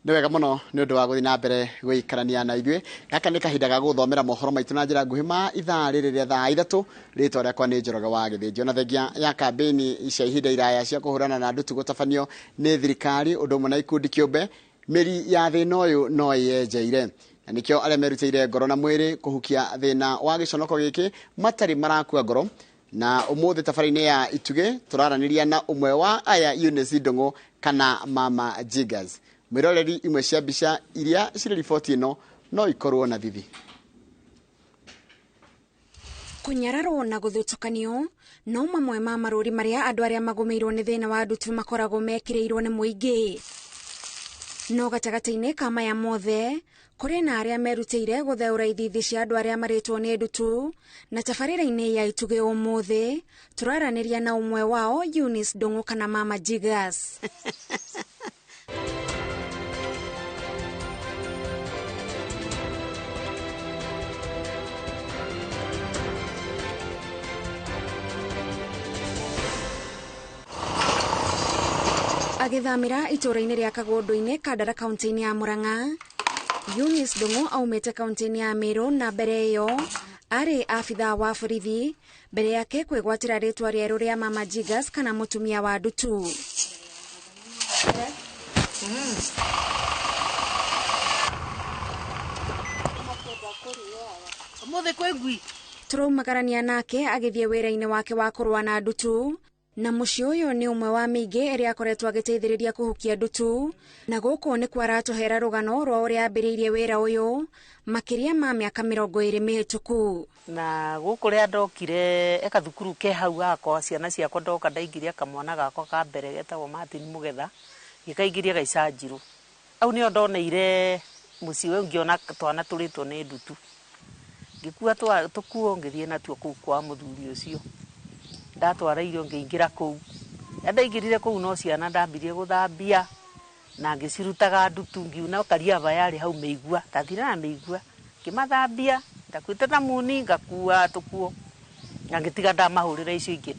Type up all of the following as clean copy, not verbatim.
Nĩ wega mũno nĩ ũndũ wa gũthiĩ na mbere gũikarania na ithuĩ. Gaka nĩ kahinda ga gũthomera mohoro maitũ na njĩra nguhĩ ma ithaa rĩrĩ rĩa thaa 3. Rĩtwa rĩakwa nĩ Njoroge wa Gĩthĩnjĩ. Ona thengia ya kambĩini cia ihinda iraya cia kũhũrana na ndutu gũtabanio nĩ thirikari ũndũ ũmwe na ikundi kĩũmbe, mĩri ya thĩna ũyũ no ĩyenjeire. Na nĩkĩo arĩa merutĩire ngoro na mwĩrĩ kũhukia thĩna wa gĩconoko gĩkĩ matarĩ marakua ngoro. Na ũmũthĩ tabarĩinĩ ya Itugĩ tũraranĩria na ũmwe wa aya Eunice Ndung'u kana Mama Jiggers. Mwĩroreri imwe cia mbica iria cirĩ riboti ĩno no ikorwo na thithi. Kũnyararwo na gũthutũkanio no mamwe ma marũri marĩa andũ arĩa magũmĩirwo nĩ thĩna wa ndutu makoragwo mekĩrĩirwo nĩ mũingĩ. No gatagatĩ-inĩ ka maya mothe, kũrĩ na arĩa merutĩire gũtheũra ithithi cia andũ arĩa marĩtwo nĩ ndutu, na tabarĩra-inĩ ya Itugĩ ũmũthĩ, tũraranĩria na ũmwe wao Eunice Ndung'u kana Mama Jiggers. Agĩthamĩra itũũra-inĩ rĩa Kagũndũ-inĩ, Kandara kaunti-inĩ ya Murang'a, Eunice Ndung'u aumĩte kaunti-inĩ ya Meru na mbere ĩyo arĩ abithaa wa borithi mbere yake kwĩgwatĩra rĩtwa rĩerũ rĩa Mama Jiggers kana mũtumia wa ndutu. Ũmũthĩ kwĩ ngui. Tũraumagarania nake agĩthiĩ wĩra-inĩ wake wa kũrũa na ndutu, na mũciĩ ũyũ nĩ ũmwe wa mĩingĩ ĩrĩa akoretwo agĩteithĩrĩria kũhukia ndutu, na gũkũ nĩkuo aratũhera rũgano rwa ũrĩa ambĩrĩirie wĩra ũyũ makĩria ma mĩaka 20 mĩhĩtũku. Na gũkũ rĩa ndokire e kathukuru ke hau gakwa, ciana ciakwa ndoka ndaingĩria kamwana gakwa ka mbere getagwo Martin Mũgetha, ngĩkaingĩria gaicanjirũ. Hau nĩho ndoneire mũciĩ ũyũ ngĩona twana tũrĩtwo nĩ ndutu. Ngĩkua tũkuo ngĩthiĩ natuo kũu kwa mũthuri ũcio. Ndatwara irio ngĩingĩra kũu. Rĩrĩa ndaingĩrire kũu no ciana ndambirie gũthambia na ngĩcirutaga ndutu ngiuna kariaba yarĩ hau mĩigua, ndathire na mĩigua ngĩmathambia, ndakuĩte thamuni ngakua tũkuo na ngĩtiga ndamahũrĩra icio ingĩ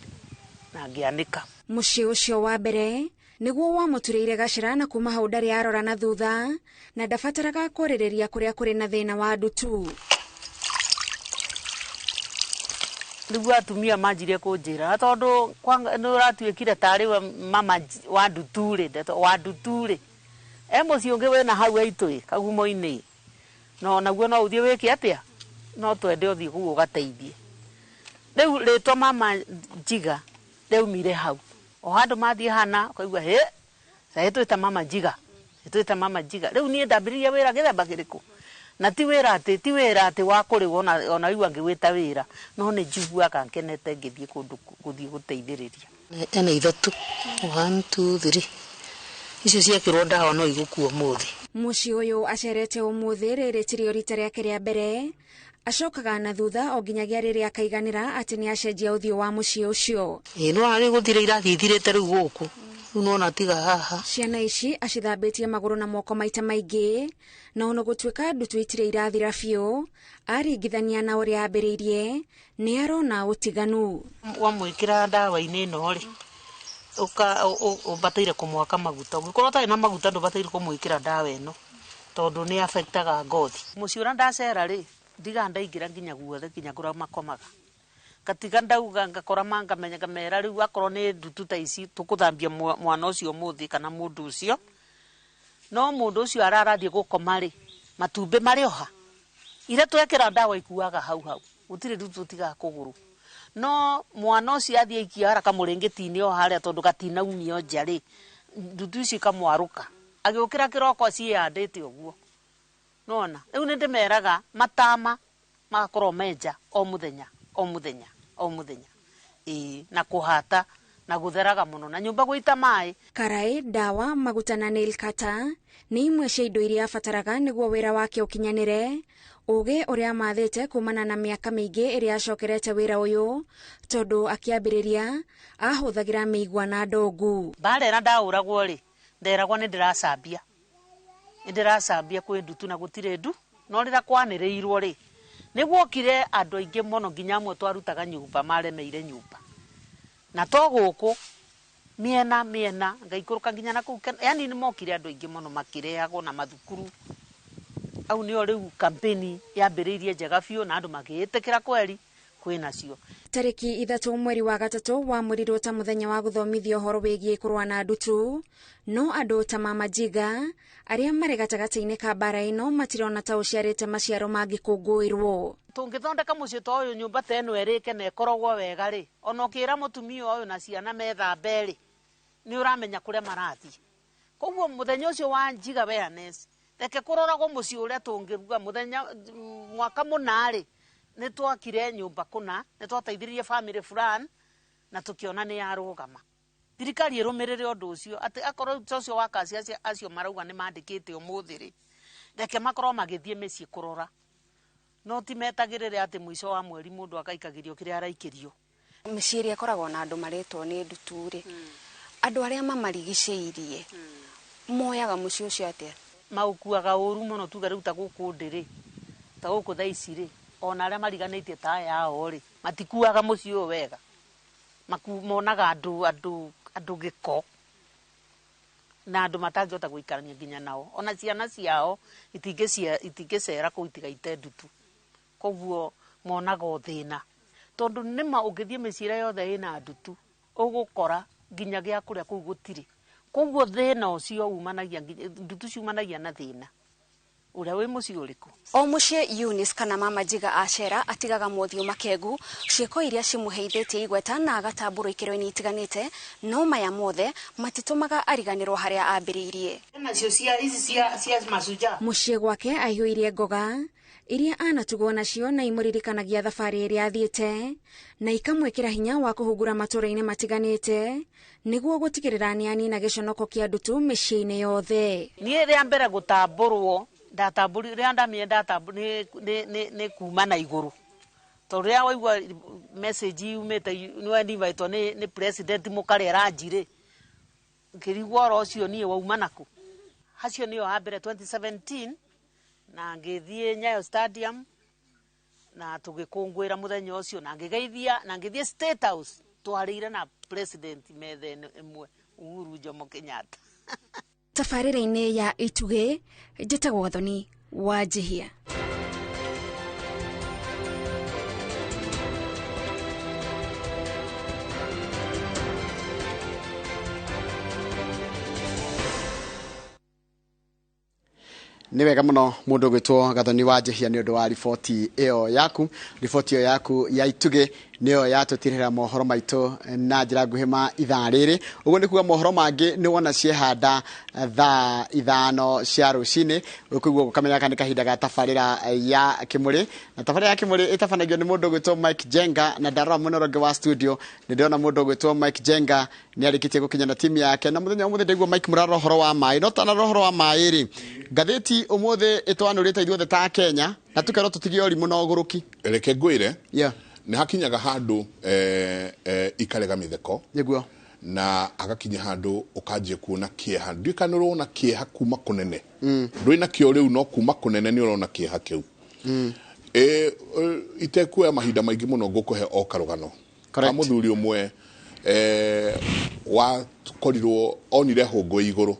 na ngĩanĩka. Mũciĩ ũcio wa mbere nĩguo wamũturĩire gacĩra na kuma hau ndarĩ arora na thutha na ndabataraga kwarĩrĩria kũrĩa kũrĩ na thĩna wa ndutu. Nĩguo atumia manjirie kũnjĩra, na tondũ nĩ ũratuĩkire tarĩ we mama wa ndutu-rĩ, ndeto wa ndutu-rĩ, e mũciĩ ũngĩ wĩna hau aitũ-ĩ, kagumo-inĩ, no naguo no ũthiĩ wĩke atĩa? No twende ũthiĩ kũu ũgateithie. Rĩu rĩtwa mama Njiga rĩaumire hau. O handũ mathiĩ hana, ũkaigua hĩ, ta twĩta mama Njiga, twĩta mama Njiga. Rĩu niĩ ndambĩrĩria wĩra gĩthemba kĩrĩkũ? Na ti wĩra atĩ, ti wĩra atĩ wa kũrĩhwo ona waigua ngĩwĩta wĩra, no nĩ njiguaga ngenete ngĩthiĩ kũndũ gũthiĩ gũteithĩrĩria. Ena ithatũ, 1, 2, 3. Icio ciekĩrwo ndawa no igũkua ũmũthĩ. Mũciĩ ũyũ acerete ũmũthĩ rĩrĩ tirĩo rita rĩake rĩa mbere. Acokaga na thutha o nginyagia rĩrĩa akaiganĩra atĩ nĩ acenjia ũthiũ wa mũciĩ ũcio. Ĩĩ, no arĩ gũthira irathiĩ ithirĩte rĩu gũkũ. Rĩu nĩwona tiga haha. Ciana ici acithambĩtie magũrũ na moko maita maingĩ, na ona gũtuĩka ndutu itirĩ irathira biũ, aringithania na ũrĩa ambĩrĩirie, nĩ arona ũtiganu. Wamwĩkĩra ndawa-inĩ ĩno rĩ, ũbataire kũmwaka maguta. Ũngĩkorwo ũtarĩ na maguta ndũbataire kũmwĩkĩra ndawa ĩno, tondũ nĩ affectaga ngothi. Mũciĩ ũrĩa ndacera rĩ, ndigaga ndaingĩra nginya guothe, nginya kũrĩa makomaga. Ngatiga ndauga, ngakora ngamenya, ngamera rĩu akorwo nĩ ndutu ta ici, tũkũthambia mwana ũcio ũmũthĩ kana mũndũ ũcio. No mũndũ ũcio ararathiĩ gũkoma rĩ, matumbĩ marĩ oha. Iria twekĩra ndawa ikuaga hau hau, gũtirĩ ndutu tũtigaga kũgũrũ. No mwana ũcio athiĩ aikia haraka mũrĩngĩti-inĩ o harĩa tondũ gatinaumio nja rĩ, ndutu icio ikamwarũka. Agĩũkĩra kĩroko ciĩyandĩte ũguo. Nĩwona? Rĩu nĩ ndĩmeraga matama magakorwo menja o mũthenya, o mũthenya, o mũthenya. Ĩĩ, na kũhata na gũtheraga mũno na nyũmba gũita maĩ. Karaĩ, ndawa, maguta na nail cutter nĩ imwe cia indo iria abataraga nĩguo wĩra wake ũkinyanĩre. Ũgĩ ũrĩa amathĩte kumana na mĩaka mĩingĩ ĩrĩa acokerete wĩra ũyũ, tondũ akĩambĩrĩria ahũthagĩra mĩigua na ndongu. Mbara ĩrĩa ndaũragwo rĩ, nderagwo nĩ ndĩracambia. Nĩ ndĩracambia kwĩ ndutu na gũtirĩ ndu, no rĩrĩa kwanĩrĩirwo rĩ, nĩ guokire andũ aingĩ mũno nginya amwe twarutaga nyũmba maremeire nyũmba. Na to gũkũ, Miena miena ngaikũrũka nginya na kũu yani nĩ mokire andũ aingĩ mũno makĩrehagwo na mathukuru. Au nĩo rĩu kampeni yambĩrĩirie njega biũ na andũ magĩĩtĩkĩra kweri kwĩnacio. Tarĩki 3 mweri wa 3 wamũrirwo ta mũthenya wa gũthomithia ũhoro wĩgiĩ kũrũa na ndutu, no andũ ta Mama Njiga arĩa marĩ gatagatĩ-inĩ ka mbara ĩno matirona ta ũciarĩte maciaro mangĩkũngũĩrwo. Tũngĩthondeka mũciĩ ta ũyũ nyũmba ta ĩno ĩrĩke na ĩkorogwo wega rĩ, ona ũkĩra mũtumia ũyũ na ciana methambe rĩ, nĩ ũramenya kũrĩa marathiĩ. Koguo mũthenya ũcio wa Njiga awareness reke kũroragwo mũciĩ ũrĩa tũngĩruga mũthenya mwaka mũna rĩ, nĩ twakire nyũmba kũna, nĩ twateithirie family fulani na tũkĩona nĩ yarũgama. Thirikari ĩrũmĩrĩre ũndũ ũcio atĩ akorwo ũcio wa kaci acio marauga nĩ mandĩkĩte ũmũthĩ rĩ, reke makorwo magĩthiĩ mĩciĩ kũrora, no ti metagĩrĩre atĩ mũico wa mweri mũndũ agaikagĩrio kĩrĩa araikĩrio. Mĩciĩ ĩrĩa ĩkoragwo na andũ marĩtwo nĩ ndutu rĩ, andũ arĩa mamarigicĩirie moyaga mũciĩ ũcio atĩa? Maũkuaga ũru mũno, tuge rĩu ta gũkũ ndĩ rĩ, ta gũkũ thaa ici rĩ, ona arĩa mariganĩtie ta aya ao rĩ, matikuaga mũciĩ ũyũ wega. Monaga andũ gĩko na andũ matangĩhota gũikarania nginya nao. Ona ciana ciao itingĩcera kũu itigaite ndutu. Koguo monaga o thĩna. Tondũ nĩma ũngĩthiĩ mĩciĩ ĩrĩa yothe ĩna ndutu, ũgũkora nginya gĩa kũrĩa kũu gũtirĩ. Koguo thĩna ũcio umanagia ndutu ciumanagia na thĩna ũrĩa wĩ mũciĩ ũrĩkũ. O mũciĩ Eunice kana Mama Njiga acera atigaga mothiũ makengu, ciĩko iria cimũheithĩtie igweta na agatambũrwo ikĩro-inĩ itiganĩte, no maya mothe matitũmaga ariganĩrwo harĩa ambĩrĩirie. Nacio cia ici cia Mashujaa. Mũciĩ gwake aihũirie ngoga iria anatugwo nacio na imũririkanagia thabarĩ ĩrĩa athiĩte na ikamwĩkĩra hinya wa kũhungura matũũra-inĩ matiganĩte nĩguo gũtigĩrĩra nĩ anina gĩconoko kĩa ndutu mĩciĩ-inĩ yothe. Niĩ rĩa mbere gũtambũrwo ndatambũri rĩa ndamie ndatambũ nĩ kuma na igũrũ, tondũ rĩrĩa waigua message yumĩte nĩ wendivitwo nĩ president mũkarĩa ranji rĩ, ngĩrigwo oro ũcio niĩ wauma nakũ. Hacio nĩyo ha mbere 2017 na ngĩthiĩ Nyayo Stadium na tũgĩkũngũĩra mũthenya ũcio na ngĩgeithia na ngĩthiĩ State House twarĩire na president metha ĩmwe Uhuru Jomo Kenyatta. Tabarĩra-inĩ ya Itugĩ, njĩtagwo Gathoni wa Njihia. Nĩ wega mũno mũndũ ũgwĩtwo Gathoni wa Njihia nĩ ũndũ wa riboti ĩyo yaku. Riboti ĩyo yaku ya Itugĩ nĩyo yatũtirĩra mohoro maitũ na njĩra nguhĩ ma ithaa rĩrĩ. Ũguo nĩ kuga mohoro mangĩ nĩ wona ciehanda thaa 5 cia rũcinĩ, ũkũigua gũkamenya kana nĩ kahinda ga tabarĩra ya Kĩmũrĩ. Na tabarĩra ya Kĩmũrĩ ĩtabanagio nĩ mũndũ ũgwĩtwo Mike Jenga, na ndarora mwena ũrĩa ũngĩ wa studio nĩ ndĩrona mũndũ ũgwĩtwo Mike Jenga nĩ arĩkĩtie gũkinya na timu yake. Na mũthenya ũmũthĩ ndaigua Mike mũrarora ũhoro wa maĩ, no tanarora ũhoro wa maĩ rĩ, ngathĩti ũmũthĩ ĩtwanũrĩte ithuothe ta Kenya na tũkerwo tũtige ũrimũ na ũgũrũki. Reke ngwĩre, nĩ hakinyaga handũ ikarega mĩtheko. Nĩguo. Na agakinya handũ ũkanjia kuona kĩeha. Ndiũĩ kana nĩ ũrona kĩeha kuma kũnene. Ndũrĩ nakĩo rĩu, no kuma kũnene nĩ ũrona kĩeha kĩu. Itekuoya mahinda maingĩ mũno ngũkũhe o karũgano. Ka mũthuri ũmwe wakorirwo onire hũngũ igũrũ.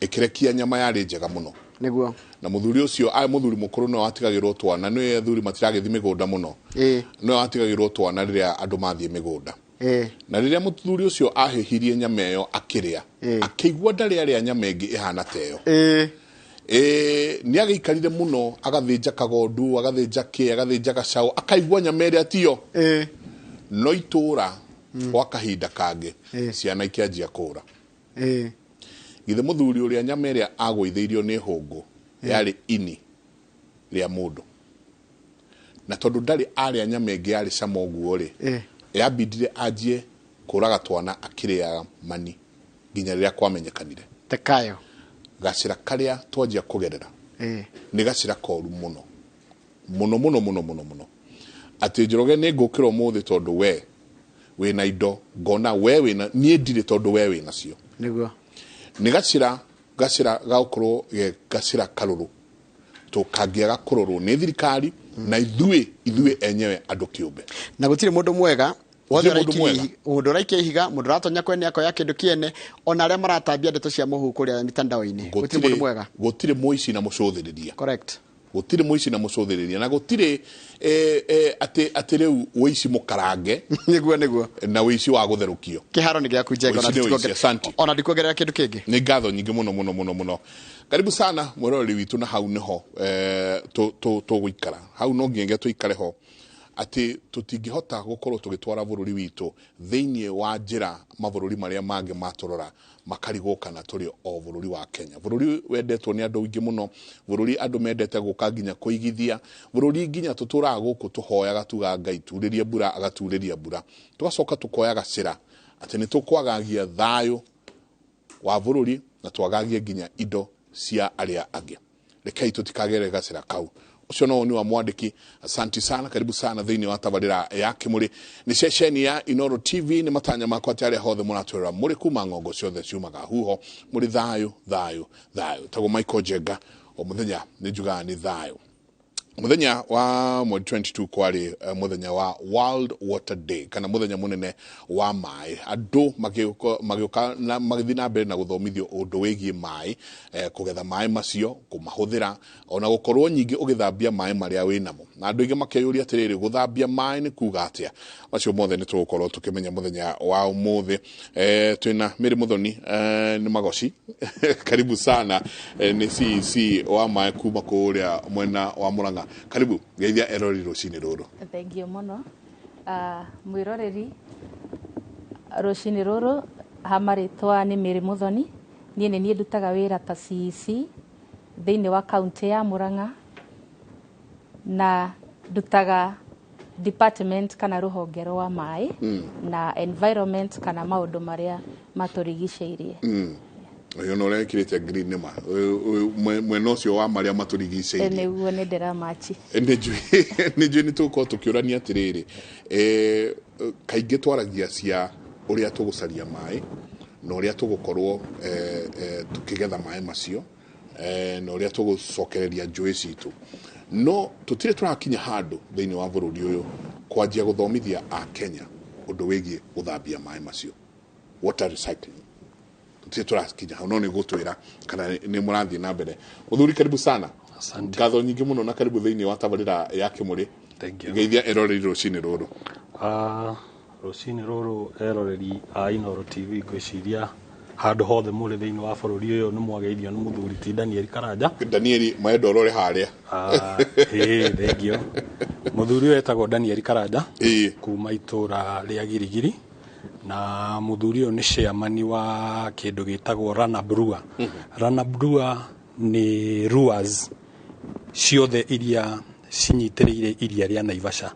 Ĩkĩrekia nyama yarĩ njega mũno. Nĩguo. Na mũthuri ũcio, mũthuri mũkũrũ no atigagĩrwo twana, nĩ athuri matiragĩthiĩ mĩgũnda mũno. No atigagĩrwo twana rĩrĩa andũ mathiĩ mĩgũnda. Na rĩrĩa mũthuri ũcio ahĩhirie nyama ĩyo akĩrĩa, akĩigua ndarĩ arĩa nyama ĩngĩ ĩhana ta ĩyo. Nĩ agĩikarire mũno, agathĩnja kagondu, agathĩnja kĩ, agathĩnja gacaũ, akaigua nyama ĩrĩa tiyo. No itũra gwa kahinda kangĩ, ciana ikĩanjia kũra. Githĩ mũthuri ũrĩa nyama ĩrĩa agũithĩirio nĩ hũngũ yarĩ ini rĩa mũndũ. Na tondũ ndarĩ arĩa nyama ĩngĩ yarĩ cama ũguo rĩ, yambindire anjie kũraga twana akĩrĩaga mani nginya rĩrĩa kwamenyekanire. Tekayo. Gacĩra karĩa twanjia kũgerera nĩ gacĩra koru mũno. Mũno mũno mũno mũno mũno. Atĩ Njoroge nĩ ngũkĩra ũmũthĩ tondũ we wĩna indo, ngona we wĩna, niĩ ndirĩ tondũ we wĩna cio. Nĩguo. Nĩ gacĩra gagũkorwo ge gacĩra karũrũ. Tũkangĩaga kũrorwo nĩ thirikari na ithuĩ enyewe andũ kĩũmbe. Na gũtirĩ mũndũ mwega Wothe Gũtirĩ mũndũ mwega. Mũndũ ũraikia ihiga, mũndũ ũratonya kwene akoya kĩndũ kĩene, ona arĩa maratambia ndeto cia mũhuhu kũrĩa mitandao-inĩ, gũtirĩ mũndũ mwega. Gũtirĩ mũici na mũcũthĩrĩria. Correct. Gũtirĩ mũici na mũcũthĩrĩria, na gũtirĩ atĩ rĩu ũici mũkarange. Nĩguo, nĩguo. Na ũici wa gũtherũkio. Kĩharo nĩ gĩaku Njenga, Ũici nĩ ũici, asante. Ona ndikuongerera kĩndũ kĩngĩ. Nĩ ngatho nyingĩ mũno mũno mũno mũno. Karibu sana mwĩroreri witũ, na hau nĩho tũgũikara. Hau no nginyagia tũikare ho atĩ tũtingĩhota gũkorwo tũgĩtwara bũrũri witũ thĩinĩ wa njĩra mabũrũri marĩa mangĩ matũrora makarigwo kana tũrĩ o bũrũri wa Kenya. Bũrũri wendetwo nĩ andũ aingĩ mũno, bũrũri andũ mendete gũka nginya kũigithia, bũrũri nginya tũtũraga gũkũ tũhoyaga tuga Ngai turĩrie mbura, agaturĩria mbura, tũgacoka tũkoya gacĩra atĩ nĩ tũkwagagia thayũ wa bũrũri na twagagie nginya indo cia arĩa angĩ. Rekei tũtikagere gacĩra kau. Ũcio no woni wa mwandĩki. Asante sana, karibu sana thĩinĩ wa tabarĩra ya Kĩmũrĩ. Nĩ ceceni ya Inooro TV. Nĩ matanya makwa atĩ arĩa hothe mũratwĩrora mũrĩ kuma ng'ongo ciothe ciumaga huho, mũrĩ thayũ thayũ thayũ. Tagwo Michael Njenga, o mũthenya nĩ njugaga nĩ thayũ. Mũthenya wa mweri 22 kwarĩ mũthenya wa World Water Day, kana mũthenya mũnene wa maĩ. Andũ magĩũka na magĩthiĩ na mbere na gũthomithio ũndũ wĩgiĩ maĩ, kũgetha maĩ macio, kũmahũthĩra, ona gũkorwo nyingĩ ũgĩthambia maĩ marĩa wĩ namo. Na andũ aingĩ makeyũria atĩrĩrĩ, gũthambia maĩ nĩ kuga atĩa? Macio mothe nĩ tũgũkorwo tũkĩmenya mũthenya wa ũmũthĩ. Twĩna Mary Muthoni, nĩ magoci. Karibu sana, nĩ CEC wa maĩ kuma kũrĩa mwena wa Murang'a. Karibu, geithia eroreri rũcinĩ rũrũ. Thengiũ mũno. Mwĩroreri rũcinĩ rũrũ, ha marĩtwa nĩ Mary Muthoni. Niĩ nĩ niĩ ndutaga wĩra ta CEC thĩinĩ wa kaunti ya Murang'a, na ndutaga department kana rũhonge rwa maĩ na environment kana maũndũ marĩa matũrigicĩirie. Ũyũ no ũrekĩrĩte green nĩ ma mwena ũcio wa marĩa matũrigicĩirie. Nĩguo, nĩ ndĩramachi. Nĩ njũĩ nĩ tũgũkorwo tũkĩũrania atĩrĩrĩ, kaingĩ twaragia cia ũrĩa tũgũcaria maĩ na ũrĩa tũgũkorwo tũkĩgetha maĩ macio, na ũrĩa tũgũcokereria njũĩ citũ, no tũtirĩ tũrakinya handũ thĩinĩ wa bũrũri ũyũ kwanjia gũthomithia a Kenya ũndũ wĩgiĩ gũthambia maĩ macio, water recycling. Tũtirĩ tũrakinya hau, no nĩ gũtwĩra kana nĩ mũrathiĩ na mbere. Mũthuri, karibu sana. Asante. Ngatho nyingĩ mũno na karibu thĩinĩ wa tabarĩra ya Kĩmũrĩ. Thank you. Geithia eroreri rũcinĩ rũrũ. Rũcinĩ rũrũ eroreri a Inooro TV, ngwĩciria handũ hothe mũrĩ thĩinĩ wa bũrũri ũyũ nĩ mwageithio nĩ mũthuri ti Daniel Karanja. Danieli, maendo ũrore harĩa. Ĩĩ, thengio. Mũthuri ũyũ etagwo Daniel Karanja kuma itũra rĩa Girigiri, na mũthuri ũyũ nĩ chairman wa kĩndũ gĩtagwo Rana Brewer. Rana Brewer nĩ brewers ciothe iria cinyitĩrĩire iria rĩa Naivasha.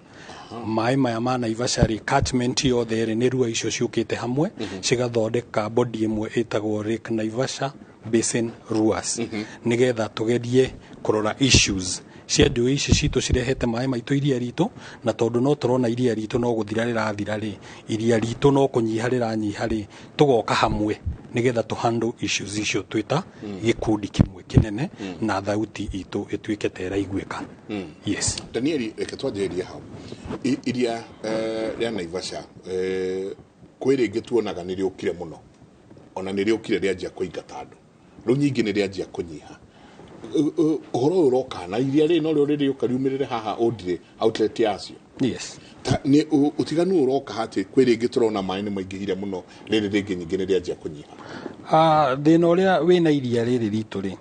Maĩ maya ma Naivasha rĩ, catchment yothe rĩ, nĩ rua icio ciũkĩte hamwe cigathondeka body ĩmwe ĩtagwo Lake Naivasha Basin Ruas, nĩgetha tũgerie kũrora issues cia njũĩ ici citũ cirehete maĩ maitũ iria ritũ, na tondũ no tũrona iria ritũ no gũthira rĩrathira rĩ, iria ritũ no kũnyiha rĩranyiha rĩ, tũgoka hamwe nĩgetha tũ handle issues icio twĩta gĩkundi kĩmwe kĩnene na thauti itũ ĩtuĩke ta ĩraiguĩka. Yes. Danieli, reke twanjĩrĩrie hau. Iria rĩa Naivasha, kwĩ rĩngĩ tuonaga nĩ rĩũkire mũno, ona nĩ rĩũkire rĩanjia kũingata andũ, rĩu nyingĩ nĩ rĩanjia kũnyiha. Ũhoro ũyũ ũroka na iria rĩrĩ norĩo rĩrĩũka riumĩrĩre haha Ũndĩrĩ outlet yacio. Yes. Ta nĩ ũtiganu ũroka atĩ kwĩ rĩngĩ tũrona maĩ nĩ maingĩhire mũno, rĩrĩ rĩngĩ nyingĩ nĩ rĩanjia kũnyiha. Thĩna ũrĩa wĩna iria rĩrĩ ritũ rĩ,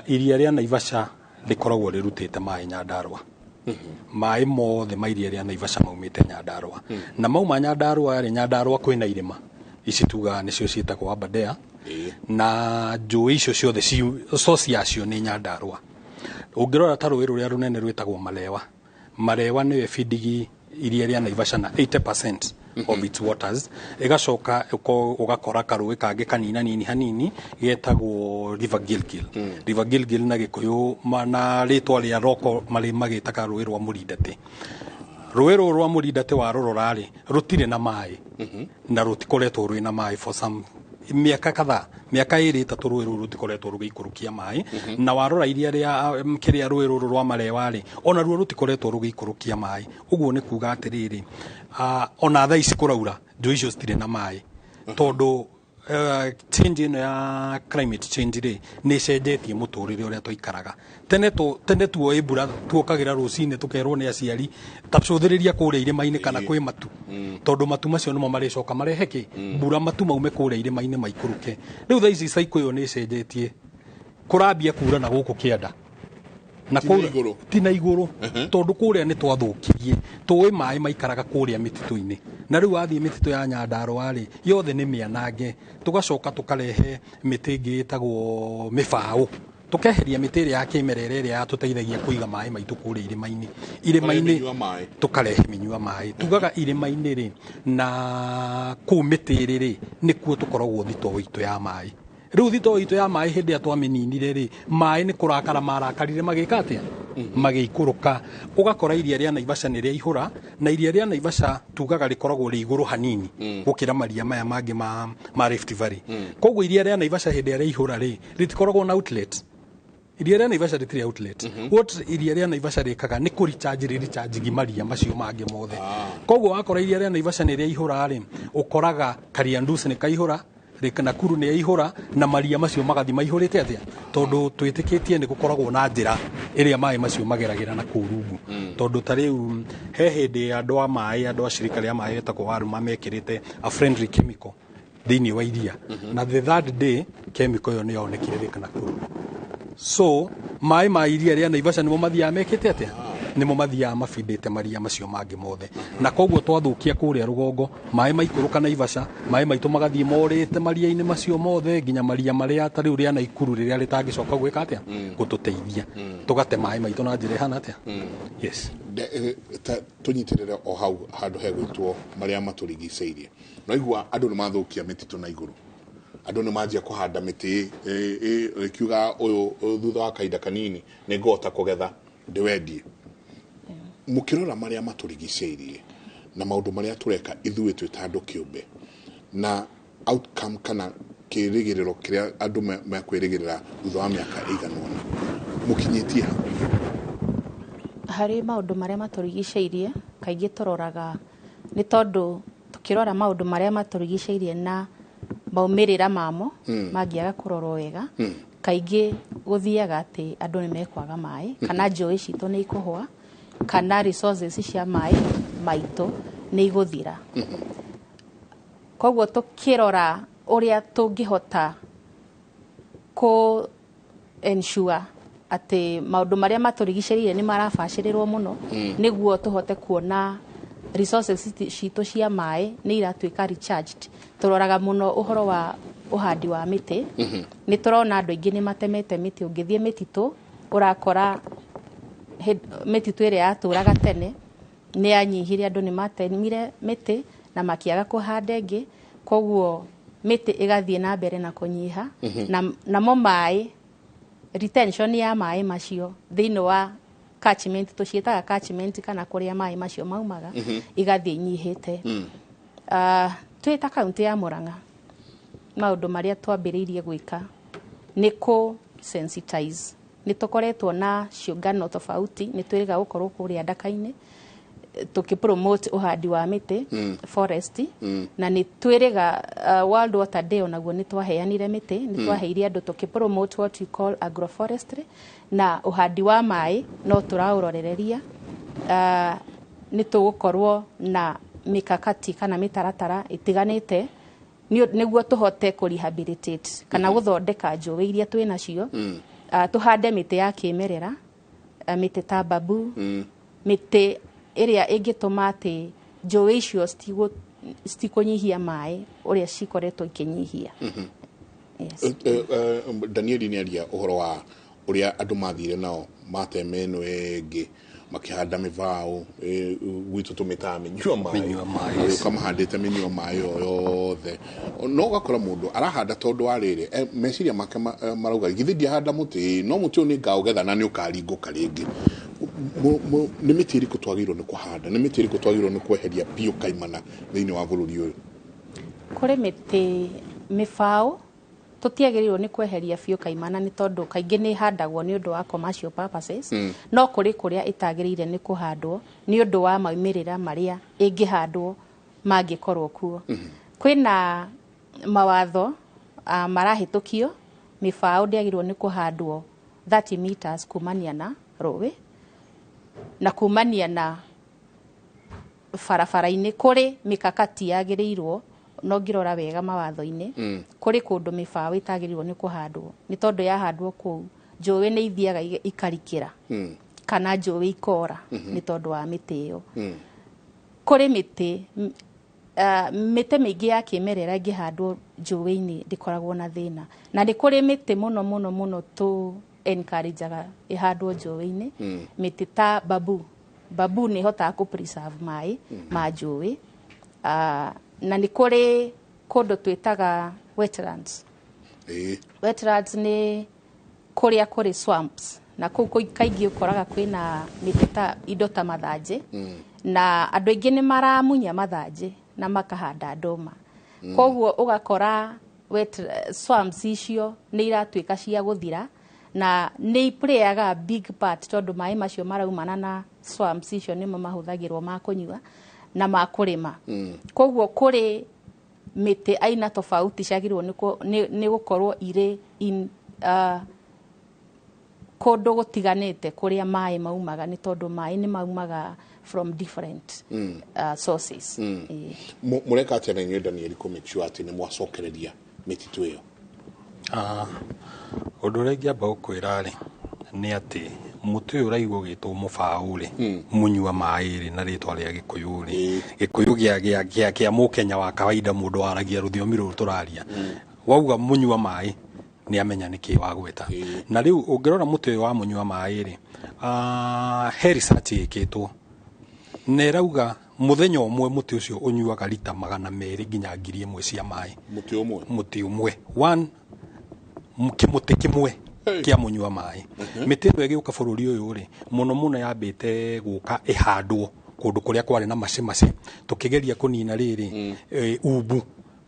iria rĩa Naivasha rĩkoragwo rĩrutĩte maĩ Nyandarũa. Maĩ mothe ma iria rĩa Naivasha maumĩte Nyandarũa. Na mauma Nyandarũa rĩ, Nyandarũa kwĩna irĩma ici tugaga nĩcio ciĩtagwo Aberdare, na njũĩ icio ciothe source yacio nĩ Nyandarũa. Ũngĩrora ta rũĩ rũrĩa rũnene rwĩtagwo Malewa, Malewa nĩyo ĩbindigi iria rĩa Naivasha na 80% of its waters. Ĩgacoka ũgakora karũĩ kangĩ kanina nini hanini getagwo River Gilgil. River Gilgil na Gĩkũyũ na rĩtwa rĩa roko marĩ magĩtaga rũĩ rwa Mũrindate. Rũĩ rũrũ rwa Mũrindate warũrora rĩ, rũtirĩ na maĩ, na rũtikoretwo rwĩna maĩ for some Mĩaka kadhaa, mĩaka 2 3, rũĩ rũrũ rũtikoretwo rũgĩikũrũkia maĩ. Na warora iria rĩa kĩrĩa, rũĩ rũrũ rwa Marewa rĩ, ona ruo rũtikoretwo rũgĩikũrũkia maĩ. Ũguo nĩ kuga atĩrĩrĩ, ona thaa ici kũraura, njũĩ icio citirĩ na maĩ, tondũ change ĩno ya climate change rĩ, nĩ ĩcenjetie mũtũrĩre ũrĩa twaikaraga tene. Tene tuoĩ mbura tuokagĩra rũcinĩ, tũkerwo nĩ aciari ta cũthĩrĩria kũrĩa irĩma-inĩ kana kwĩ matu, tondũ matu macio nĩmo marĩcoka marehe kĩ mbura, matu maume kũrĩa irĩma-inĩ maikũrũke. Rĩu thaa ici cycle ĩyo nĩ ĩcenjetie, kũrambia kura na gũkũ kĩanda na Ti na kũrĩa- igũrũ. Ti na igũrũ, tondũ kũrĩa nĩ twathũkirie. Tũĩ maĩ maikaraga kũrĩa mĩtitũ-inĩ, na rĩu wathiĩ mĩtitũ ya Nyandarũa rĩ, yothe nĩ mĩanange. Tũgacoka tũkarehe mĩtĩ ĩngĩ ĩtagwo mĩbaũ, tũkeheria mĩtĩ ĩrĩa ya kĩmerera ĩrĩa yatũteithagia kũiga maĩ maitũ kũrĩa irĩma-inĩ. Irĩma-inĩ mĩnyua maĩ. Tũkarehe mĩnyua maĩ. Tugaga irĩma-inĩ rĩ, na kũu mĩtĩ ĩrĩ rĩ, nĩkuo tũkoragwo thitoo itũ ya maĩ. Rĩu thitoo itũ ya maĩ, hĩndĩ ĩrĩa twamĩninire rĩ, maĩ nĩ kũrakara marakarire, magĩka atĩa? Magĩikũrũka. Ũgakora iria rĩa Naivasha nĩ rĩaihũra, na iria rĩa Naivasha tugaga rĩkoragwo rĩ igũrũ hanini gũkĩra maria maya mangĩ ma Rift Valley. Koguo iria rĩa Naivasha hĩndĩ ĩrĩa rĩaihũra rĩ, rĩtikoragwo na outlet. Iria rĩa Naivasha rĩtirĩ outlet. What iria rĩa Naivasha rĩkaga nĩ kũ recharge, rĩ maria macio mangĩ mothe. Koguo wakora iria rĩa Naivasha nĩ rĩaihũra rĩ, ũkoraga Kariandus nĩ kaihũra, Lake Nakuru nĩ yaihũra, na maria macio magathi maihũrĩte. Atĩa? Tondũ twĩtĩkĩtie nĩ gũkoragwo na njĩra ĩrĩa maĩ macio mageragĩra na kũu rungu. Tondũ ta rĩu he hĩndĩ andũ a maĩ, andũ a shirika rĩa maĩ etagwo Waruma, mekĩrĩte a friendly chemical thĩinĩ wa iria, na the third day chemical ĩyo nĩ yonekire Lake Nakuru. So maĩ ma iria rĩa Naivasha nĩmo mathiaga mekĩte atĩa? Nĩmo mathiaga mabindĩte maria macio mangĩ mothe. Na koguo twathũkia kũrĩa rũgongo, maĩ maikũrũka Naivasha, maĩ maitũ magathiĩ morĩte maria-inĩ macio mothe, nginya maria marĩa ta rĩu rĩa Naikuru rĩrĩa rĩtangĩcoka gwĩka atĩa? Gũtũteithia. Tũgate maĩ maitũ na njĩra ĩhana atĩa? Yes. Tũnyitĩrĩre o hau handũ hegwĩtwo marĩa matũrigicĩirie. Naigua andũ nĩ mathũkia mĩtitũ na igũrũ, andũ nĩ manjia kũhanda mĩtĩ ĩkiuga ũyũ thutha wa kahinda kanini nĩ ngũhota kũgetha ndĩwendie. Mũkĩrora marĩa matũrigicĩirie na maũndũ marĩa tũreka ithuĩ twĩ ta andũ kĩũmbe, na outcome kana kĩrĩgĩrĩro kĩrĩa andũ mekwĩrĩgĩrĩra thutha wa mĩaka ĩigana ũna, mũkinyĩtie ha? Harĩ maũndũ marĩa matũrigicĩirie, kaingĩ tũroraga nĩ tondũ tũkĩrora maũndũ marĩa matũrigicĩirie na maumĩrĩra mamo mangĩaga kũrorwo wega, kaingĩ gũthiaga atĩ andũ nĩ mekwaga maĩ, kana njũĩ citũ nĩ ikũhũa, kana resources cia maĩ maitũ nĩ igũthira. Koguo tũkĩrora ũrĩa tũngĩhota kũ ensure atĩ maũndũ marĩa matũrigicĩirie nĩ marabacĩrĩrwo mũno, nĩguo tũhote kuona resources citũ cia maĩ nĩ iratuĩka recharged, tũroraga mũno ũhoro wa ũhandi wa mĩtĩ. Nĩ tũrona andũ aingĩ nĩ matemete mĩtĩ. Ũngĩthiĩ mĩtitũ, ũrakora mĩtitũ ĩrĩa yatũraga tene nĩ yanyihire. Andũ nĩ matemire mĩtĩ na makĩaga kũhanda ĩngĩ, koguo mĩtĩ ĩgathiĩ na mbere na kũnyiha, na namo maĩ, retention ya maĩ macio thĩinĩ wa catchment, tũciĩtaga catchment, kana kũrĩa maĩ macio maumaga, igathiĩ inyihĩte. Twĩ ta kaunti ya Murang'a, maũndũ marĩa twambĩrĩirie gwĩka nĩ kũ sensitize. Nĩ tũkoretwo na ciũngano tofauti, nĩ twĩrĩga gũkorwo kũrĩa ndaka-inĩ tũkĩ promote ũhandi wa mĩtĩ, forest, na nĩ twĩrĩga World Water Day onaguo nĩ twaheanire mĩtĩ, nĩ twaheire andũ tũkĩ promote what we call agroforestry. Na ũhandi wa maĩ no tũraũrorereria. Nĩ tũgũkorwo na mikakati kana mĩtaratara ĩtiganĩte nĩguo tũhote kũ rehabilitate kana gũthondeka njũĩ iria twĩ nacio. Tũhande mĩtĩ ya kĩmerera, mĩtĩ ta bamboo, mĩtĩ ĩrĩa ĩngĩtũma atĩ njũĩ icio citikũnyihia maĩ ũrĩa cikoretwo ikĩnyihia. Yes. Danieli nĩ aria ũhoro wa ũrĩa andũ mathire nao mateme ĩno ĩngĩ, makĩhanda mĩbaũ, gwitũ tũmĩtaga mĩnyua maĩ. Mĩnyua maĩ, yes. Magĩũka mahandĩte mĩnyua maĩ o yothe, no ũgakora mũndũ arahanda tondũ wa rĩrĩ, meciria make marauga, githĩ ndiahanda mũtĩ, no mũtĩ ũyũ nĩ ngaũgetha na nĩ ũkaringũka rĩngĩ. Nĩ mĩtĩ ĩrĩkũ twagĩrĩirwo nĩ kũhanda? Nĩ mĩtĩ ĩrĩkũ twagĩrĩirwo nĩ kweheria biũ kaimana thĩinĩ wa bũrũri ũyũ? Kũrĩ mĩtĩ Mĩbaũ tũtiagĩrĩirwo nĩ kweheria biũ kaimana, nĩ tondũ kaingĩ nĩ ĩhandagwo nĩ ũndũ wa commercial purposes. No kũrĩ kũrĩa ĩtagĩrĩire nĩ kũhandwo nĩ ũndũ wa maumĩrĩra marĩa ĩngĩhandwo mangĩkorwo kuo. Kwĩna mawatho marahĩtũkio, mĩbaũ ndĩagĩrĩirwo nĩ kũhandwo 30 meters kumania na rũĩ na kumania na barabara-inĩ. Kũrĩ mikakati yagĩrĩirwo, no ngĩrora wega mawatho-inĩ, kũrĩ kũndũ mĩbaũ ĩtagĩrĩirwo nĩ kũhandwo, nĩ tondũ yahandwo kũu njũĩ nĩ ithiaga ikarikĩra kana njũĩ ikora nĩ tondũ wa mĩtĩ ĩyo. Kũrĩ mĩtĩ mĩtĩ mĩingĩ ya kĩmerera ĩngĩhandwo njũĩ-inĩ ndĩkoragwo na thĩna, na nĩ kũrĩ mĩtĩ mũno mũno mũno tũ encourageaga ĩhandwo njũĩ-inĩ. Mĩtĩ ta bamboo, bamboo nĩ ĩhotaga kũ preserve maĩ ma njũĩ. Na nĩ kũrĩ kũndũ twĩtaga wetlands. Wetlands nĩ kũrĩa kũrĩ swamps, na kũu kaingĩ ũkoraga kwĩna mĩtĩ ta indo ta mathanjĩ, na andũ aingĩ nĩ maramunya mathanjĩ na makahanda ndũma. Koguo ũgakora wet swamps icio nĩ iratuĩka cia gũthira, na nĩ playaga big part, tondũ maĩ macio maraumana na swamps icio nĩmo mahũthagĩrwo ma kũnyua na ma kũrĩma. Koguo kũrĩ mĩtĩ aina tofauti ciagĩrĩirwo nĩ gũkorwo irĩ in kũndũ gũtiganĩte kũrĩa maĩ maumaga, nĩ tondũ maĩ nĩ maumaga from different sources. Ĩĩ. Mũreka atĩa na inyuĩ, Daniel, kũ make sure atĩ nĩ mwacokereria mĩtitũ ĩyo? Ũndũ ũrĩa ingĩamba gũkwĩra rĩ, nĩ atĩ mũtĩ ũyũ ũraigua ũgĩtwo mũbaũ rĩ, mũnyua maĩ rĩ, na rĩtwa rĩa Gĩkũyũ rĩ, Gĩkũyũ gĩa mũkenya wa kawaida, mũndũ waragia rũthiomi rũrũ tũraria, wauga mũnyua maĩ nĩ amenya nĩkĩ wagweta. Na rĩu ũngĩrora mũtĩ ũyũ wa mũnyua maĩ rĩ, he research ĩkĩtwo na ĩrauga mũthenya ũmwe mũtĩ ũcio ũnyuaga rita 200 nginya 1000 cia maĩ. Mũtĩ ũmwe? Mũtĩ ũmwe, one kĩmũtĩ kĩmwe kĩa mũnyua maĩ. Mĩtĩ ĩno ĩgĩũka bũrũri ũyũ rĩ, mũno mũno yambĩte gũka ĩhandwo kũndũ kũrĩa kwarĩ na mace mace, tũkĩgeria kũnina rĩrĩ umbu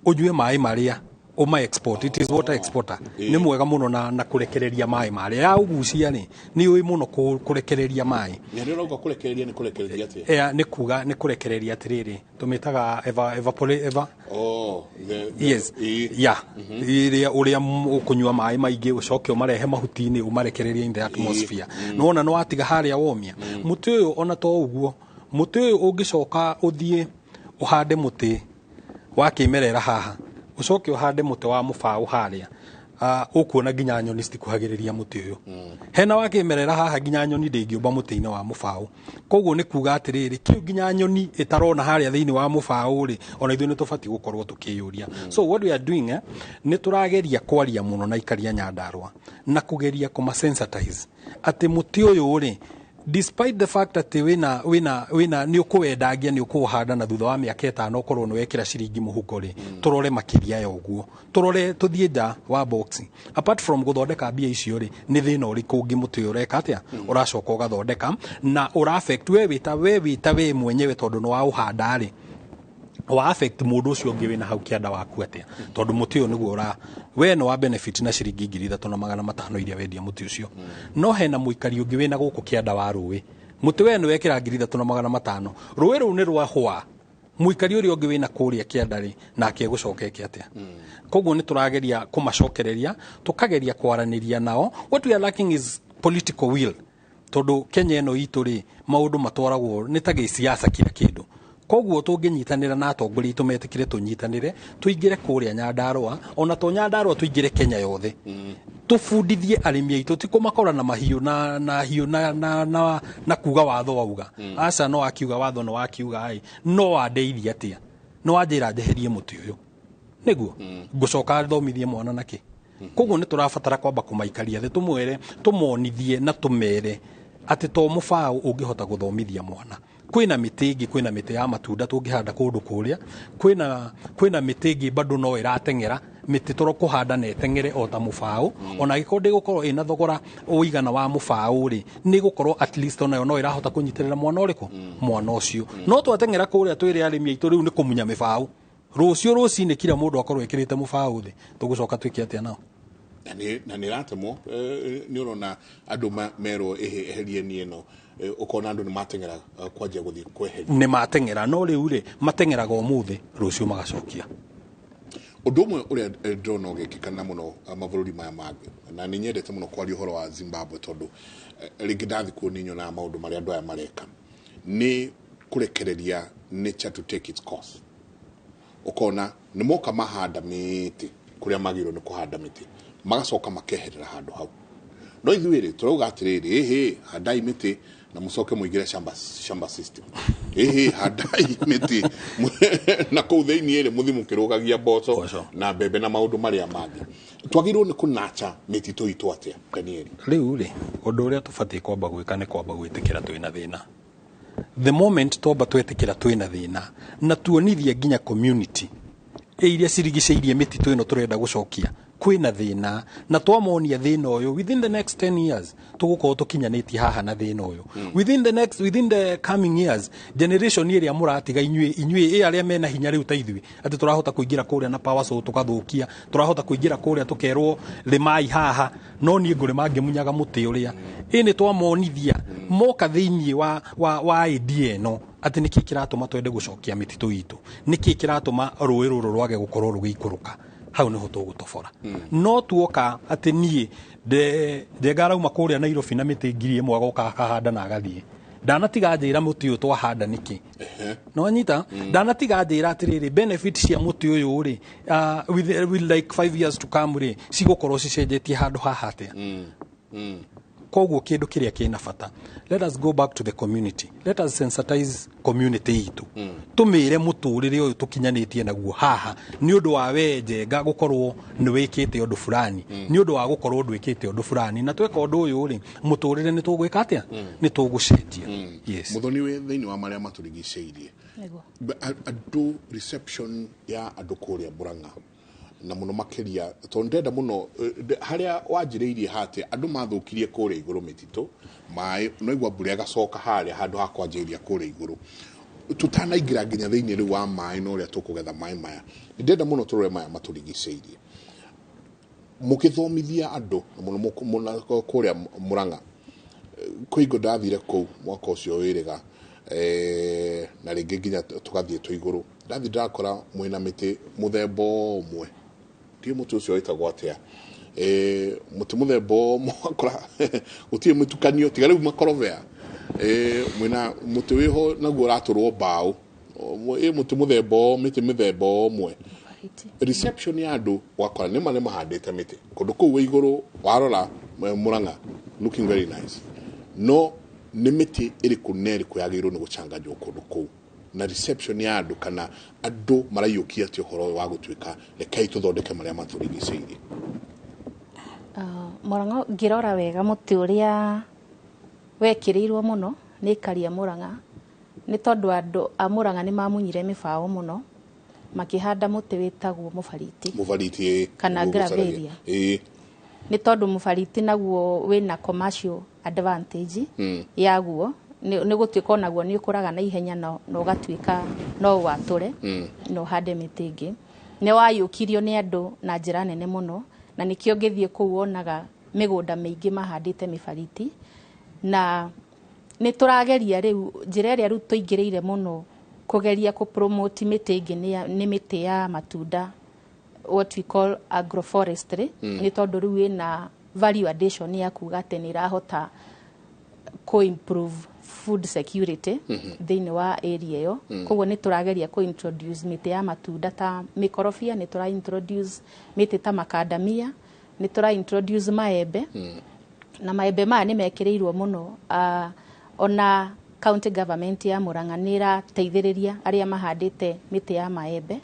ũnyue maĩ marĩa ũma export. It is water exporter. Nĩ mwega mũno na kũrekereria maĩ marĩa ya ũgucia rĩ, nĩ ũĩ mũno kũrekereria maĩ. Na rĩrĩa ũrauga kũrekereria, nĩ kũrekereria atĩa? Ea, nĩ kuga nĩ kũrekereria atĩrĩrĩ, tũmĩtaga eva, evapore, eva Oh, the Yes. Ya ĩrĩa ũrĩa ũkũnyua maĩ maingĩ, ũcoke ũmarehe mahuti-inĩ, ũmarekererie in the atmosphere. Nĩwona nĩ watiga harĩa womia mũtĩ ũyũ. Ona to ũguo, mũtĩ ũyũ ũngĩcoka ũthiĩ ũhande mũtĩ wa kĩmerera haha, ũcoke ũhande mũtĩ wa mũbaũ harĩa, ũkuona nginya nyoni citikuhagĩrĩria mũtĩ ũyũ. Hena wa kĩmerera haha, nginya nyoni ndĩngĩũmba mũtĩ-inĩ wa mũbaũ. Koguo nĩ kuga atĩrĩrĩ, kĩu nginya nyoni ĩtarona harĩa thĩinĩ wa mũbaũ rĩ, ona ithuĩ nĩ tũbatiĩ gũkorwo tũkĩyũria. So what we are doing, nĩ tũrageria kwaria mũno na ikaria Nyandarũa na kũgeria kũmasensitize atĩ mũtĩ ũyũ rĩ, despite the fact atĩ wĩna nĩ ũkũwendangia, nĩ ũkũũhanda, na thutha wa mĩaka 5 ũkorwo nĩ wekĩra ciringi mũhuko rĩ, tũrore makĩria ya ũguo, tũrore tũthiĩ nja wa box. Apart from gũthondeka mbia icio rĩ, nĩ thĩna ũrĩkũ ũngĩ mũtĩ ũyũ ũreka atĩa, ũracoka ũgathondeka na ũra affect we wĩta we mwenyewe, tondũ nĩ waũhanda rĩ, wa affect mũndũ ũcio ũngĩ wĩna hau kĩanda waku atĩa? Tondũ mũtĩ ũyũ nĩguo ũra we nĩ wa benefit na ciringi 3500 iria wendia mũtĩ ũcio, no hena mũikari ũngĩ wĩna gũkũ kĩanda wa rũĩ. Mũtĩ we nĩ wekĩra 3500, rũĩ rũu nĩ rwahũa, mũikari ũrĩa ũngĩ wĩna kũrĩa kĩanda rĩ, nake egũcoka eke atĩa? Koguo nĩ tũrageria kũmacokereria, tũkageria kwaranĩria nao. What we are lacking is political will, tondũ Kenya ĩno itũ rĩ, maũndũ matwaragwo nĩ ta gĩciaca kila kĩndũ. Koguo tũngĩnyitanĩra na atongoria aitũ metĩkĩre tũnyitanĩre, tũingĩre kũrĩa Nyandarũa, ona to Nyandarũa, tũingĩre Kenya yothe, tũbundithie arĩmi aitũ, ti kũmakora na mahiũ na hiũ na kuga watho wauga. Aca, no akiuga watho no wakiuga ai, no wandeithia atĩa? No wanjĩra njeherie mũtĩ ũyũ nĩguo ngũcoka thomithie mwana nakĩ? Koguo nĩ tũrabatara kwamba kũmaikaria thĩ, tũmwere, tũmonithie na tũmere atĩ to mũbaũ ũngĩhota gũthomithia mwana. Kwĩna mĩtĩ ĩngĩ, kwĩna mĩtĩ ya matunda tũngĩhanda kũndũ kũrĩa, kwĩna mĩtĩ ĩngĩ bado no ĩrateng'era, mĩtĩ toro kũhanda na ĩteng'ere o ta mũbaũ. Ona angĩkorwo ndĩgũkorwo ĩna thogora ũigana wa mũbaũ rĩ, nĩ gũkorwo at least onayo no ĩrahota kũnyitĩrĩra mwana ũrĩkũ, mwana ũcio. No twateng'era kũrĩa twĩre arĩmi aitũ rĩu nĩ kũmunya mĩbaũ. Rũciũ rũcinĩ kira mũndũ akorwo ĩkĩrĩte mũbaũ thĩ, tũgũcoka twĩke atĩa nao? Na nĩ ĩratemwo. Nĩ ũrona andũ merwo eherie ni ĩno, ũkona andũ nĩ mateng'era kwanjia gũthiĩ kweheria. Nĩ mateng'era, no rĩu rĩ mateng'eraga ũmũthĩ, rũciũ magacokia. Ũndũ ũmwe ũrĩa ndĩrona ũgĩkĩka mũno mabũrũri maya mangĩ, na nĩ nyendete mũno kwaria ũhoro wa Zimbabwe, tondũ rĩngĩ ndathiĩ kuo nĩ nyonaga maũndũ marĩa andũ aya mareka, nĩ kũrekereria nature to take its course. Ũkona nĩ moka mahanda mĩtĩ kũrĩa magĩrĩirwo nĩ kũhanda mĩtĩ, magacoka makeherera handũ hau. No ithuĩ rĩ tũrauga atĩrĩrĩ, ĩhĩ, handai mĩtĩ na mũcoke mũingĩre shamba system. Ĩhĩ, handai mĩtĩ na kũu thĩinĩ rĩ mũthiĩ mũkĩrũgagia mboco na mbembe na maũndũ marĩa mangĩ. Twagĩrĩirwo nĩ kũnacha mĩtitũ itũ atĩa, Danieli? Rĩu rĩ ũndũ ũrĩa tũbatiĩ kwamba gwĩka nĩ kwamba gwĩtĩkĩra twĩna thĩna. The moment twamba twetĩkĩra twĩna thĩna na tuonithie nginya community iria cirigicĩirie mĩtitũ ĩno tũrenda gũcokia kwĩna thĩna, na twamonia thĩna ũyũ within the next 10 years tũgũkorwo tũkinyanĩtie haha na thĩna ũyũ. Within the coming years, generation ĩrĩa mũratiga inyuĩ ĩ arĩa mena hinya rĩu ta ithuĩ, atĩ tũrahota kũingĩra kũrĩa na power saw tũgathũkia, tũrahota kũingĩra kũrĩa tũkerwo rĩmai haha, no niĩ ngũrĩma ngĩmunyaga mũtĩ ũrĩa. Ĩ nĩ twamonithia moka thĩinĩ wa idea ĩno atĩ nĩkĩ kĩratũma twende gũcokia mĩtitũ itũ, nĩkĩ kĩratũma rũĩ rũrũ rwage gũkorwo rũgĩikũrũka, hau nĩho tũgũtobora. No tuoka atĩ niĩ Njenga arauma kũrĩa Nairobi na mĩtĩ 1000 agoka akahanda na agathiĩ, ndanatiga njĩra mũtĩ ũyũ twahanda nĩkĩ? No nyita ndanatiga njĩra atĩrĩrĩ, benefit cia mũtĩ ũyũ rĩ, with like 5 years to come rĩ, cigũkorwo cicenjetie handũ haha atĩa? Koguo kĩndũ kĩrĩa kĩna bata, let us go back to the community, let us sensitize community itũ, tũmĩre mũtũrĩre ũyũ tũkinyanĩtie naguo haha nĩ ũndũ wa we Njenga gũkorwo nĩ wĩkĩte ũndũ fulani, nĩ ũndũ wa gũkorwo ndwĩkĩte ũndũ fulani, na tweka ũndũ ũyũ rĩ, mũtũrĩre nĩ tũgwĩka atĩa? Nĩ tũgũcenjia. Yes. Mũthoni wĩ thĩinĩ wa marĩa matũrigicĩirie, andũ reception ya andũ kũrĩa Murang'a na mũno makĩria, tondũ ndĩrenda mũno harĩa wanjĩrĩirie hatĩ andũ mathũkirie kũrĩa igũrũ mĩtitũ maĩ, no igua mbura ĩgacoka harĩa handũ ha kwanjĩrĩria kũrĩa igũrũ, tũtanaingĩra nginya thĩinĩ rĩu wa maĩ na ũrĩa tũkũgetha maĩ maya, ndĩrenda mũno tũrore maya matũrigicĩirie. Mũgĩthomithia andũ na mũno kũrĩa Murang'a, kwĩ hingo ndathire kũu mwaka ũcio wĩrĩga, na rĩngĩ nginya tũgathiĩ twĩ igũrũ, ndathiĩ ndakora mwĩna mĩtĩ mũthemba ũmwe, ndiũĩ mũtĩ ũcio wĩtagwo atĩa, mũtĩ mũthemba ũmwe wakora gũtirĩ mũtukanio tiga rĩu makorobea, mwĩna mũtĩ wĩho naguo ũratũrwo mbaũ, mũtĩ mũthemba, mĩtĩ mĩthemba ũmwe. Reception ya andũ wakora nĩ ma nĩ mahandĩte mĩtĩ kũndũ kũu wĩ igũrũ, warora Murang'a looking very nice, no nĩ mĩtĩ ĩrĩkũ na ĩrĩkũ yagĩrĩirwo nĩ gũcanganywo kũndũ kũu, na reception ya andũ kana andũ maraiyũkia atĩ ũhoro wa gũtuĩka rekei tũthondeke marĩa matũrigicĩirie. Murang'a ngĩrora wega mũtĩ ũrĩa wekĩrĩirwo mũno nĩ Karia Murang'a, nĩ tondũ andũ a Murang'a nĩ mamunyire mĩbaũ mũno makĩhanda mũtĩ wĩtagwo mũbariti. Mũbariti kana gravelia. Nĩ tondũ mũbariti naguo wĩna commercial advantage yaguo, nĩ gũtuĩka onaguo nĩ ũkũraga na ihenya na ũgatuĩka no watũre na ũhande mĩtĩ ĩngĩ. Nĩ wayũkirio nĩ andũ na njĩra nene mũno, na nĩkĩo ngĩthiĩ kũu wonaga mĩgũnda mĩingĩ mahandĩte mĩbariti. Na nĩ tũrageria rĩu njĩra ĩrĩa rĩu tũingĩrĩire mũno kũgeria kũ promote mĩtĩ ĩngĩ nĩ mĩtĩ ya matunda, what we call agroforestry, nĩ tondũ rĩu ĩna value addition ya kuga atĩ nĩ ĩrahota kũ improve food security thĩinĩ wa area ĩyo. Koguo nĩ tũrageria kũ introduce mĩtĩ ya matunda ta mĩkorobia, nĩ tũra introduce mĩtĩ ta makandamia, nĩ tũra introduce maembe, na maembe maya nĩ mekĩrĩirwo mũno. Ona county government ya Murang'a nĩ ĩrateithĩrĩria arĩa mahandĩte mĩtĩ ya maembe,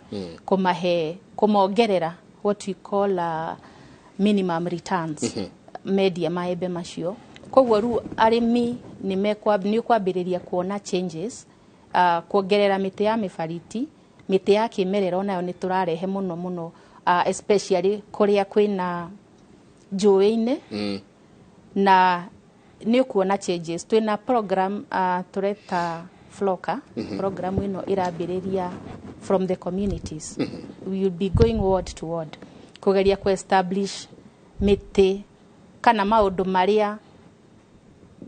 kũmahe, kũmongerera what we call minimum returns mendia maembe macio. Koguo rĩu arĩmi nĩ ũkwambĩrĩria kuona changes, kuongerera mĩtĩ ya mĩbariti, mĩtĩ ya kĩmerera onayo nĩ tũrarehe mũno mũno, especially kũrĩa kwĩna njũĩ-inĩ, na nĩ ũkuona changes. Twĩna program tũreta Floka, program ĩno ĩrambĩrĩria from the communities. We will be going ward to ward kũgeria kũ establish mĩtĩ kana maũndũ marĩa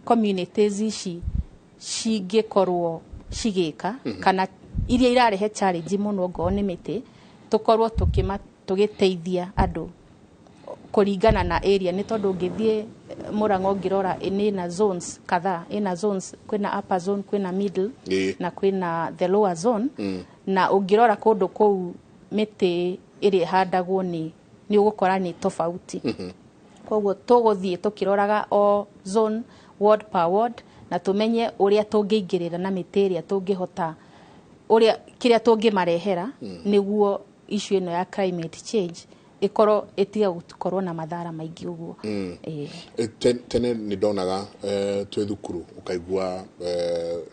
communities ici cingĩkorwo cigĩka, kana iria irarehe challenge mũno ngoo nĩ mĩtĩ, tũkorwo tũgĩteithia andũ kũringana na area. Nĩ tondũ ũngĩthiĩ Murang'a ũngĩrora ĩna zones kadhaa, ĩna zones, kwĩna upper zone, kwĩna middle na kwĩna the lower zone. Na ũngĩrora kũndũ kũu mĩtĩ ĩrĩa ĩhandagwo nĩ ũgũkora nĩ tofauti. Koguo tũgũthiĩ tũkĩroraga o zone, ward per ward, na tũmenye ũrĩa tũngĩingĩrĩra na mĩtĩ ĩrĩa tũngĩhota, ũrĩa kĩrĩa tũngĩmarehera nĩguo issue ĩno ya climate change ĩkorwo ĩtige gũkorwo na mathara maingĩ ũguo. Tene nĩ ndonaga twĩ thukuru ũkaigua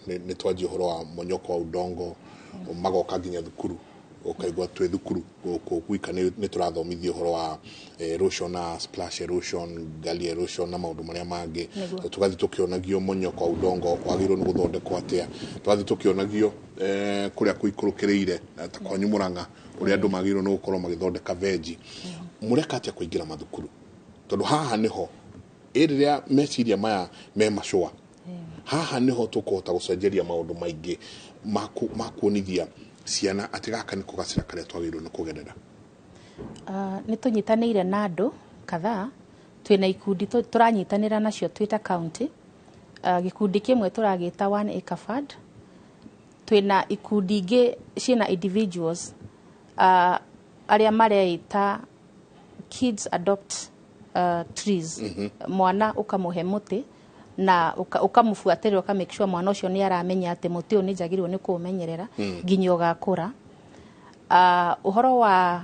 nĩ twanjia ũhoro wa monyoko wa udongo, magoka nginya thukuru ũkaigua twĩ thukuru gũkũ gwika nĩ tũrathomithio ũhoro wa erosion na splash erosion, gully erosion na maũndũ marĩa mangĩ. Tũgathiĩ tũkĩonagio monyoko wa udongo wagĩrĩirwo nĩ gũthondekwo atĩa, tũgathiĩ tũkĩonagio kũrĩa kũikũrũkĩrĩire ta kwanyu Murang'a ũrĩa andũ magĩrĩirwo nĩ gũkorwo magĩthondeka venji. Mũreka atĩa kũingĩra mathukuru? Tondũ haha nĩho rĩrĩa meciria maya me macũa, haha nĩho tũkũhota gũcenjeria maũndũ maingĩ ma kuonithia ciana atĩ gaka nĩko gacĩra karĩa twagĩrĩirwo nĩ kũgerera. Nĩ tũnyitanĩire na andũ kadhaa, twĩna ikundi tũranyitanĩra nacio twĩ ta county. Gĩkundi kĩmwe tũragĩta One Acre Fund, twĩna ikundi ingĩ ciĩna individuals arĩa mareita Kids Adopt Trees. Mwana ũkamũhe mũtĩ na ũkamũbuatĩrĩra, ũka make sure mwana ũcio nĩ aramenya atĩ mũtĩ ũyũ nĩ njagĩrĩirwo nĩ kũũmenyerera nginya ũgakũra. Ũhoro wa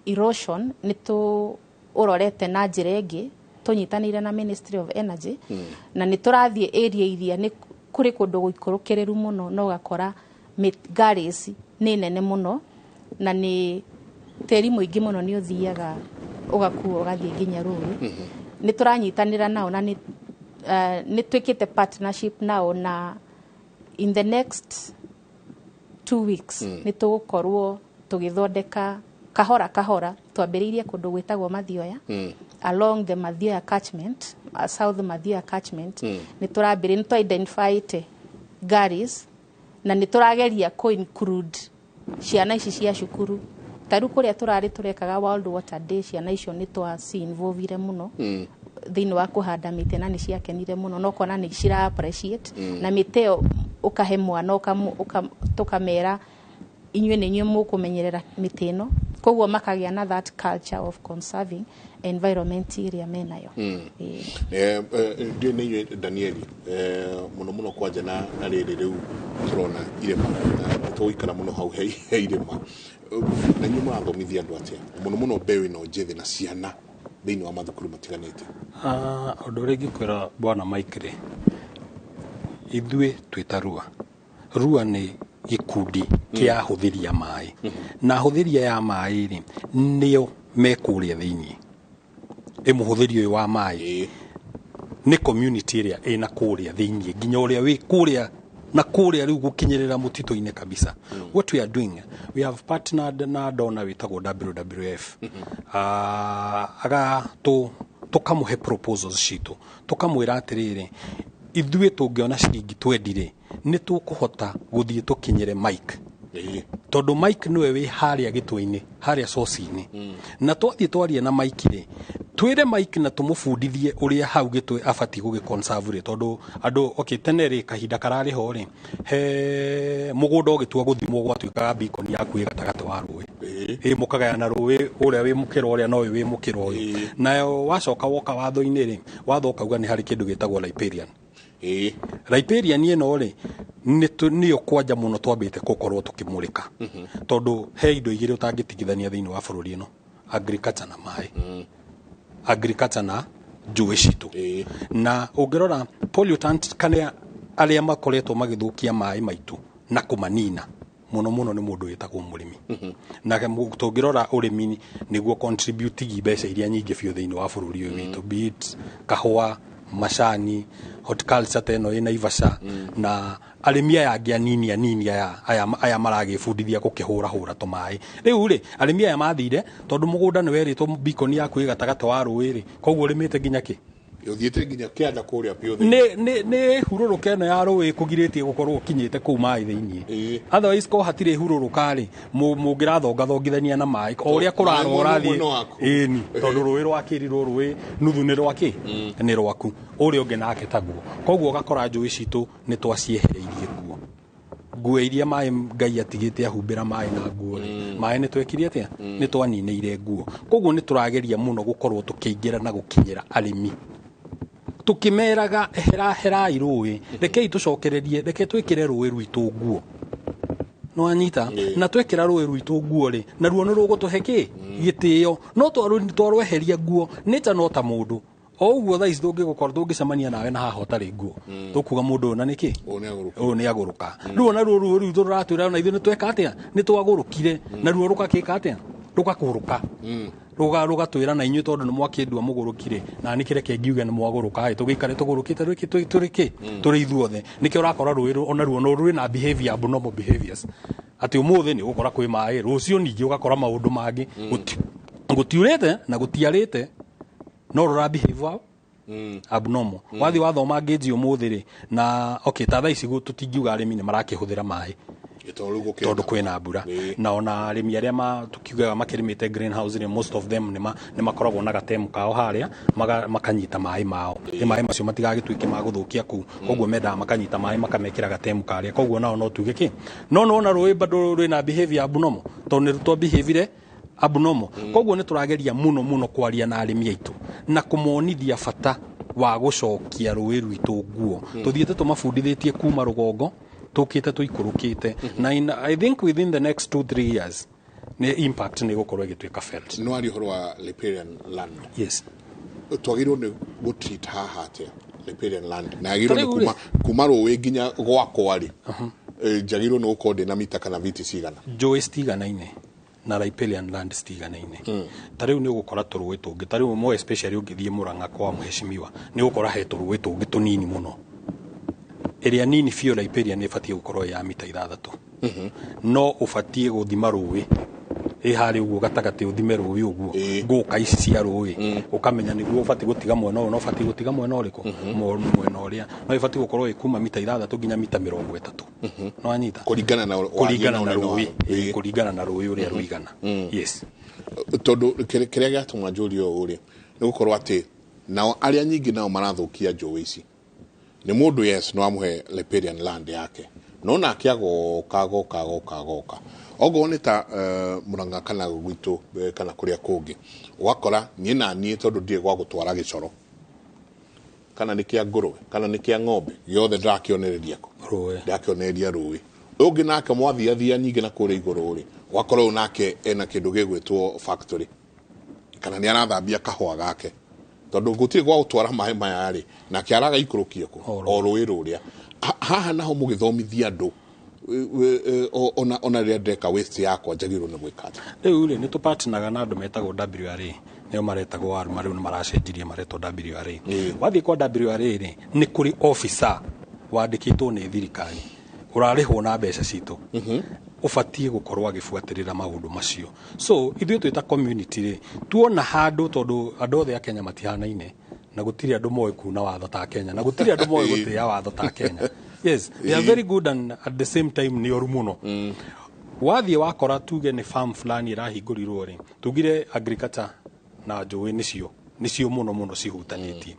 erosion nĩ tũũrorete na njĩra ĩngĩ, tũnyitanĩire na Ministry of Energy, na nĩ tũrathiĩ area iria nĩ kũrĩ kũndũ gũikũrũkĩrĩru mũno na ũgakora gullies nĩ nene mũno na nĩ tĩri mũingĩ mũno nĩ ũthiaga ũgakuo ũgathiĩ nginya rũĩ. Nĩ tũranyitanĩra nao na nĩ twĩkĩte partnership nao, na in the next 2 weeks nĩ tũgũkorwo tũgĩthondeka kahora kahora. Twambĩrĩirie kũndũ gwĩtagwo Mathioya, along the Mathioya catchment, South Mathioya catchment. Nĩ tũrambĩrĩria, nĩ twa identify gullies na nĩ tũrageria kũ include ciana ici cia cukuru. Ta rĩu kũrĩa tũrarĩ tũrekaga World Water Day, ciana icio nĩ twaci involvire mũno thĩinĩ wa kũhanda mĩtĩ na nĩ ciakenire mũno, no kona nĩ cira appreciate. Na mĩtĩ ĩyo ũkahe mwana, tũkamera inyuĩ nĩ inyuĩ mũkũmenyerera mĩtĩ ĩno, koguo makagĩa na that culture of conserving environment ĩrĩa menayo. Ndiũĩ nĩ inyuĩ Danieli, mũno mũno kwanja na rĩrĩ rĩu tũrona irĩma, tũgũikara mũno hau he irĩma, na inyuĩ mũrathomithia andũ atĩa mũno mũno mbeũ ĩno njĩthĩ na ciana thĩinĩ wa mathukuru matiganĩte? Ũndũ ũrĩa ingĩkwĩra bwana Mike rĩ, ithuĩ twĩta Rua. Rua nĩ gĩkundi kĩa ahũthĩri a maĩ, na ahũthĩri aya a maĩ rĩ nĩo me kũrĩa thĩinĩ. Ĩ mũhũthĩri ũyũ wa maĩ nĩ community ĩrĩa ĩna kũrĩa thĩinĩ nginya ũrĩa wĩ kũrĩa na kũrĩa rĩu gũkinyĩrĩra mũtitũ-inĩ kabisa. What we are doing, we have partnered na donor wĩtagwo WWF. Aga tũkamũhe proposals citũ, tũkamwĩra atĩrĩrĩ, ithuĩ tũngĩona ciringi 20 rĩ, nĩ tũkũhota gũthiĩ tũkinyĩre Mike, tondũ Mike nĩwe wĩ harĩa gĩtwe-inĩ, harĩa source-inĩ. Na twathiĩ twarie na Mike rĩ, twĩre Mike na tũmũbundithie ũrĩa hau gĩtwe abatiĩ gũgĩ-conserve rĩ, tondũ andũ okay, tene rĩ kahinda kararĩ ho rĩ, he mũgũnda ũgĩtua gũthimwo gwatuĩkaga beacon yaku ĩ gatagatĩ wa rũĩ, ĩ mũkagayana rũĩ, ũrĩa wĩ mũkĩra ũrĩa na ũyũ wĩ mũkĩra ũyũ. Nayo wacoka woka watho-inĩ rĩ, watho ũkauga nĩ harĩ kĩndũ gĩtagwo riparian. Riparian ĩno rĩ nĩyo kwanja mũno twambĩte gũkorwo tũkĩmũrĩka, tondũ he indo igĩrĩ ũtangĩtigithania thĩinĩ wa bũrũri ĩno, agriculture na maĩ, agriculture na njũĩ citũ. Na ũngĩrora pollutant kana arĩa makoretwo magĩthũkia maĩ maitũ na kũmanina mũno mũno nĩ mũndũ wĩtagwo mũrĩmi. Na tũngĩrora ũrĩmi nĩguo contribute mbeca iria nyingĩ biũ thĩinĩ wa bũrũri ũyũ witũ, be it kahũa, Macani, horticulture ta ĩno ĩ Naivasha, na arĩmi aya angĩ anini anini aya maragĩbundithia gũkĩhũrahũra tũmaĩ. Rĩu rĩ, arĩmi aya mathire tondũ mũgũnda nĩ werĩtwo beacon yaku ĩ gatagatĩ wa rũĩ rĩ, koguo ũrĩmĩte nginya kĩ? Ũthiĩte nginya kĩanda kũrĩa biũ. Nĩ hurũrũka ĩno ya rũĩ kũgirĩtie gũkorwo ũkinyĩte kũu maĩ thĩiniĩ. Otherwise ko hatirĩ hurũrũka rĩ, mũngĩrathongathongithania na maĩ o ũrĩa kũrarwo ũrathiĩ. Ĩni, tondũ rũĩ rwakĩrirwo rũĩ nuthu nĩ rwakĩ? Nĩ rwaku. Ũrĩa ũngĩ nake taguo. Koguo ũgakora njũĩ citũ nĩ twaciehereirie nguo. Nguo iria maĩ Ngai atigĩte ahumbĩra maĩ na nguo rĩ, maĩ nĩ twekire atĩa? Nĩ twaninĩire nguo. Koguo nĩ tũrageria mũno gũkorwo tũkĩingĩra na gũkinyĩra arĩmi. Tukimeraga heraherai rũĩ, rekei tũcokererie, reke twĩkĩre rũĩ rwitũ nguo. No anyita na twekĩra rũĩ rwitũ nguo rĩ, naruo nĩ rũgũtũhe kĩ? Gĩtĩo. No twarweheria nguo, nĩ ta no ta mũndũ. O ũguo thaa ici tũngĩgũkorwo tũngĩcemania nawe na haha ũtarĩ nguo, tũkuga mũndũ ũyũ na nĩkĩ? Ũyũ nĩ agũrũka. Rĩu ona ruo rũu rũratwĩra ona ithuĩ nĩ tweka atĩa? Nĩ twagũrũkire. Naruo rũgakĩka atĩa? Rũgakũrũka. Rũgatwĩra na inyuĩ tondũ nĩ mwakĩndua mũgũrũkire, na nĩ kĩreke ngiuge nĩ mwagũrũka ĩ, tũgĩikare tũgũrũkĩte tũrĩ kĩ? Tũrĩ ithuothe. Nĩkĩo ũrakora rũĩ ona ruo no rwĩ na behavior, abnormal behaviors. Atĩ ũmũthĩ nĩ ũgũkora kwĩ maĩ, rũciũ ningĩ ũgakora maũndũ mangĩ. Gũtiurĩte na gũtiarĩte, no rũra behave abnormal. Wathiĩ wathoma ngĩnji ũmũthĩ rĩ, na okay, ta thaa ici tũtingiuga arĩmi nĩ marakĩhũthĩra maĩ tondũ kwĩna mbura, na ona arĩmi arĩa tukiugaga makĩrĩmĩte greenhouse rĩ, most of them nĩ makoragwo na gatemu kao harĩa makanyita maĩ mao, nĩ maĩ macio matigagĩtuĩke ma gũthũkia kũu, koguo mendaga makanyita maĩ makamekĩra gatemu karĩa, koguo nao no tuge kĩ, no nona rũĩ bado rwĩna behavior abnormal tondũ nĩ twa behavior abnormal. Koguo nĩ tũrageria mũno mũno kwaria na arĩmi aitũ na kũmonithia bata wa gũcokia rũĩ rwitũ nguo. Tũthiĩte tũmabundithĩtie kuma rũgongo tũkĩte tũikũrũkĩte, na I think within the next 2-3 years nĩ impact nĩ gũkorwo ĩgĩtuĩka felt. No ari ũhoro wa riparian land. Yes. Twagĩrĩirwo nĩ gũtreat haha atĩa riparian land? Na yagĩrĩirwo nĩ kuma rũĩ nginya gwakwa rĩ, njagĩrĩirwo nĩ gũkorwo ndĩna mita kana viti cigana? Njũĩ citiganaine na riparian land citiganaine. Ta rĩu nĩ ũgũkora tũrũĩ tũngĩ, ta rĩu more especially ũngĩthiĩ Murang'a kwa mheshimiwa nĩ ũgũkora he tũrũĩ tũngĩ tũnini mũno. Ĩrĩa nini biũ riparian nĩ ĩbatiĩ gũkorwo ya mita 6. No ũbatiĩ gũthima rũĩ ĩ harĩa ũguo gatagatĩ, ũthime rũĩ ũguo ngũka ici cia rũĩ, ũkamenya nĩguo ũbatiĩ gũtiga mwena ũyũ na ũbatiĩ gũtiga mwena ũrĩkũ, mwena ũrĩa no ĩbatiĩ gũkorwo ĩ kuma mita 6 nginya mita 30. No anyita kũringana na rũĩ, kũringana na rũĩ ũrĩa rũigana. Yes. Tondũ kĩrĩa gĩatũma njũrie ũũ rĩ, nĩ gũkorwo atĩ nao arĩa nyingĩ nao marathũkia njũĩ ici nĩ mũndũ, yes, no amũhe riparian land yake, no nake agoka goka goka goka okorwo nĩ ta Murang'a kana gwitũ kana kũrĩa kũngĩ, ũgakora niĩ na niĩ tondũ ndirĩ gwa gũtwara gĩcoro kana nĩ kĩa ngũrwe kana nĩ kĩa ng'ombe, gĩothe ndĩrakĩonereria kũ? Ndĩrakĩonereria rũĩ. Ũngĩ nake mwathiathia nyingĩ na kũrĩa igũrũ rĩ, ũgakora ũyũ nake ena kĩndũ gĩgwĩtwo factory kana nĩ arathambia kahũa gake, tondũ gũtirĩ gwa gũtwara maĩ maya rĩ, nake aragaikũrũkia kũ? O rũĩ rũrĩa. Haha naho mũgĩthomithia andũ ona rĩrĩa ndeka waste yakwa njagĩrĩirwo nĩ gwĩka atĩa? Rĩu rĩ, nĩ tũpartneraga na andũ metagwo WRA, nĩo maretagwo ARMA, rĩu nĩ maracenjirie maretwo WRA. Wathiĩ kwa WRA rĩ, nĩ kũrĩ officer wandĩkĩtwo nĩ thirikari ũrarĩhwo na mbeca citũ, ũbatiĩ gũkorwo agĩbuatĩrĩra maũndũ macio. So ithuĩ twĩ ta community rĩ, tuona handũ, tondũ andũ othe a Kenya matihanaine, na gũtirĩ andũ moĩ kuna watho ta Kenya, na gũtirĩ andũ moĩ gũtĩĩa watho ta Kenya. Yes, they are very good and at the same time nĩ oru mũno. Wathiĩ wakora tuge nĩ farm fulani ĩrahingũrirwo rĩ, tugire agriculture na njũĩ nĩcio mũno mũno cihutanĩtie.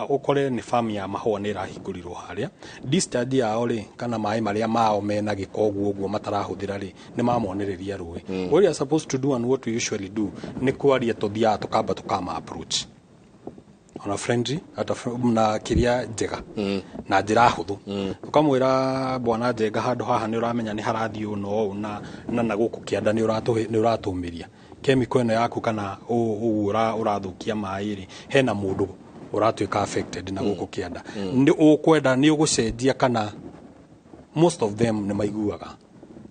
Ũkore nĩ farm ya mahũa nĩ ĩrahingũrirwo harĩa, discharge yao rĩ, kana maĩ marĩa mao mena gĩko ũguo ũguo matarahũthĩra rĩ, nĩ mamonereria rũĩ. What we are supposed to do and what we usually do nĩ kwaria, tũthiaga tũkamba tũkama approach ona friendly ata na kĩrĩa njega na njĩra hũthũ, ũkamwĩra bwana Njenga, handũ haha nĩ ũramenya nĩ harathiĩ ũũ na ũũ na gũkũ kĩanda nĩ ũratũmĩria chemical ĩno yaku kana ũguo ũrathũkia maĩ rĩ, hena mũndũ ũratuĩka affected na gũkũ kĩanda, nĩ ũkwenda nĩ ũgũcenjia kana most of them nĩ maiguaga.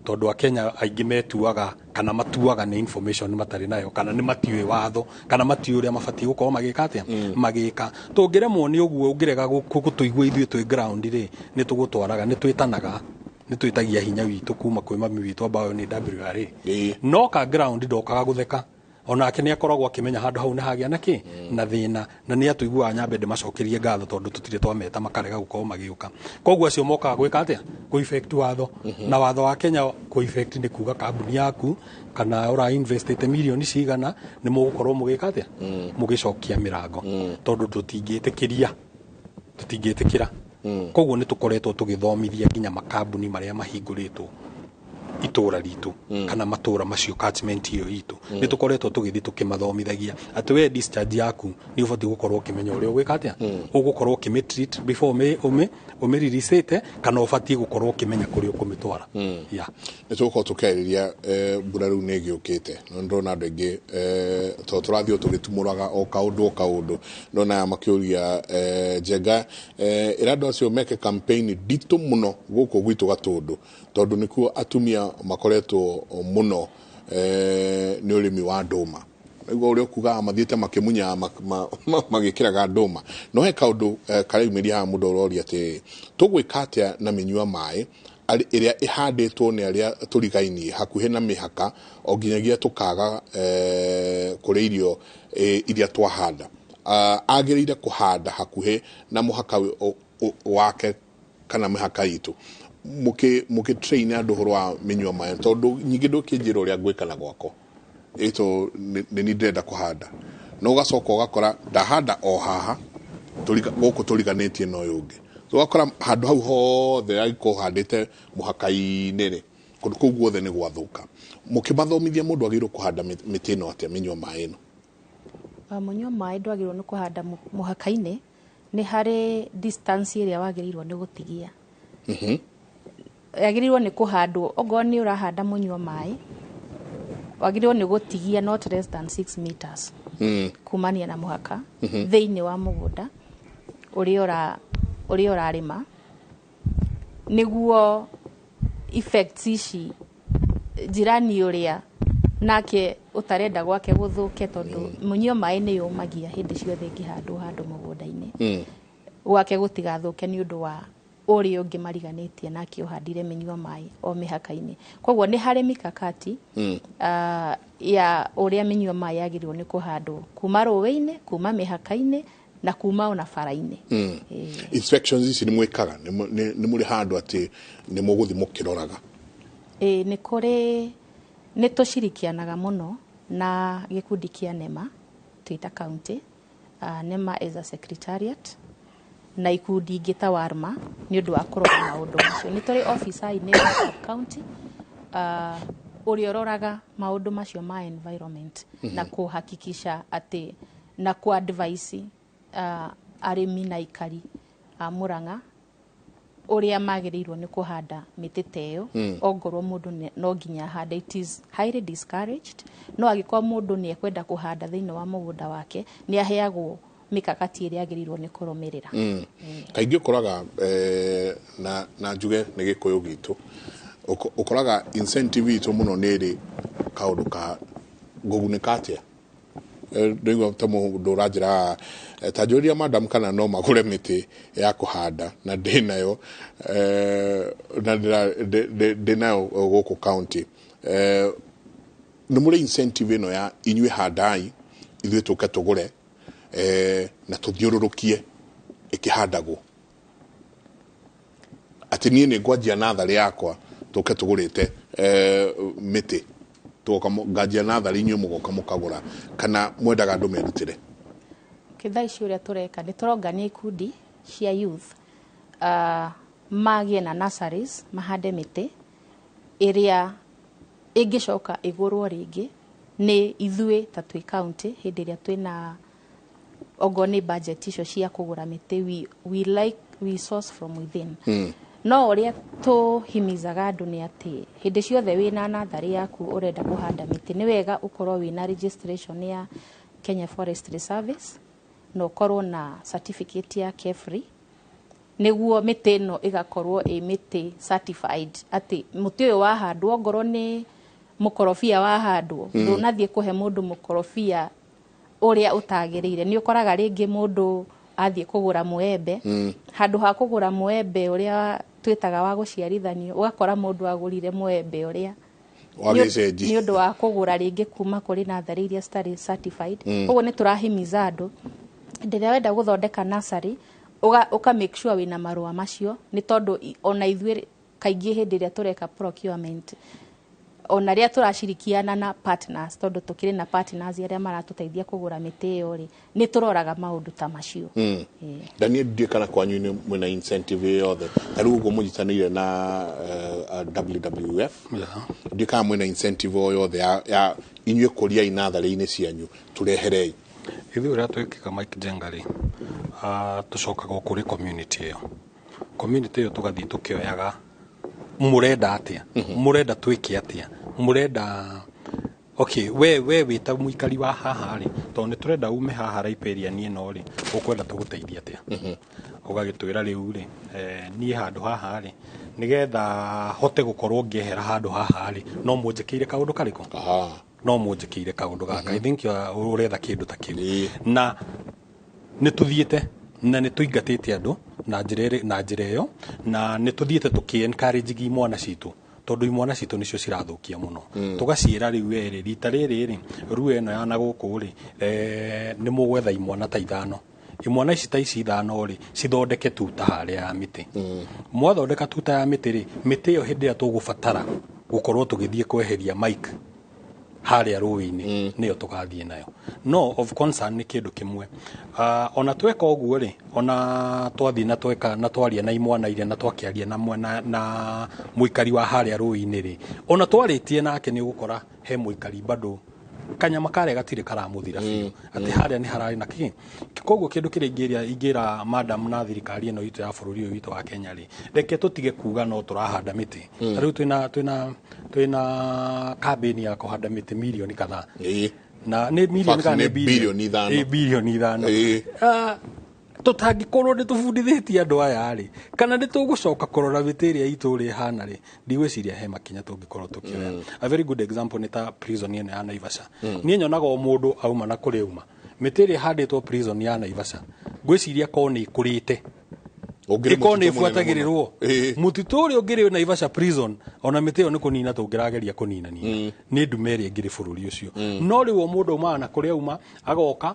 Tondũ Akenya aingĩ metuaga kana matuaga nĩ information matarĩ nayo, kana nĩ matiũĩ watho, kana matiũĩ ũrĩa mabatiĩ gũkorwo magĩka atĩa, magĩka. Tũngĩremwo nĩ ũguo, ũngĩrega gũtũigua ithuĩ twĩ ground rĩ, nĩ tũgũtwaraga, nĩ twĩtanaga, nĩ twĩtagia hinya witũ kuma kwĩ mami witũ ambayo nĩ WRA. No ka ground ndokaga gũtheka, onake nĩ akoragwo akĩmenya handũ hau nĩ hagĩa na kĩ na thĩna, na nĩ atũiguaga. Nyambe ndĩmacokerie ngatho tondũ tũtirĩ twameta makarega gũkorwo magĩũka. Koguo acio mokaga gwĩka atĩa? Kũ effect watho. Na watho wa Kenya kũ effect nĩ kuga kambuni yaku kana ũra investĩte mirioni cigana, nĩ mũgũkorwo mũgĩka atĩa? Mũgĩcokia mĩrango, tondũ tũtingĩtĩkĩria, tũtingĩtĩkĩra. Koguo nĩ tũkoretwo tũgĩthomithia nginya makambuni marĩa mahingũrĩtwo itũra ritũ kana matũra macio, catchment ĩyo itũ. Nĩ tũkoretwo tũgĩthiĩ tũkĩmathomithagia atĩ we discharge yaku nĩ ũbatiĩ gũkorwo ũkĩmenya ũrĩa ũgwĩka atĩa, ũgũkorwo ũkĩmĩtreat before ũmĩreleasĩte, kana ũbatiĩ gũkorwo ũkĩmenya kũrĩa ũkũmĩtwara. Yeah. Nĩ tũgũkorwo tũkĩarĩria mbura rĩu nĩ ĩgĩũkĩte, no nĩ ndĩrona andũ aingĩ, tondũ tũrathiĩ o tũgĩtumũraga o kaũndũ o kaũndũ, ndona aya makĩũria, Njenga, ĩra andũ acio meke campaign nditũ mũno gũkũ gwitũ Gatũndũ, tondũ nĩkuo atumia makoretwo mũno nĩ ũrĩmi wa ndũma. Nĩguo ũrĩa ũkugaga mathiĩte makĩmunyaga magĩkĩraga ndũma. No he kaũndũ kareyumĩria haha, mũndũ ũroria atĩrĩrĩ, tũgwĩka atĩa na mĩnyua maĩ ĩrĩa ĩhandĩtwo nĩ arĩa tũrigainie hakuhĩ na mĩhaka, o nginyagia tũkaga kũrĩa irio iria twahanda? Agĩrĩire kũhanda hakuhĩ na mũhaka wake kana mĩhaka itũ? Mũkĩ train andũ ũhoro wa mĩnyua maĩ, tondũ nyingĩ ndũkĩnjĩra ũrĩa ngwĩka na gwakwa ĩto nĩ ni ndĩrenda kũhanda, no ũgacoka ũgakora ndahanda o haha gũkũ tũriganĩtie na ũyũ ũngĩ. So ũgakora handũ hau hothe angĩkorwo ũhandĩte mũhaka-inĩ rĩ, kũndũ kũu guothe nĩ gwathũka. Mũkĩmathomithia, mũndũ agĩrĩirwo kũhanda mĩtĩ ĩno atĩa, mĩnyua maĩ ĩno? Mũnyua maĩ ndwagĩrĩirwo nĩ kũhanda mũhaka-inĩ. Nĩ harĩ distance ĩrĩa wagĩrĩirwo nĩ gũtigia. Yagĩrĩirwo nĩ kũhandwo, okorwo nĩ ũrahanda mũnyua maĩ, wagĩrĩirwo nĩ gũtigia not less than 6 meters kumania na mũhaka thĩinĩ wa mũgũnda ũrĩa ũrarĩma, nĩguo effects ici jirani ũrĩa nake ũtarenda gwake gũthũke, tondũ mũnyua maĩ nĩ yũmagia hĩndĩ ciothe ĩngĩhandwo handũ mũgũnda-inĩ, gwake gũtigathũke nĩ ũndũ wa ũrĩa ũngĩ mariganĩtie nake ũhandire mĩnyua maĩ o mĩhaka-inĩ. Koguo nĩ harĩ mikakati ya ũrĩa mĩnyua maĩ yagĩrĩirwo nĩ kũhandwo kuma rũĩ-inĩ, kuma mĩhaka-inĩ, na kuma ona bara-inĩ. Inspections ici nĩ mwĩkaga? Nĩ mũrĩ handũ atĩ nĩ mũgũthiĩ mũkĩroraga? Ĩĩ, nĩ kũrĩ. Nĩ tũcirikianaga mũno na gĩkundi kĩa NEMA twĩta county, NEMA as a secretariat, na ikundi ingĩ ta WARMA nĩ ũndũ wa kũrora maũndũ macio. Nĩ tũrĩ officer-inĩ wa sub county ũrĩa ũroraga maũndũ macio ma environment na kũhakikisha atĩ na kũ-advise arĩmi na aikari a Murang'a ũrĩa magĩrĩirwo nĩ kũhanda mĩtĩ ta ĩyo. Ongorwo mũndũ no nginya ahande, it is highly discouraged, no angĩkorwo mũndũ nĩ ekwenda kũhanda thĩinĩ wa mũgũnda wake, nĩ aheagwo mikakati ĩrĩa agĩrĩirwo nĩ kũrũmĩrĩra. Kaingĩ ũkoraga na njuge nĩ gĩkũyũ gitũ, ũkoraga incentive itũ mũno nĩ ĩrĩ kaũndũ ka ngũgunĩka atĩa. Ndĩigua ta mũndũ ũranjĩra, ta njũria madam kana no magũre mĩtĩ ya kũhanda, na ndĩnayo na ndĩnayo gũkũ county. Nĩ mũrĩ incentive ĩno ya inyuĩ handai, ithuĩ tũke tũgũre, na tũthiũrũrũkie ĩkĩhandagwo, atĩ niĩ nĩ ngwanjia natharĩ yakwa, tũke tũgũrĩte mĩtĩ, tũgoka nganjia natharĩ, inyuĩ mũgoka mũkagũra, kana mwendaga andũ merutĩre? Thaa ici ũrĩa tũreka, nĩ tũrongania ikundi cia youth magĩe na nurseries, mahande mĩtĩ ĩrĩa ĩngĩcoka ĩgũrwo rĩngĩ nĩ ithuĩ ta twĩ county hĩndĩ ĩrĩa twĩna okorwo nĩ budget icio cia kũgũra mĩtĩ. We like we source from within. No ũrĩa tũhimizaga andũ nĩ atĩ hĩndĩ ciothe wĩna natharĩ yaku ũrenda kũhanda mĩtĩ, nĩ wega ũkorwo wĩna registration ya Kenya Forestry Service na ũkorwo na certificate ya KEFRI. Nĩguo mĩtĩ ĩno ĩgakorwo ĩ mĩtĩ certified, atĩ mũtĩ ũyũ wahandwo, ongorwo nĩ mũkorobia wahandwo, ndũnathiĩ kũhe mũndũ mũkorobia ũrĩa ũtagĩrĩire. Nĩ ũkoraga rĩngĩ mũndũ athiĩ kũgũra mũembe, handũ ha kũgũra mũembe ũrĩa twĩtaga wa gũciarithanio, ũgakora mũndũ agũrire mũembe ũrĩa wa gĩcenji. Nĩ ũndũ wa kũgũra rĩngĩ kuma kũrĩ natharĩ iria citarĩ certified. Ũguo nĩ tũrahimiza andũ, hĩndĩ ĩrĩa wenda gũthondeka nursery, ũka make sure wĩna marũa macio, nĩ tondũ ona ithuĩ kaingĩ hĩndĩ ĩrĩa tũreka procurement, ona rĩrĩa tũracirikiana na partners, tondũ tũkĩrĩ na partners arĩa maratũteithia kũgũra mĩtĩ ĩyo rĩ, nĩ tũroraga maũndũ ta macio. Daniel, ndiĩ kana kwanyu nĩ mwĩna incentive ĩyo yothe, ta rĩu ũguo mũnyitanĩire na WWF, ndiĩ kana mwĩna incentive o yothe ya inyuĩ kũria natharĩ-inĩ cianyu tũreherei? Ithuĩ ũrĩa twĩkaga, Mike Jenga rĩ, tũcokaga o kũrĩ community ĩyo, community ĩyo tũgathiĩ tũkĩoyaga, mũrenda atĩa, mũrenda twĩke atĩa, mũrenda, okay, we wĩta mũikari wa haha rĩ, tondũ nĩ tũrenda ume haha riparian ĩno rĩ, ũkwenda tũgũteithie atĩa? Ũgagĩtwĩra rĩu rĩ, niĩ handũ haha rĩ, nĩgetha hote gũkorwo ngĩehera handũ haha rĩ, no mũnjĩkĩire kaũndũ karĩkũ, no mũnjĩkĩire kaũndũ gaka. I think ũretha kĩndũ ta kĩu, na nĩ tũthiĩte na nĩ tũingatĩte andũ na njĩra na njĩra ĩyo, na nĩ tũthiĩte tũkĩ encourage imwana citũ, tondũ imwana citũ nĩcio cirathũkia mũno. Tũgaciĩra rĩu werĩ rita rĩrĩ rĩ, ruo ĩno ya na gũkũ rĩ, nĩ mũgwetha imwana ta ithano, imwana ici ta ici ithano rĩ, cithondeke tuta harĩa ya mĩtĩ. Mwathondeka tuta ya mĩtĩ rĩ, mĩtĩ ĩyo hĩndĩ ĩrĩa tũgũbatara gũkorwo tũgĩthiĩ kweheria Mike harĩa rũĩ-inĩ, nĩyo tũgathiĩ nayo. No of concern nĩ kĩndũ kĩmwe, ona tweka ũguo rĩ, ona twathiĩ na tweka na twaria na imwana iria na twakĩaria na mwana na mũikari wa harĩa rũĩ-inĩ rĩ, ona twarĩtie nake, nĩ ũgũkora he mũikari bado kanyama karĩa gatirĩ karamũthira biũ atĩ harĩa nĩ hararĩ na kĩ. Koguo kĩndũ kĩrĩa ingĩra madam na thirikari ĩno itũ ya bũrũri ũyũ witũ wa Kenya rĩ, reke tũtige kuga no tũrahanda mĩtĩ. Ta rĩu twĩna campaign ya kũhanda mĩtĩ mirioni kadhaa, na nĩ mirioni Fact, kana nĩ nĩ bilioni 5. Ĩ, bilioni 5. Tũtangĩkorwo nĩ tũbundithĩtie andũ aya rĩ, kana nĩ tũgũcoka kũrora mĩtĩ ĩrĩa itũ ũrĩa ĩhana rĩ, ndigwĩciria he makinya tũngĩkorwo tũkĩoya. A very good example nĩ ta prison ĩno ya Naivasha. Niĩ nyonaga o mũndũ auma na kũrĩa auma, mĩtĩ ĩrĩa ĩhandĩtwo prison ya Naivasha, ngwĩciria korwo nĩ ĩkũrĩte, Ũngĩrĩ ĩkorwo nĩ mũtitũ mũnene mũno. ĩbuatagĩrĩrwo, mũtitũ ũrĩa ũngĩrĩ Naivasha prison, ona mĩtĩ ĩyo nĩ kũnina tũngĩrageria kũninanina nĩ ndume ĩrĩa ĩngĩrĩ bũrũri ũcio. No rĩu o mũndũ aumaga na kũrĩa auma agoka,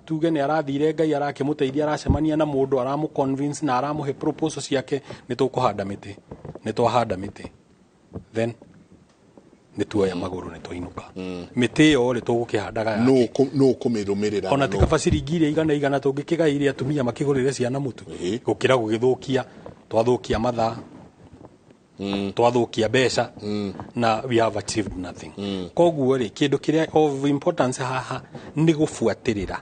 tuge nĩ arathire, Ngai arakĩmũteithia, aracemania na mũndũ aramũ convince na aramũhe proposal ciake, nĩ tũkũhanda mĩtĩ, nĩ twahanda mĩtĩ, then nĩ tuoya magũrũ, nĩ twainũka. Mĩtĩ ĩyo rĩ, tũgũkĩhandaga ya Nũ ũkũmĩrũmĩrĩra? Ona na ti kaba ciringi iria igana igana tũngĩkĩgaĩire atumia makĩgũrĩre ciana mũtu, gũkĩra gũgĩthũkia, twathũkia mathaa, twathũkia mbeca, na we have achieved nothing. Koguo rĩ, kĩndũ kĩrĩa of importance haha nĩ gũbuatĩrĩra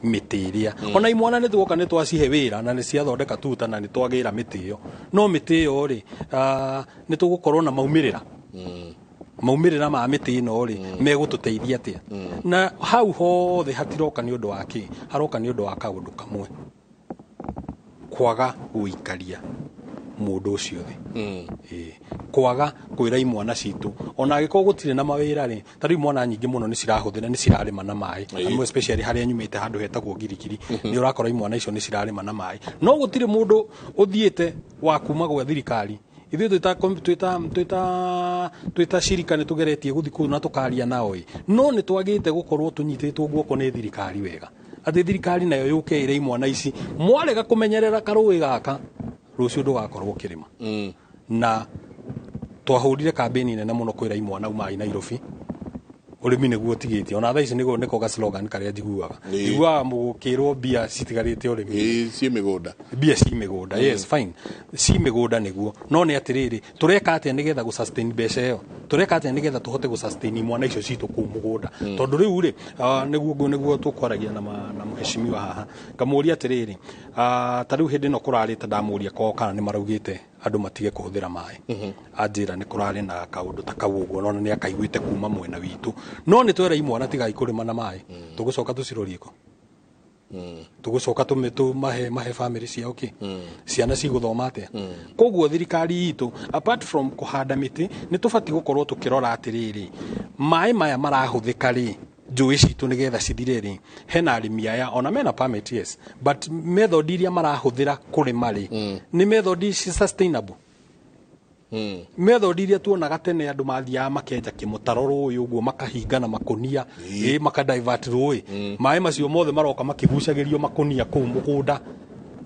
mĩtĩ ĩrĩa. Ona imwana nĩ tuoka nĩ twacihe wĩra na nĩ ciathondeka tuta na nĩ twagĩra mĩtĩ ĩyo, no mĩtĩ ĩyo rĩ, nĩ tũgũkorwo na maumĩrĩra, maumĩrĩra ma mĩtĩ ĩno rĩ, megũtũteithia atĩa? Na hau hothe hatiroka nĩ ũndũ wa kĩ, haroka nĩ ũndũ wa kaũndũ kamwe, kwaga gũikaria mũndũ ũcio thĩ. Ĩĩ. Kwaga kwĩra imwana citũ, ona angĩkorwo gũtirĩ na mawĩra rĩ, ta rĩu imwana nyingĩ mũno nĩ cirahũthĩra, nĩ cirarĩma na maĩ. Especially harĩa nyumĩte, handũ hetagwo Ngirikiri, nĩ ũrakora imwana icio nĩ cirarĩma na maĩ, no gũtirĩ mũndũ ũthiĩte wa kuma gwa thirikari. Ithuĩ twĩta cirika nĩ tũgeretie gũthiĩ kũu na tũkaria nao ĩ, no nĩ twagĩte gũkorwo tũnyitĩtwo guoko nĩ thirikari wega, atĩ thirikari nayo yũke ĩre imwana ici, mwarega kũmenyerera karũĩ gaka, rũciũ ndũgakorwo ũkĩrĩma. Na twahũrire kambĩni nene mũno kwĩra imwana, umai Nairobi, ũrĩmi nĩguo ũtigĩtie. Ona thaa ici nĩguo nĩko ga slogan karĩa njiguaga, njiguaga mũkĩrwo mbia citigarĩte ũrĩmi. Ĩĩ, ciĩ mĩgũnda. Mbia ci mĩgũnda, yes, fine, ci mĩgũnda nĩguo, no nĩ atĩrĩrĩ, tũreka atĩa nĩgetha gũ sustain mbeca ĩyo? Tũreka atĩa nĩgetha tũhote gũ sustain imwana icio citũ kũu mũgũnda? Tondũ rĩu rĩ, nĩguo tũkwaragia na mheshimiwa haha, ngamũria atĩrĩrĩ, ta rĩu hĩndĩ ĩno kũrarĩte, ndamũria kwao kana nĩ maraugĩte andũ matige kũhũthĩra maĩ, anjĩra nĩ kũrarĩ na kaũndũ ta kau ũguo, nona nĩ akaiguĩte kuma mwena witũ, no nĩ twera imwana tigai kũrĩma na maĩ, tũgũcoka tũcirorie kũ? Tũgũcoka tũmahe mahe family ciao kĩ? Ciana cigũthoma atĩa? Koguo thirikari itũ, apart from kũhanda mĩtĩ, nĩ tũbatiĩ gũkorwo tũkĩrora atĩrĩrĩ, maĩ maya marahũthĩka rĩ, njũĩ citũ nĩgetha cithire rĩ, hena arĩmi aya ona mena permit, yes, but method iria marahũthĩra kũrĩma rĩ, nĩ method ici sustainable? Method iria tuonaga tene, andũ mathiaga makenja kĩmũtaro rũĩ ũguo, makahinga na makũnia, ĩ maka divert rũĩ, maĩ macio mothe maroka makĩgucagĩrio makũnia kũu mũgũnda,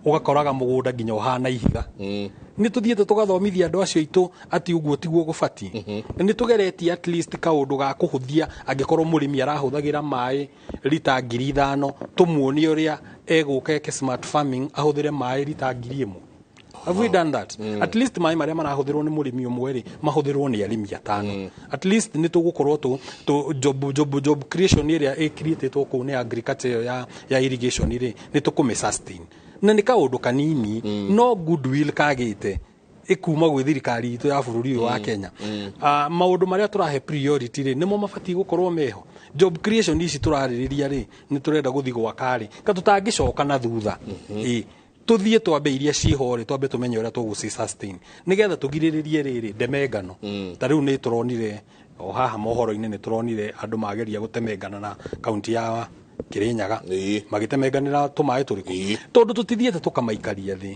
ũgakoraga mũgũnda nginya ũhana ihiga. Nĩ tũthiĩte tũgathomithia andũ acio aitũ atĩ ũguo tiguo gũbatiĩ? Nĩ tũgeretie at least kaũndũ ga kũhũthia, angĩkorwo mũrĩmi arahũthagĩra maĩ rita 5,000, tũmuonie ũrĩa egũka eke smart farming, ahũthĩre maĩ rita 1,000. Have we done that? At least maĩ marĩa marahũthĩrwo nĩ mũrĩmi ũmwe rĩ, mahũthĩrwo nĩ arĩmi atano. At least nĩ tũgũkorwo tũ job creation ĩrĩa ĩcreatetwo kũu nĩ agriculture ĩyo ya irrigation rĩ, nĩ tũkũmĩ sustain. Na nĩ kaũndũ kanini, no goodwill kagĩte ĩkuma gwĩ thirikari itũ ya bũrũri ũyũ wa Kenya. Maũndũ marĩa tũrahe priority rĩ, nĩmo mabatiĩ gũkorwo meho. Job creation ici tũrarĩrĩria rĩ, nĩ tũrenda gũthiĩ gwaka rĩ, ka tũtangĩcoka na thutha, ĩ tũthiĩ twambe iria ciho rĩ, twambe tũmenye ũrĩa tũgũci sustain nĩgetha tũgirĩrĩrie rĩrĩ ndemengano. Ta rĩu nĩ tũronire o haha mohoro-inĩ, nĩ tũronire andũ mageria gũtemengana na kaunti ya Kirinyaga, magĩtemenganĩra tũmaĩ tũrĩkũ, tondũ tũtithiĩte tũkamaikaria thĩ,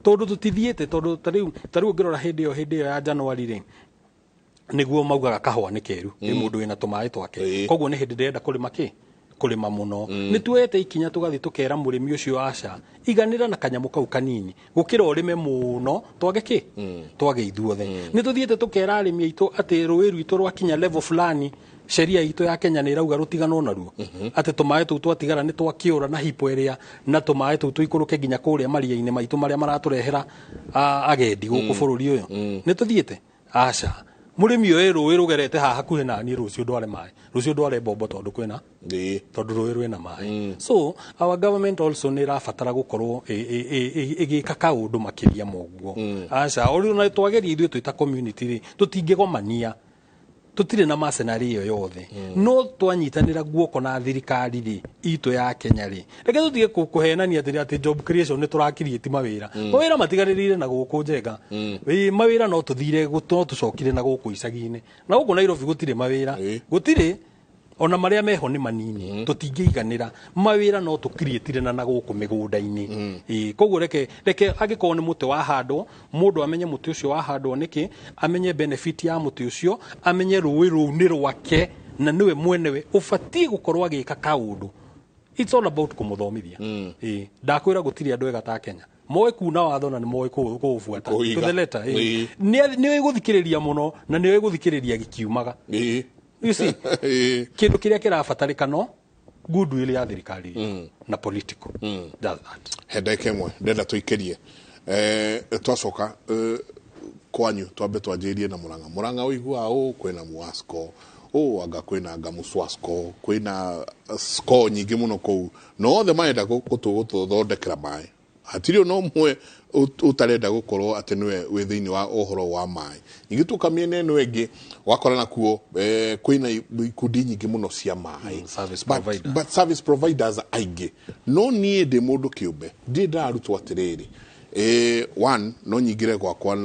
tondũ tũtithiĩte, tondũ ta rĩu ũngĩrora hĩndĩ ĩyo ya January rĩ, nĩguo maugaga kahũa nĩ keru, nĩ mũndũ wĩna tũmaĩ twake, koguo nĩ hĩndĩ ndĩrenda kũrĩma kĩ kũrĩma mũno. Nĩ tuoete ikinya tũgathiĩ tũkera mũrĩmi ũcio, aca, iganĩra na kanyamũ kau kanini gũkĩra ũrĩme mũno twage kĩ twage ithuothe. Nĩ tũthiĩte tũkera arĩmi aitũ atĩ rũĩ rwitũ rwakinya level fulani, sheria itũ ya Kenya nĩ ĩrauga rũtiganwo naruo, atĩ tũmaĩ tũu twatigara nĩ twakĩũra na hipo ĩrĩa, na tũmaĩ tũu tũikũrũke nginya kũrĩa maria-inĩ maitũ marĩa maratũrehera agendi gũkũ bũrũri ũyũ. Nĩ tũthiĩte? Aca. Mũrĩmi ũyũ, rũĩ rũgerete haha hakuhĩ naniĩ, rũciũ ndware maĩ, rũciũ ndware mbombo, tondũ kwĩna tondũ rũĩ rwĩna maĩ. So our government also nĩ ĩrabatara gũkorwo ĩgĩka kaũndũ makĩria ma ũguo. Aca, ona twageria ithuĩ twĩ ta community rĩ, tũtingĩgomania, tũtirĩ na macenarĩ ĩyo yothe, no twanyitanĩra guoko na thirikari rĩ itũ ya Kenya rĩ, reke tũtige kũhenania atĩ job creation nĩ tũrakiriĩti mawĩra. Mawĩra matigarĩrĩire na gũkũ Njenga. Ĩ, mawĩra no tũthire, no tũcokire na gũkũ icagi-inĩ, na gũkũ Nairobi gũtirĩ mawĩra, gũtirĩ, ona marĩa meho nĩ manini, tũtingĩiganĩra mawĩra, no tũkiriĩtire na gũkũ mĩgũnda-inĩ. Ĩ, koguo reke angĩkorwo nĩ mũtĩ wahandwo, mũndũ amenye mũtĩ ũcio wahandwo nĩkĩ, amenye benefit ya mũtĩ ũcio, amenye rũĩ rũu nĩ rwake na nĩwe mwenewe ũbatiĩ gũkorwo agĩka kaũndũ. It's all about kũmũthomithia. Ĩ, ndakwĩra gũtirĩ andũ ega ta Kenya moĩ kuna watho na nĩ moĩ kũũbuata Kũũiga. to the letter. Ĩ. Nĩ oĩ gũthikĩrĩria mũno na nĩ oĩ gũthikĩrĩria gĩkiumaga. You see, kĩndũ kĩrĩa kĩrabatarĩka no goodwill ya thirikari na political. That's that. He ndagĩka ĩmwe ndenda tũikĩrie, twacoka kwanyu twambe twanjĩrĩrie na Mũrang'a. Mũrang'a ũiguaga ũ kwĩna Muasco, ũ anga kwĩna anga Muswasco, kwĩna sco nyingĩ mũno kũu, na othe marenda gũtũthondekera maĩ. Hatirĩ ona ũmwe ũtarenda gũkorwo atĩ nĩwe wĩ thĩinĩ wa ũhoro wa maĩ. Ningĩ tuoka mĩena ĩno ĩngĩ, wakora nakuo kwĩna ikundi nyingĩ mũno cia maĩ. Service But, but service providers aingĩ. No niĩ ndĩ mũndũ kĩũmbe, ndirĩ ndararutwo atĩrĩrĩ, one, no nyingĩre gwakwa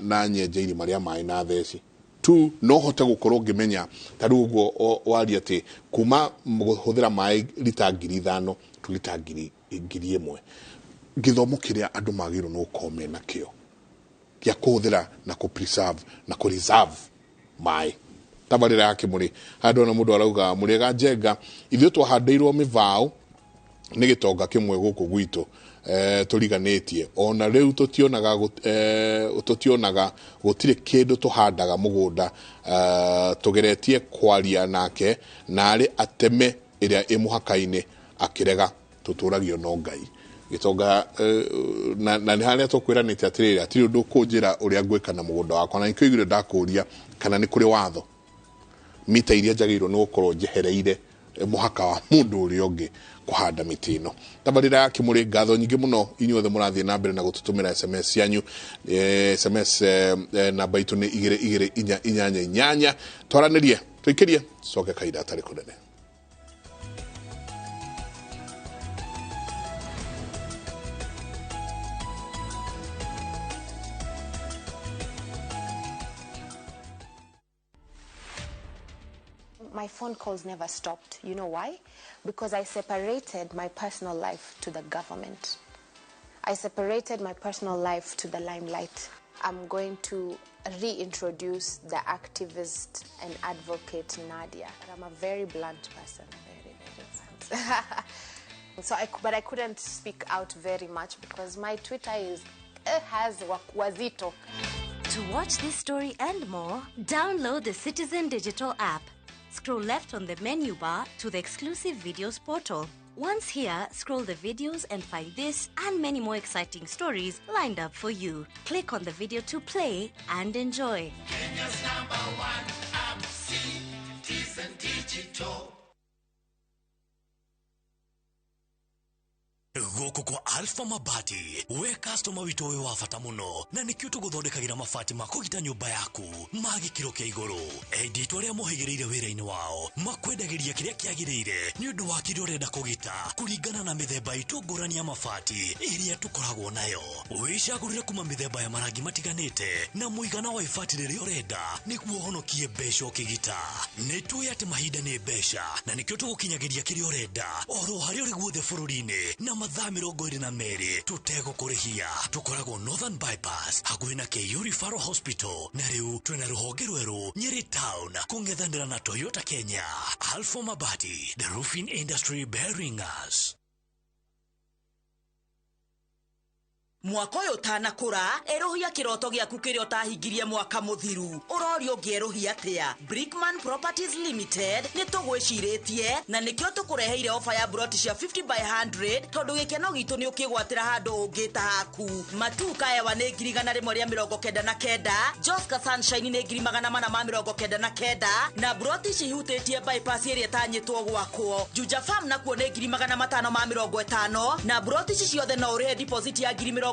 na nyenje irima rĩa maĩ na theci. Two, no hote gũkorwo ngĩmenya ta rĩu ũguo waria atĩ kuma kũhũthĩra maĩ rita 5,000 tu rita 1,000. Gĩthomo kĩrĩa andũ magĩrĩirwo nĩ gũkorwo mena kĩo gĩa kũhũthĩra na kũ preserve na kũ reserve maĩ. Tabarĩra ya Kĩmũrĩ handũ ona mũndũ arauga, mũrĩega Njenga, ithuĩ twahandĩirwo mĩbaũ nĩ gĩtonga kĩmwe gũkũ gwitũ, tũriganĩtie ona rĩu tũtionaga tũtionaga gũtirĩ kĩndũ tũhandaga mũgũnda. Tũgeretie kwaria nake narĩ ateme ĩrĩa ĩ mũhaka-inĩ, akĩrega. Tũtũragio no Ngai gĩtonga, na nĩ harĩa tũkwĩranĩte atĩrĩrĩ, hatirĩ ũndũ ũkũnjĩra ũrĩa ngwĩka na mũgũnda wakwa, na nĩkĩo igũrũ ndakũria kana nĩ kũrĩ watho mita iria njagĩrĩirwo nĩ gũkorwo njehereire mũhaka wa mũndũ ũrĩa ũngĩ kũhanda mĩtĩ ĩno. Tabarĩra ya Kĩmũrĩ, ngatho nyingĩ mũno inyuothe mũrathiĩ na mbere na gũtũtũmĩra SMS cianyu. SMS namba itũ nĩ 22488. Twaranĩrie, tũikĩrie, coke kahinda atarĩ kũnene. My phone calls never stopped. You know why? Because I separated my personal life to the government. I separated my personal life to the limelight. I'm going to reintroduce the activist and advocate Nadia. But I'm a very blunt person, very, very blunt. But I couldn't speak out very much because my Twitter is has wazito. To watch this story and more, download the Citizen Digital app. Scroll left on the menu bar to the exclusive videos portal. Once here, scroll the videos and find this and many more exciting stories lined up for you. Click on the video to play and enjoy. Kenya's #1 app, Citizen Digital. Gũkũ kwa Alpha Mabati we customer witũ wĩ wa bata mũno na nĩkĩo tũgũthondekagĩra mabati ma kũgita nyũmba yaku ma gĩkĩro kĩa igũrũ. Endia itũ arĩa mohĩgĩrĩire wĩra-inĩ wao makwendagĩria kĩrĩa kĩagĩrĩire nĩ ũndũ wa kĩrĩa ũrenda kũgita kũringana na mĩthemba itũ ngũrani ya mabati ĩrĩa tũkoragwo nayo. Wĩcagũrĩre kuma mĩthemba ya marangi matiganĩte na mũigana wa ibati rĩrĩa ũrenda nĩguo ũhonokie mbeca ũkĩgita. Nĩ tũĩ atĩ mahinda nĩ mbeca na nĩkĩo tũgũkinyagĩria kĩrĩa ũrenda oro harĩa ũrĩ guothe bũrũri-inĩ na mathaa 22 tũtegũkũrĩhia. Tũkoragwo Northern Bypass hakuhĩ na KU Referral Hospital na rĩu twĩna rũhonge rwerũ Nyeri Town kũng'ethanĩra na Toyota Kenya. Alpha Mabati, the roofing industry bearing us. Mwaka ũyũ ũtanakũra erũhia kĩroto gĩaku kĩrĩa ũtahingirie mwaka mũthiru. Ũrorio ũngĩerũhia atĩa? Brickman Properties Limited nĩ tũgwĩcirĩtie na nĩkĩo tũkũreheire ofa ya broti cia 50 by 100 tondũ gĩkeno gitũ nĩ ũkĩgwatĩra handũ ũngĩta haku. Matuka Ewa nĩ 199,000, Joska Sunshine nĩ 499,000 na broti ici ihutĩtie bypass ĩrĩa ĩtanyĩtwo gwakwo. Juja Farm nakuo nĩ 550,000 na broti ici ciothe no ũrĩhe deposit ya 50,000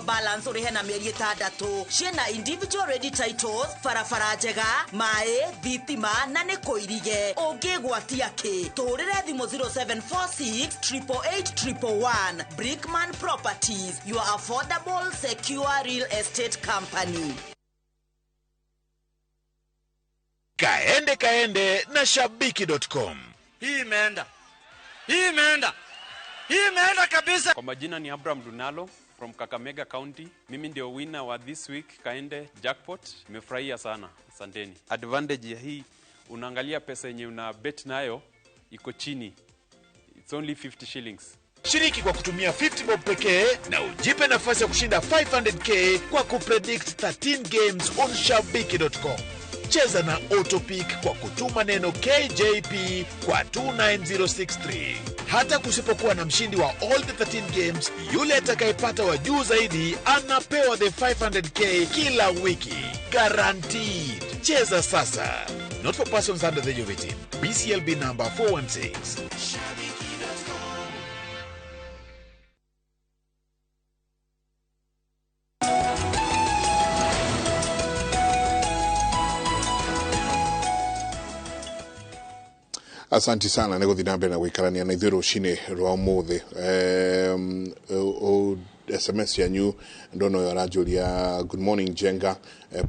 balance ũrĩhe na mĩeri 6. Ciĩna individual ready titles, barabara njega, maĩ, thitima na nĩ kũirige. Ũngĩgwatia kĩ? Tũhũrĩre thimũ 0746 888 111. Brickman Properties, your affordable, secure real estate company. Kaende kaende na shabiki.com. Hii imeenda. Hii imeenda. Hii imeenda kabisa. Kwa majina ni Abraham Dunalo from Kakamega County. Mimi ndio winner wa this week Kaende Jackpot. Nimefurahia sana. Asanteni. Advantage ya hii, unaangalia pesa yenye una bet nayo iko chini. It's only 50 shillings. Shiriki kwa kutumia 50 bob pekee na ujipe nafasi ya kushinda 500k kwa kupredict 13 games on shabiki.com. Cheza na Autopick kwa kutuma neno KJP kwa 29063. Hata kusipokuwa na mshindi wa all the 13 games, yule atakayepata wa juu zaidi anapewa the 500k kila wiki. Guaranteed. Cheza sasa. Not for persons under the age of 18. BCLB number 416. Asanti sana nĩ gũthiĩ na mbere na gũikarania na ithuĩ rũcinĩ rwa ũmũthĩ. SMS yanyu ndona ũyũ aranjũria good morning Jenga,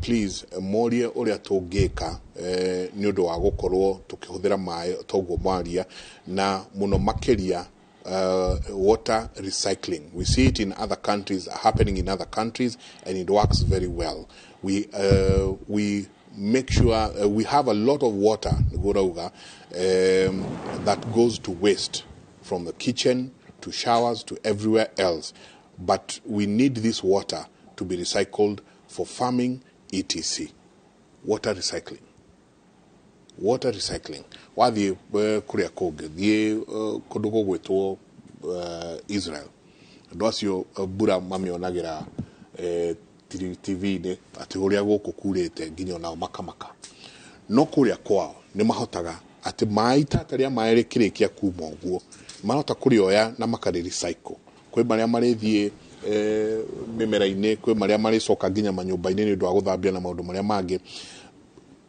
please morie ũrĩa tũngĩka nĩ ũndũ wa gũkorwo tũkĩhũthĩra maĩ toguo mwaria na mũno makĩria water recycling. We see it in other countries, happening in other countries, and it works very well. We make sure we have a lot of water that goes to waste, from the kitchen to showers to everywhere else. But we need this water to be recycled for farming, etc. Water recycling. Water recycling. Wathiĩ kũrĩa kũngĩ, thiĩ kũndũ gũgwĩtwo Israel. Andũ acio mbura mamĩonagĩra TV-inĩ atĩ ũrĩa gũkũ kurĩte nginya onao makamaka. No kũrĩa kwao nĩ mahotaga atĩ maĩ itata rĩa maĩ rĩkĩrĩkia kuma ũguo marahota kũrĩoya na makarĩ recycle. Kwĩ marĩa marĩthiĩ mĩmera-inĩ, kwĩ marĩa marĩcoka nginya manyũmba-inĩ nĩ ũndũ wa gũthambia na maũndũ marĩa mangĩ.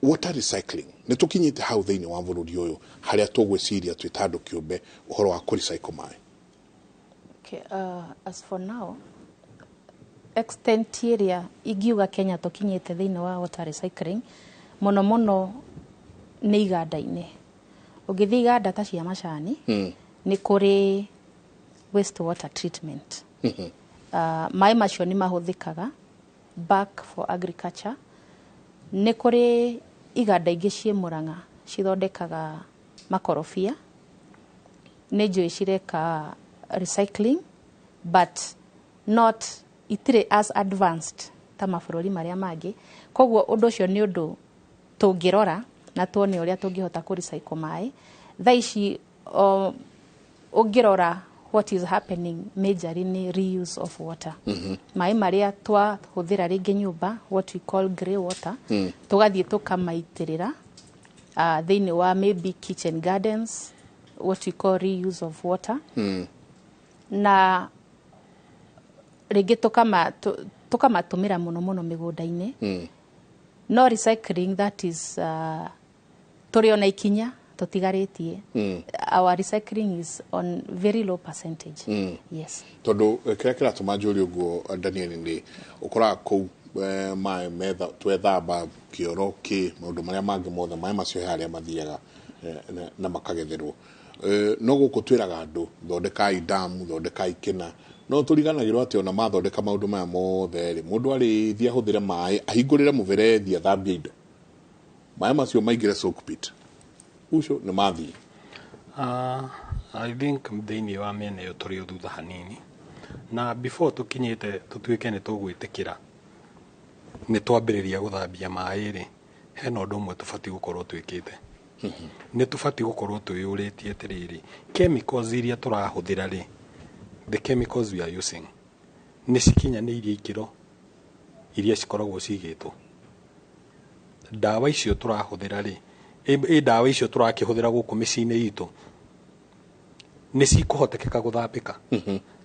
Water recycling nĩ tũkinyĩte hau thĩinĩ wa bũrũri ũyũ harĩa tũgwĩciria twĩ ta andũ kĩũmbe ũhoro wa kũ-recycle maĩ. Okay, as for now, extent ĩrĩa ingiuga Kenya tũkinyĩte thĩinĩ wa water recycling mũno mũno nĩ iganda-inĩ. Ũngĩthiĩ iganda ta cia macani, nĩ kũrĩ waste water treatment. Maĩ macio nĩ mahũthĩkaga back for agriculture. Nĩ kũrĩ iganda ingĩ ciĩ Mũrang'a cithondekaga makorobia, nĩ njũĩ cireka recycling, but not itirĩ as advanced ta mabũrũri marĩa mangĩ. Koguo ũndũ ũcio nĩ ũndũ tũngĩrora na tuone ũrĩa tũngĩhota kũ recycle maĩ. Thaa ici ũngĩrora what is happening majorly nĩ reuse of water. Maĩ marĩa twahũthĩra rĩngĩ nyũmba, what we call grey water, tũgathiĩ tũkamaitĩrĩra thĩinĩ wa maybe kitchen gardens, what we call reuse of water. Na rĩngĩ tũkamatũmĩra mũno mũno mĩgũnda-inĩ. No recycling, that is, tũrĩ ona ikinya tũtigarĩtie. Our recycling is on very low percentage. Yes. Tondũ kĩrĩa kĩratũma njũrie ũguo, Daniel, nĩ ũkoraga kũu maĩ metha twethamba kĩoro kĩ maũndũ marĩa mangĩ mothe, maĩ macio he harĩa mathiaga na makagetherwo. No gũkũ twĩraga andũ thondekai damu, thondekai kĩna, no tũriganagĩrwo atĩ ona mathondeka maũndũ maya mothe rĩ, mũndũ arĩthiĩ ahũthĩre maĩ, ahingũrĩre mũberethi, athambie indo, maĩ macio maingĩre soak pit, ucio nĩ mathiĩ. I think thĩinĩ wa mĩena ĩyo tũrĩ o thutha hanini, na before tũkinyĩte tũtuĩke nĩ tũgwĩtĩkĩra nĩ twambĩrĩria gũthambia maĩ rĩ, hena ũndũ ũmwe tũbatiĩ gũkorwo twĩkĩte. Nĩ tũbatiĩ gũkorwo twĩyũrĩtie atĩrĩrĩ, chemicals iria tũrahũthĩra rĩ, the chemicals we are using, nĩ cikinyanĩirie ikĩro iria cikoragwo cigĩtwo? Ndawa icio tũrahũthĩra rĩ, ĩ ndawa icio tũrakĩhũthĩra gũkũ mĩciĩ-inĩ itũ nĩ cikũhotekeka gũthambĩka?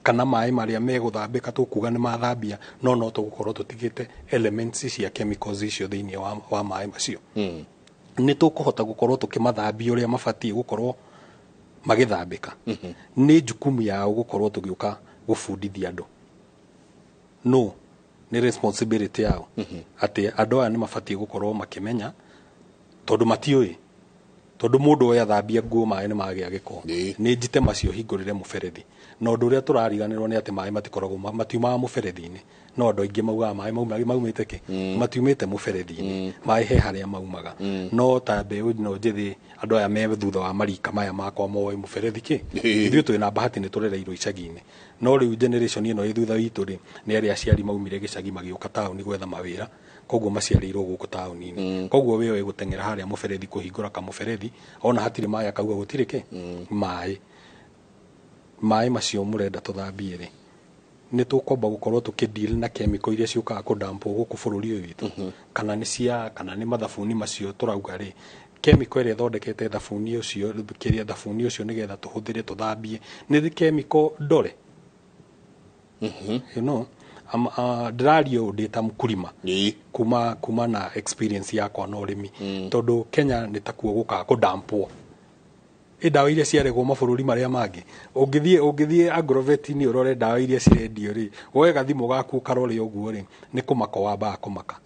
Kana maĩ marĩa megũthambĩka tũkuga nĩ mathambia, no tũgũkorwo tũtigĩte elements cia chemicals icio thĩinĩ wa maĩ macio? Nĩ tũkũhota gũkorwo tũkĩmathambia ũrĩa mabatiĩ gũkorwo magĩthambĩka? Nĩ jukumu yao gũkorwo tũgĩũka gũbundithia andũ? No nĩ responsibility yao atĩ andũ aya nĩ mabatiĩ gũkorwo makĩmenya, tondũ matiũĩ, tondũ mũndũ oya athambia nguo, maĩ nĩ magĩa gĩko, nĩ njite macio hingũrĩre mũberethi. Na ũndũ ũrĩa tũrariganĩrwo nĩ atĩ maĩ matikoragwo matiumaga mũberethi-inĩ. No andũ aingĩ maugaga maĩ maumĩte kĩ, matiumĩte mũberethi-inĩ. Maĩ he harĩa maumaga. No ta mbeũ ĩno njĩthĩ, andũ aya me thutha wa marika maya makwa, moĩ mũberethi kĩ. Ithuĩ twĩna bahati nĩ tũrereirwo icagi-inĩ, no rĩu generation ĩno ĩ thutha witũ rĩ, nĩ arĩa aciari maumire gĩcagi magĩũka taũni gwetha mawĩra, koguo maciarĩirwo gũkũ taũni-inĩ. Koguo we oĩ gũteng'era harĩa mũberethi, kũhingũra kamũberethi, ona hatirĩ maĩ akauga gũtirĩ kĩ maĩ. Maĩ macio mũrenda tũthambie rĩ, nĩ tũkwamba gũkorwo tũkĩdeal na chemical iria ciũkaga kũdampwo gũkũ bũrũri ũyũ witũ, kana nĩ cia kana nĩ mathabuni macio tũrauga rĩ, chemical ĩrĩa ĩthondekete thabuni ũcio, kĩrĩa thabuni ũcio nĩgetha tũhũthĩre tũthambie, nĩ chemical ndore? Ndĩraria ũũ ndĩ ta mkulima kuma na experience yakwa na ũrĩmi, tondũ Kenya nĩ takuo gũkaga kũdampwo ĩ ndawa iria ciaregwo mabũrũri marĩa mangĩ. Ũngĩthiĩ agrovet-inĩ ũrore ndawa iria cirendio rĩ, woe gathimũ gaku ũkarore ũguo rĩ, nĩ kũmaka wambaga kũmaka,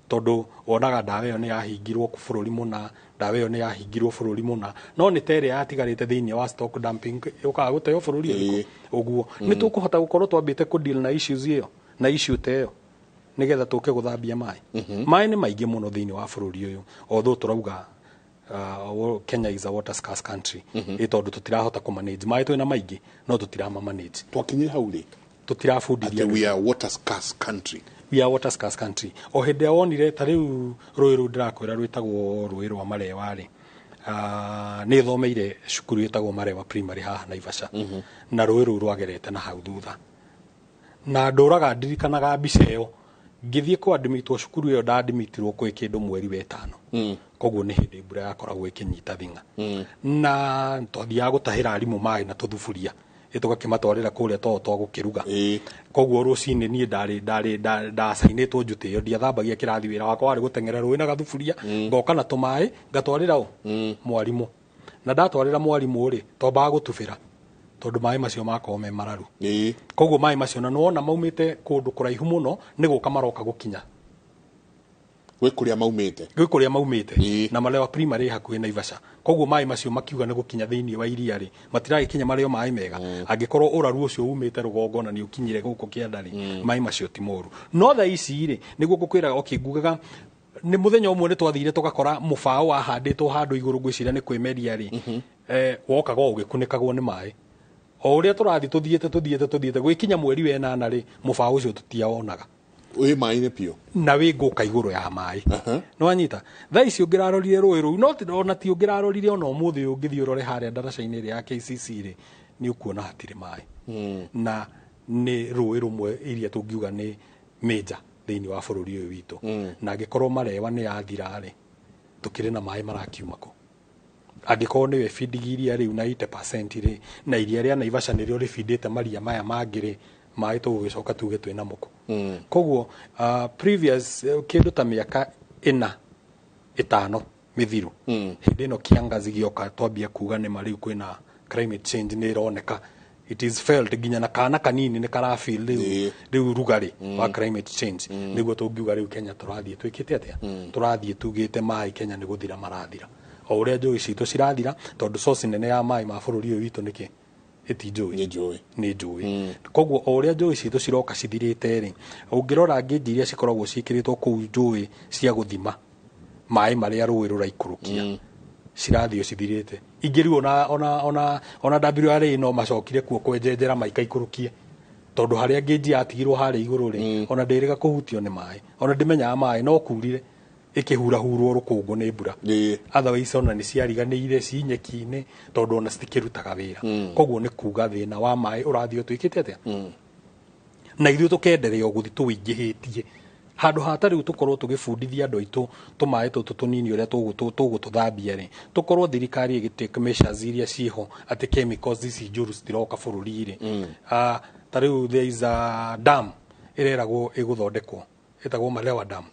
tondũ wonaga ndawa ĩyo nĩ yahingirwo bũrũri mũna, ndawa ĩyo nĩ yahingirwo bũrũri mũna, no nĩ ta ĩrĩa yatigarĩte thĩinĩ wa stock dumping yũkaga gũteo bũrũri ũrĩkũ ũguo. Nĩ tũkũhota gũkorwo twambĩte kũ deal na issues ĩyo, na issue ta ĩyo, nĩgetha tũke gũthambia maĩ? Maĩ nĩ maingĩ mũno thĩinĩ wa bũrũri ũyũ, although tũrauga Kenya is a water scarce country, ĩ tondũ tũtirahota kũ manage maĩ. Twĩna maingĩ no tũtirama manage. Twakinyire hau rĩ? Tũtirabundithia. Atĩ we are water scarce country? We are water scarce country. O hĩndĩ ĩrĩa wonire ta rĩu rũĩ rũu ndĩrakwĩra rwĩtagwo rũĩ rwa Marewa rĩ, nĩ thomeire cukuru ĩtagwo Marewa Primary haha Naivasha, na rũĩ rũu rwagerete na hau thutha, na ndũraga ndirikanaga mbica ĩyo ngĩthiĩ kũadmitwo cukuru ĩyo. Ndadmitirwo kwĩ kĩndũ mweri wa ĩtano, koguo nĩ hĩndĩ mbura yakoragwo ĩkĩnyita thing'a, na twathiaga gũtahĩra arimũ maĩ na tũthuburia, ĩ tũgakĩmatwarĩra kũrĩa too twa gũkĩruga. Koguo rũcinĩ niĩ ndarĩ ndacainĩtwo njutĩ ĩyo, ndiathambagia kĩrathi. Wĩra wakwa warĩ gũteng'era rũĩ na gathuburia, ngoka na tũmaĩ ngatwarĩra ũ mwarimũ. Na ndatwarĩra mwarimũ rĩ, twambaga gũtubĩra tondũ maĩ macio makorwo me mararu. Koguo maĩ macio na nĩwona maumĩte kũndũ kũraihu mũno, nĩ gũka maroka gũkinya. Gwĩ kũrĩa maumĩte. Gwĩ kũrĩa maumĩte na Malewa Primary hakuhĩ Naivasha, koguo maĩ macio makiuga nĩ gũkinya thĩinĩ wa iria rĩ, matiragĩkinya marĩ o maĩ mega. Angĩkorwo ũraru ũcio umĩte rũgongo na nĩ ũkinyire gũkũ kĩanda rĩ, maĩ macio ti moru. No thaa ici rĩ, nĩguo ngũkwĩraga, okay, ngugaga nĩ mũthenya ũmwe nĩ twathire tũgakora mũbaũ wahandĩtwo handũ igũrũ, ngwĩciria nĩ kwĩmeria rĩ, wokaga o ũgĩkunĩkagwo nĩ maĩ. O ũrĩa tũrathiĩ tũthiĩte tũthiĩte tũthiĩte, gwĩkinya mweri wa ĩnana rĩ, mũbaũ ũcio tũtiawonaga. Wĩ maĩ-inĩ biũ. Na wĩ ngũka igũrũ ya maĩ. Nĩ wanyita? Thaa ici ũngĩrarorire rũĩ rũu, no ona ti ũngĩrarorire, ona ũmũthĩ ũyũ ũngĩthiĩ ũrore harĩa ndaraca-inĩ ĩrĩa ya KCC rĩ, nĩ ũkuona hatirĩ maĩ. Na nĩ rũĩ rũmwe iria tũngiuga nĩ major thĩinĩ wa bũrũri ũyũ witũ. Na angĩkorwo Marewa nĩ yathira rĩ, tũkĩrĩ na maĩ marakiuma kũ? Angĩkorwo nĩwe ĩbindigia iria rĩu na 80% rĩ, na iria rĩa Naivasha nĩrĩo rĩbindĩte maria maya mangĩ rĩ, maĩ tũgũgĩcoka tuge twĩna mũkũ. Koguo previous kĩndũ ta mĩaka 4 5 mĩthiru, hĩndĩ ĩno kiangazi gĩoka, twambia kuga nĩma rĩu kwĩna climate change, nĩ ĩroneka, it is felt, nginya na kana kanini nĩ karafeel rĩu rĩu rugarĩ wa climate change. Nĩguo tũngiuga rĩu Kenya tũrathiĩ twĩkĩte atĩa? Tũrathiĩ tugĩte maĩ Kenya nĩ gũthira marathira o ũrĩa njũĩ citũ cirathira, tondũ source nene ya maĩ ma bũrũri ũyũ witũ nĩkĩ ĩti njũĩ? Nĩ njũĩ. Koguo o ũrĩa njũĩ citũ ciroka cithirĩte rĩ, ũngĩrora ngĩnji iria cikoragwo ciĩkĩrĩtwo kũu njũĩ cia gũthima maĩ marĩa rũĩ rũraikũrũkia, cirathiĩ o cithirĩte. Ingĩ rĩu ona WRA no macokire kuo kwenjenjera maikaikũrũkie, tondũ harĩa ngĩnji yatigirwo harĩa igũrũ rĩ, ona ndĩrĩga kũhutio nĩ maĩ, ona ndĩmenyaga maĩ no kurire ĩkĩhurahurwo rũkũngũ nĩ mbura. Otherwise ona nĩ ciariganĩire ci nyeki-inĩ, tondũ ona citikĩrutaga wĩra. Koguo nĩ kuga thĩna wa maĩ ũrathiĩ ũtwĩkĩte atĩa, na ithuĩ tũkenderea gũthiĩ tũwĩingĩhĩtie handũ ha ta rĩu tũkorwo tũgĩbundithia andũ aitũ tũmaĩ tũtũ tũnini ũrĩa tũgũtũthambia rĩ, tũkorwo thirikari ĩgĩtake measures iria ciĩho atĩ chemicals ici njũru citiroka bũrũri rĩ. Ta rĩu there is a dam ĩreragwo ĩgũthondekwo ĩtagwo Malewa Dam,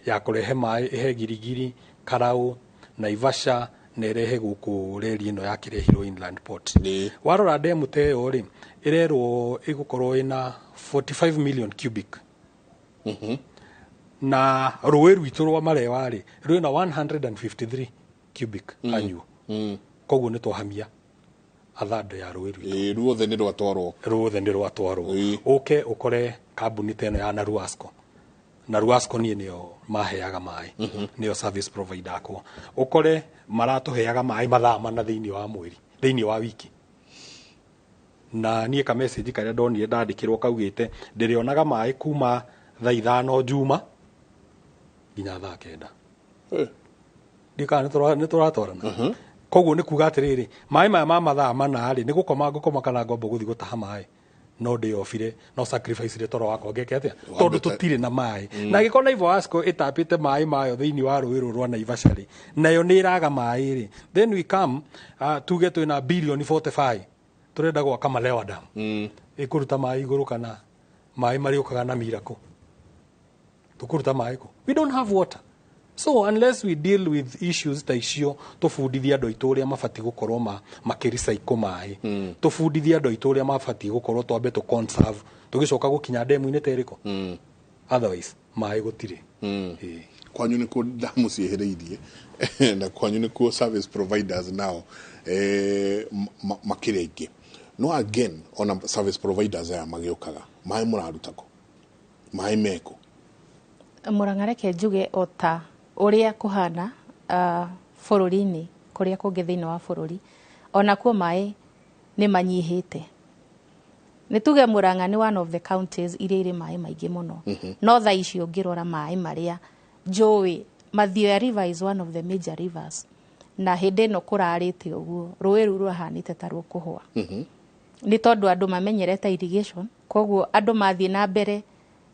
ya kũrehe maĩ ĩhe Girigiri, Karau, Naivasha na ĩrehe gũkũ reri ĩno ya kĩrehirwo Inland Port. Warora demu ta ĩyo rĩ, ĩrerwo ĩgũkorwo ĩna 45 million cubic, na rũĩ rwitũ rwa Marewa rĩ, rwĩna 153 cubic annual. Koguo nĩ twahamia athando ya rũĩ rwitũ. Ruothe nĩ rwatwarwo. Ruothe nĩ rwatwarwo. Ũke ũkore kambuni ta ĩno ya Naruasco. Naruasco niĩ nĩo maheaga maĩ, nĩo service provider akwa. Ũkore maratũheaga maĩ mathaa 4 thĩinĩ wa mweri, thĩinĩ wa wiki. Na niĩ ka message karĩa ndonire ndandĩkĩrwo kaugĩte ndĩrĩonaga maĩ kuma thaa 5 Juma nginya thaa 9. Ndikana nĩ tũratwarana. Koguo nĩ kuga atĩrĩrĩ, maĩ maya ma mathaa 4 rĩ, nĩ gũkoma ngũkoma kana ngombo gũthiĩ gũtaha maĩ, no ndĩyobire, no sacrifice rĩ toro wakwa ngeke atĩa, tondũ tũtirĩ na maĩ. Na angĩkorwo Naivasco ĩtapĩte maĩ mayo thĩinĩ wa rũĩ rũrũ rwa Naivasha rĩ, nayo nĩ ĩraga maĩ rĩ, then we come tuge twĩna bilioni 45 tũrenda gwaka Malewa Dam. Ĩkũruta maĩ igũrũ kana maĩ marĩũkaga na miracle? Tũkũruta maĩ kũ? We don't have water. So unless we deal with issues ta icio, tũbundithie andũ aitũ ũrĩa mabatiĩ gũkorwo makĩrecycle maĩ, tũbundithie andũ aitũ ũrĩa mabatiĩ gũkorwo, twambe tũ conserve, tũgĩcoka gũkinya ndemu-inĩ ta ĩrĩkũ. Otherwise maĩ gũtirĩ. Kwanyu nĩkuo damu ciĩhĩrĩirie, na kwanyu nĩkuo service providers nao makĩrĩ aingĩ. No again, ona service providers aya magĩũkaga, maĩ mũraruta kũ? Maĩ meko? Mũrang'a, reke njuge o ta ũrĩa kũhana bũrũri-inĩ kũrĩa kũngĩ thĩinĩ wa bũrũri, onakuo maĩ nĩ manyihĩte. Nĩ tuge Murang'a nĩ one of the counties iria irĩ maĩ maingĩ mũno. No thaa ici ũngĩrora maĩ marĩa njũĩ, Mathioya River is one of the major rivers, na hĩndĩ ĩno kũrarĩte ũguo, rũĩ rũu rũrahanĩte ta rũkũhũa, nĩ tondũ andũ mamenyerete irrigation. Koguo andũ mathiĩ na mbere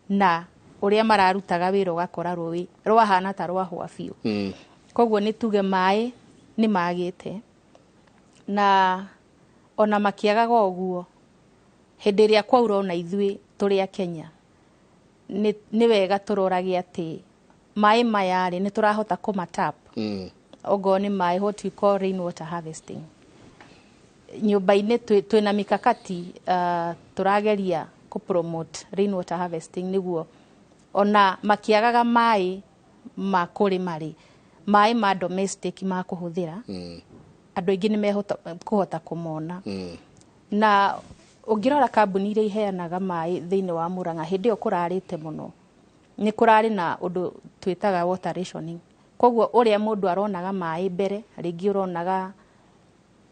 na ũrĩa mararutaga wĩra, ũgakora rũĩ rwahana ta rwahũa biũ. Koguo nĩ tuge maĩ nĩ magĩte, na ona makĩagaga ũguo, hĩndĩ ĩrĩa kwaura, ona ithuĩ tũrĩ a Kenya nĩ wega tũrorage atĩ maĩ maya rĩ, nĩ tũrahota kũmatap. Okorwo nĩ maĩ, what we call rainwater harvesting, nyũmba-inĩ twĩna mikakati tũrageria kũ promote rainwater harvesting, nĩguo ona makĩagaga maĩ ma kũrĩma rĩ, maĩ ma domestic ma kũhũthĩra, andũ aingĩ nĩ mehota kũhota kũmona. Na ũngĩrora kambuni iria iheanaga maĩ thĩinĩ wa Murang'a, hĩndĩ ĩyo kũrarĩte mũno, nĩ kũrarĩ na ũndũ twĩtaga water rationing. Koguo ũrĩa mũndũ aronaga maĩ mbere, rĩngĩ ũronaga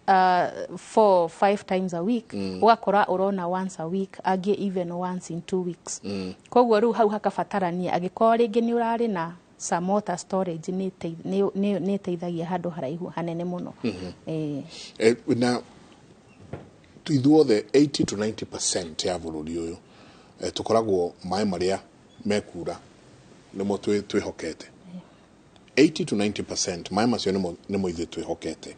4 5 times a week, ũgakora ũrona once a week, angĩ even once in 2 weeks. Koguo rĩu hau hakabatarania angĩkorwo rĩngĩ nĩ ũrarĩ na some water storage, nĩ ĩteithagia handũ haraihu hanene mũno. Na ithuothe 80 to 90% ya bũrũri ũyũ tũkoragwo maĩ marĩa mekura nĩmo twĩhokete. 80 to 90% maĩ macio nĩmo ithuĩ twĩhokete.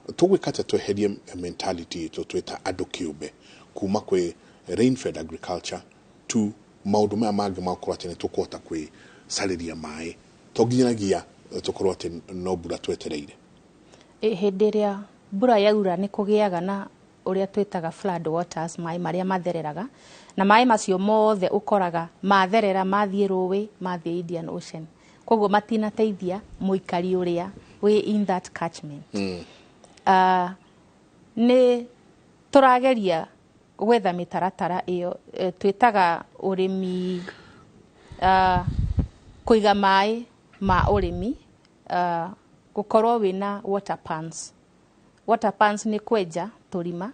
Tũgwĩka atĩa tweherie mentality itũ twĩta andũ kĩũmbe kuma kwĩ rain-fed agriculture to maũndũ maya mangĩ makorwo atĩ nĩ tũkũhota kwĩcarĩria maĩ, to nginyagia tũkorwo atĩ no mbura twetereire? Hĩndĩ ĩrĩa mbura yaura nĩ kũgĩaga na ũrĩa twĩtaga flood waters, maĩ marĩa mathereraga, na maĩ macio mothe ũkoraga matherera mathiĩ rũĩ, mathiĩ Indian Ocean. Koguo matinateithia mũikari ũrĩa wĩ in that catchment. Nĩ tũrageria gwetha mĩtaratara ĩyo, twĩtaga ũrĩmi, kũiga maĩ ma ũrĩmi, gũkorwo wĩna water pans. Water pans nĩ kwenja tũrima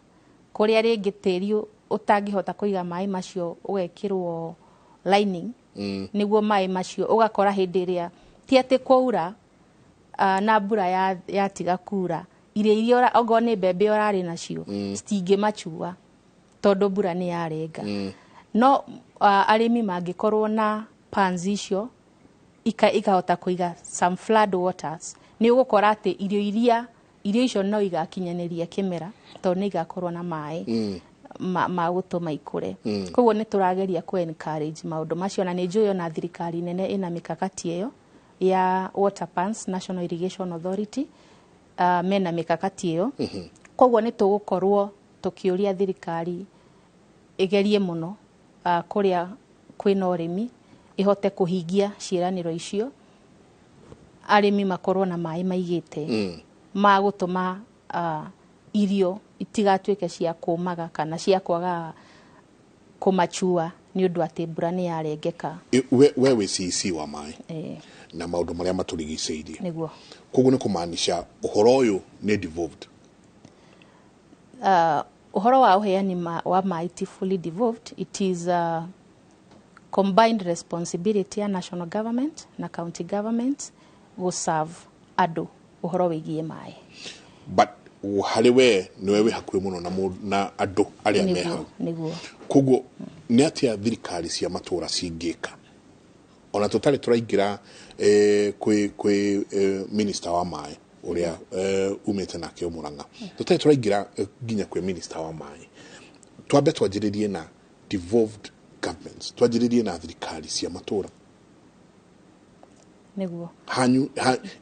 kũrĩa rĩngĩ tĩri ũtangĩhota kũiga maĩ macio ũgekĩrwo lining, nĩguo maĩ macio ũgakora hĩndĩ ĩrĩa ti atĩ kwaura na mbura yatiga kura, irio iria okorwo nĩ mbembe ũrarĩ nacio citingĩmachua tondũ mbura nĩ yarenga. No arĩmi mangĩkorwo na pans icio ikahota kũiga some flood waters, nĩ ũgũkora atĩ irio icio no igakinyanĩria kĩmera tondũ nĩ igakorwo na maĩ ma gũtũma ikũre. Koguo nĩ tũrageria kũ encourage maũndũ macio, na nĩ njũĩ ona thirikari nene ĩna mikakati ĩyo ya water pans, National Irrigation Authority, mena mikakati ĩyo. Koguo nĩ tũgũkorwo tũkĩũria thirikari ĩgerie mũno kũrĩa kwĩna ũrĩmi ĩhote kũhingia ciĩranĩro icio, arĩmi makorwo na maĩ maigĩte ma gũtũma irio itigatuĩke cia kũmaga kana cia kwaga kũmachua nĩ ũndũ atĩ mbura nĩ yarengeka. We wĩ CEC wa maĩ na maũndũ marĩa matũrigicĩirie, nĩguo. Koguo nĩ kũmaanisha ũhoro ũyũ nĩ devolved. Ũhoro wa ũheani wa maĩ ti fully devolved. It is a combined responsibility ya national government na county government gũserve andũ ũhoro wĩgiĩ maĩ. But harĩ we nĩwe wĩ hakuhĩ mũno na andũ arĩa me hau. Nĩguo. Koguo nĩ atĩa thirikari cia matũra cingĩka ona tũtarĩ tũraingĩra kwĩ minister wa maĩ ũrĩa umĩte nake Murang'a, tũtarĩ tũraingĩra nginya kwĩ minister wa maĩ, twambe twanjĩrĩrie na devolved governments, twanjĩrĩrie na thirikari cia matũra. Nĩguo. Hanyu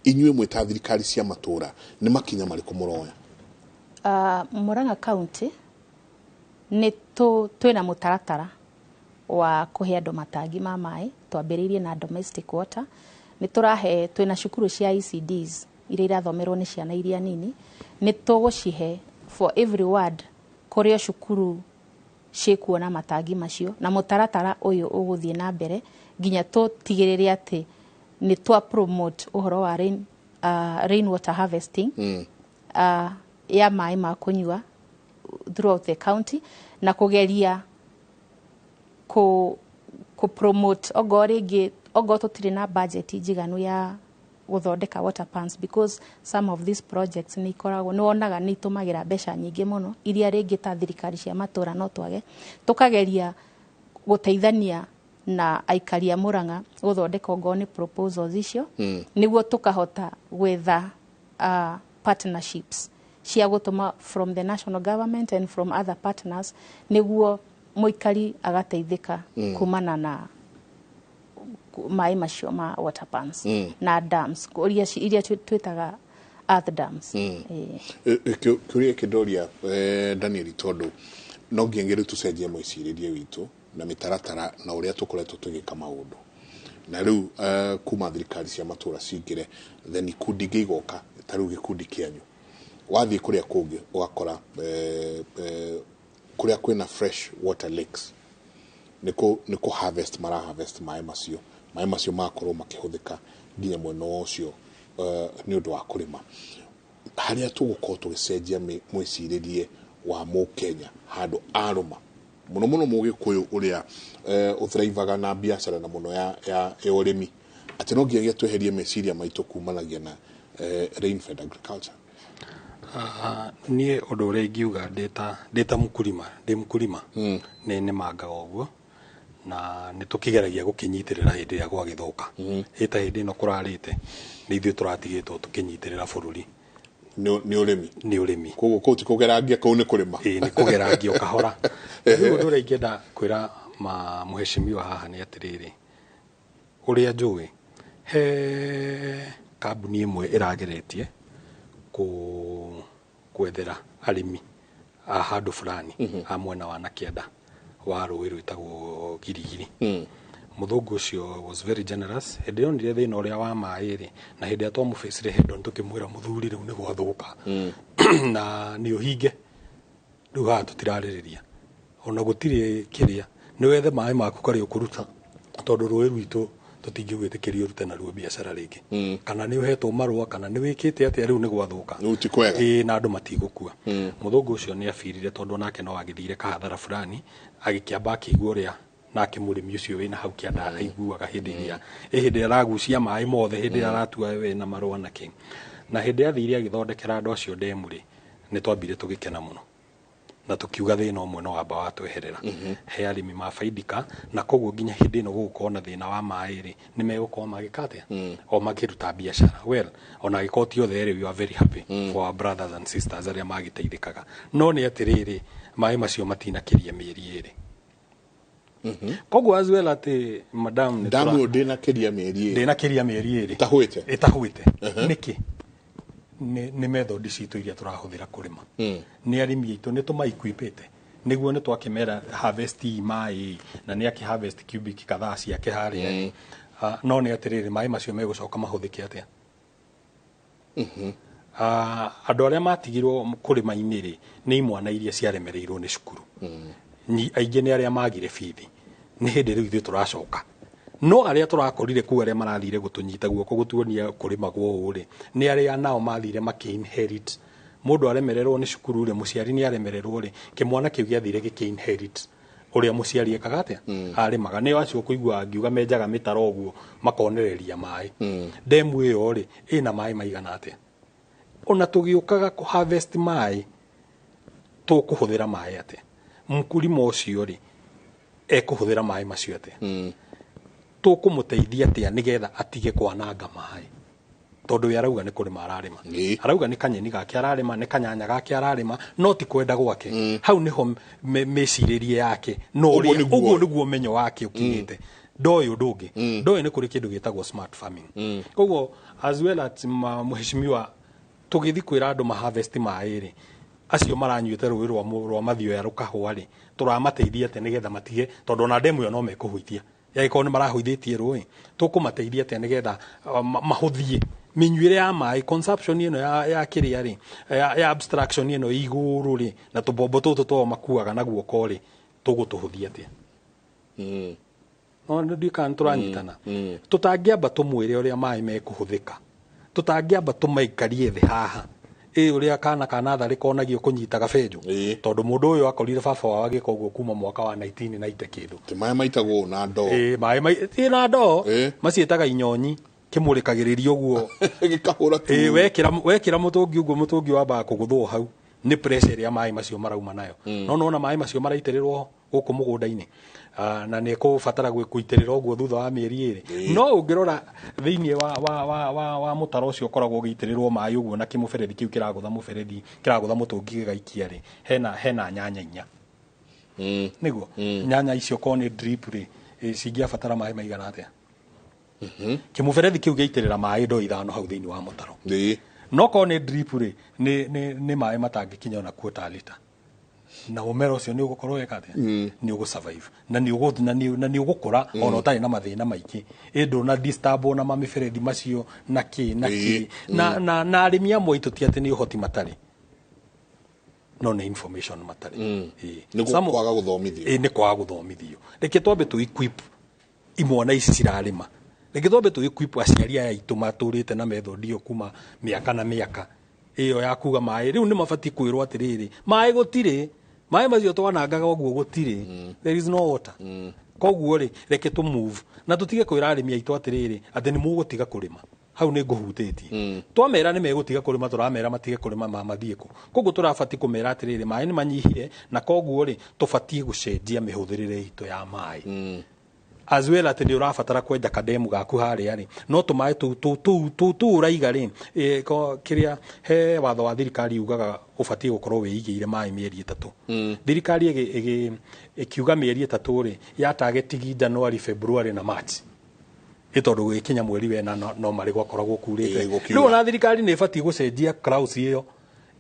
inyuĩ mwĩta thirikari cia matũra nĩ makinya marĩkũ mũroya? Murang'a County nĩ twĩna mũtaratara wa kũhe andũ matangi ma maĩ, twambĩrĩirie na domestic water. Nĩ tũrahe, twĩna cukuru cia ECDs iria irathomerwo nĩ ciana iria nini, nĩ tũgũcihe for every ward kũrĩa cukuru ciĩkuona matangi macio, na mũtaratara ũyũ ũgũthiĩ na mbere nginya tũtigĩrĩre atĩ nĩ twa promote ũhoro wa rain water harvesting ya maĩ ma kũnyua throughout the county, na kũgeria ku promote ogo rĩngĩ ogo tũtirĩ na budget njiganu ya gũthondeka water pans, because some of these projects nĩ ikoragwo nĩ wonaga nĩ itũmagĩra mbeca nyingĩ mũno iria rĩngĩ ta thirikari cia matũra no twage. Tũkageria gũteithania na aikari a Murang'a gũthondeka ogo nĩ proposals icio, nĩguo tũkahota gwetha partnerships cia gũtũma from the national government and from other partners, nĩguo mũikari agateithĩka kumana na maĩ macio ma water pans na dams iria twĩtaga earth dams. Kĩũria kĩndoria Daniel, tondũ no nginya rĩu tũcenjie mwĩcirĩrie witũ na mĩtaratara na ũrĩa tũkoretwo tũgĩka maũndũ. Na rĩu kuma thirikari cia matũra cingĩre, then ikundi ingĩ igoka, ta rĩu gĩkundi kĩanyu. Wathiĩ kũrĩa kũngĩ ũgakora kũrĩa kwĩna fresh water lakes nĩ kũ harvest, mara harvest maĩ macio, maĩ macio magakorwo makĩhũthĩka nginya mwena ũcio nĩ ũndũ wa kũrĩma. Harĩa tũgũkorwo tũgĩcenjia mwĩcirĩrie wa mũkenya handũ arũma mũno mũno mũgĩkũyũ ũrĩa ũthraivaga na biacara na mũno ya ũrĩmi, atĩ no nginyagia tweherie meciria maitũ kumanagia na rain-fed agriculture. Niĩ ũndũ ũrĩa ingiuga ndĩ ta mũkulima, ndĩ mũkulima, nĩ nĩmangaga ũguo na nĩ tũkĩgeragia gũkĩnyitĩrĩra hĩndĩ ĩrĩa gwagĩthũka. Ĩ ta hĩndĩ ĩno kũrarĩte, nĩ ithuĩ tũratigĩtwo tũkĩnyitĩrĩra bũrũri. Nĩ ũrĩmi. Nĩ ũrĩmi. Koguo kũu ti kũgerangia, kũu nĩ kũrĩma. Ĩĩ, nĩ kũgerangia o kahora. Rĩu ũndũ ũrĩa ingĩenda kwĩra ma mũheshimiwa haha nĩ atĩrĩrĩ, ũrĩa njũĩ he kambuni ĩmwe ĩrageretie gwethera arĩmi a handũ fulani a mwena wa nakĩanda wa rũĩ rwĩtagwo Girigiri. Mũthũngũ ũcio was very generous hĩndĩ ĩrĩa onire thĩna ũrĩa wa maĩ rĩ, na hĩndĩ ĩrĩa twamũbĩcire head on tũkĩmwĩra, mũthuri, rĩu nĩ gwathũka na nĩ ũhinge, rĩu haha tũtirarĩrĩria ona gũtirĩ kĩrĩa, nĩ wethe maĩ maku karĩa ũkũruta, tondũ rũĩ rwitũ tũtingĩgwĩtĩkĩria ũrute naruo biacara rĩngĩ, kana nĩ ũhetwo marũa kana nĩ wĩkĩte atĩa, rĩu nĩ gwathũka. Rĩu ti kwega. Ĩĩ, na andũ matigũkua. Mũthũngũ ũcio nĩ abirire, tondũ onake no agĩthire kahathara fulani, agĩkĩamba akĩigua ũrĩa nake mũrĩmi ũcio wĩna hau kĩanda aiguaga hĩndĩ ĩrĩa ĩ hĩndĩ ĩrĩa aragucia maĩ mothe, hĩndĩ ĩrĩa aratua we na marũa na kĩ. Na hĩndĩ athire agĩthondekera andũ acio ndemu rĩ, nĩ twambire tũgĩkena mũno na tũkiuga thĩna ũmwe no wamba watweherera. He arĩmi mabaidika, na koguo nginya hĩndĩ ĩno gũgũkorwo na thĩna wa maĩ rĩ, nĩ megũkorwo magĩka atĩa o makĩruta biacara. Well, ona angĩkorwo ti othe rĩ, we are very happy for our brothers and sisters arĩa magĩteithĩkaga. No nĩ atĩrĩrĩ, maĩ macio matinakĩria mĩeri 2. Koguo as well atĩ madam nĩ Ndamu ĩyo ndĩnakĩria mĩeri 2. Ndĩnakĩria mĩeri 2. Ĩtahũĩte. Ĩtahũĩte nĩkĩ? Nĩ method citũ iria tũrahũthĩra kũrĩma. Nĩ arĩmi aitũ nĩ tũmaequipĩte nĩguo nĩ twakĩmera harvest maĩ, na nĩ akĩ harvest cubic kadhaa ciake harĩa. No nĩ atĩrĩrĩ, maĩ macio megũcoka mahũthĩke atĩa? Andũ arĩa matigirwo kũrĩma-inĩ rĩ, nĩ imwana iria ciaremereirwo nĩ cukuru. Aingĩ nĩ arĩa magire bithi. Nĩ hĩndĩ rĩu ithuĩ tũracoka, no arĩa tũrakorire kũu, arĩa marathire gũtũnyita guoko gũtuonia kũrĩmagwo ũũ rĩ, nĩ arĩa nao mathire makĩ-inherit. Mũndũ aremererwo nĩ cukuru rĩ, mũciari nĩ aremererwo rĩ, kĩmwana kĩu gĩathire gĩkĩ-inherit ũrĩa mũciari ekaga atĩa, arĩmaga. Nĩo acio kũigua ngiuga menjaga mĩtaro ũguo makonereria maĩ. Ndemu ĩyo rĩ, ĩna maĩ maigana atĩa? Ona tũgĩũkaga kũ harvest maĩ, tũkũhũthĩra maĩ atĩa? Mkulima ũcio rĩ, ekũhũthĩra maĩ macio atĩa? Tũkũmũteithia atĩa nĩgetha atige kwananga maĩ? Tondũ we arauga nĩ kũrĩma ararĩma, arauga nĩ kanyeni gake ararĩma, nĩ kanyanya gake ararĩma, no ti kwenda gwake. Hau nĩho mĩcirĩrie yake no Ũguo ũrĩa nĩguo. Ũguo nĩguo ũmenyo wake ũkinyĩte. Ndoĩ ũndũ ũngĩ, ndoĩ nĩ kũrĩ kĩndũ gĩtagwo smart farming. Koguo as well as mũheshimiwa, tũgĩthiĩ kwĩra andũ ma harvest maĩ rĩ, acio maranyuĩte rũĩ rwa mathioya rũkahũa rĩ, tũramateithia atĩa nĩgetha matige? Tondũ ona ndemu ĩyo no mekũhũithia yagĩkorwo nĩ marahũithĩtie rũĩ, tũkũmateithia atĩa nĩgetha mahũthie mĩnyuĩre ya maĩ, consumption ĩno ya kĩrĩa rĩ, ya abstraction ĩno ĩ igũrũ rĩ, na tũbombo tũtũ twao makuaga na guoko rĩ, tũgũtũhũthia atĩa? No ndiũĩ kana nĩtũranyitana. Tũtangĩamba tũmwĩre ũrĩa maĩ mekũhũthĩka, tũtangĩamba tũmaikarie thĩ haha, ĩ ũrĩa kana ka natharĩ konagio kũnyita gabenjũ, tondũ mũndũ ũyũ akorire baba wao agĩka ũguo kuma mwaka wa 1990 kĩndũ. Ti maĩ maitagwo na ndoo? Ĩ, maĩ ti na ndoo, maciĩtaga inyonyi, kĩmũrĩkagĩrĩria ũguo. Gĩkahũra tu. Ĩ, wekĩra mũtũngi ũguo, mũtũngi wambaga kũgũthwo hau nĩ pressure ĩrĩa maĩ macio marauma nayo. No nona maĩ macio maraitĩrĩrwo gũkũ mũgũnda-inĩ, na nĩ ekũbatara gũitĩrĩra ũguo thutha wa mĩeri 2. No ũngĩrora thĩinĩ wa mũtaro ũcio ũkoragwo ũgĩitĩrĩrwo maĩ ũguo na kĩmũberethi kĩu kĩragũtha mũberethi, kĩragũtha mũtũngi gĩgaikia rĩ, hena nyanya 4. Nĩguo nyanya icio korwo nĩ drip rĩ, cingĩabatara maĩ maigana atĩa? Kĩmũberethi kĩu gĩaitĩrĩra maĩ ndoo 5 hau thĩinĩ wa mũtaro, no korwo nĩ drip rĩ, nĩ maĩ matangĩkinya ona quarter lita. Na mũmera ũcio nĩ ũgũkorwo weka atĩa? Nĩ ũgũ survive na nĩ ũgũ na nĩ na nĩ ũgũkũra ona ũtarĩ na mathĩna maingĩ, ĩ ndũna disturb na mamĩberethi macio na kĩ na kĩ. Na arĩmi amwe aitũ ti atĩ nĩ ũhoti matarĩ, no nĩ information matarĩ. Ĩĩ. Nĩ kwaga gũthomithio. Ĩĩ, nĩ kwaga gũthomithio. Reke twambe tũ equip imwana ici cirarĩma, reke twambe tũ equip aciari aya aitũ matũrĩte na method ĩyo kuma mĩaka na mĩaka ĩyo ya kuga maĩ. Rĩu nĩ mabatiĩ kwĩrwo atĩrĩrĩ, maĩ gũtirĩ, maĩ macio twanangaga ũguo gũtirĩ, there is no water. Koguo rĩ, reke tũ move na tũtige kwĩra arĩmi aitũ atĩrĩrĩ, atĩ nĩ mũgũtiga kũrĩma. Hau nĩ ngũhutĩtie. Twamera nĩ megũtiga kũrĩma, tũramera matige kũrĩma, ma mathiĩ kũ? Koguo tũrabatiĩ kũmera atĩrĩrĩ, maĩ nĩ manyihire, na koguo rĩ, tũbatiĩ gũcenjia mĩhũthĩrĩre itũ ya maĩ, as well atĩ nĩ ũrabatara kwenja kademu gaku harĩa rĩ, no tũmaĩ tũu tũu ũraiga rĩ, kĩrĩa he watho wa thirikari ugaga ũbatiĩ gũkorwo wĩigĩire maĩ mĩeri 3. Thirikari ĩkiuga mĩeri 3 rĩ, ya targetigi January, February na March, ĩ tondũ gũgĩkinya mweri wena no marĩ gwakoragwo kurĩte. Gũkiura. Rĩu ona thirikari nĩ ĩbatiĩ gũcenjia clause ĩyo,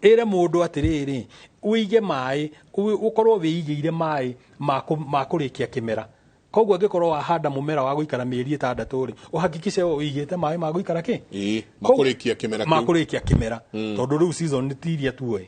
ĩre mũndũ atĩrĩrĩ, ũige maĩ, ũkorwo wĩigĩire maĩ ma kũrĩkia kĩmera. Koguo angĩkorwo wahanda mũmera wa gũikara mĩeri 6 rĩ, ũhakikice ũigĩte maĩ ma gũikara kĩ? Ĩĩ, makũrĩkia kĩmera kĩu. Makũrĩkia kĩmera, tondũ rĩu season nĩ ti iria tuoĩ.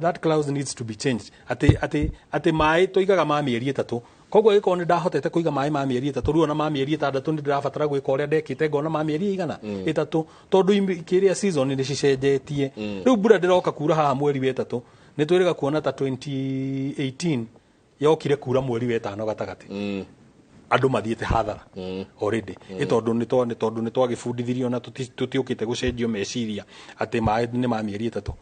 That clause needs to be changed, atĩ maĩ tũigaga ma mĩeri 3. Koguo angĩkorwo nĩ ndahotete kũiga maĩ ma mĩeri 3, rĩu ona ma mĩeri 6 nĩ ndĩrabatara gwĩka ũrĩa ndekĩte ngona ma mĩeri igana 3, tondũ kĩrĩa season nĩ cicenjetie. Rĩu mbura ndĩroka kura haha mweri wa 3, nĩ twĩrĩga kuona ta 2018 yokire kura mweri wa 5 gatagatĩ, andũ mathiĩte hathara already. Ĩ tondũ nĩ tondũ nĩ twagĩbundithirio na tũtiũkĩte gũcenjio meciria atĩ maĩ nĩ ma mĩeri 3.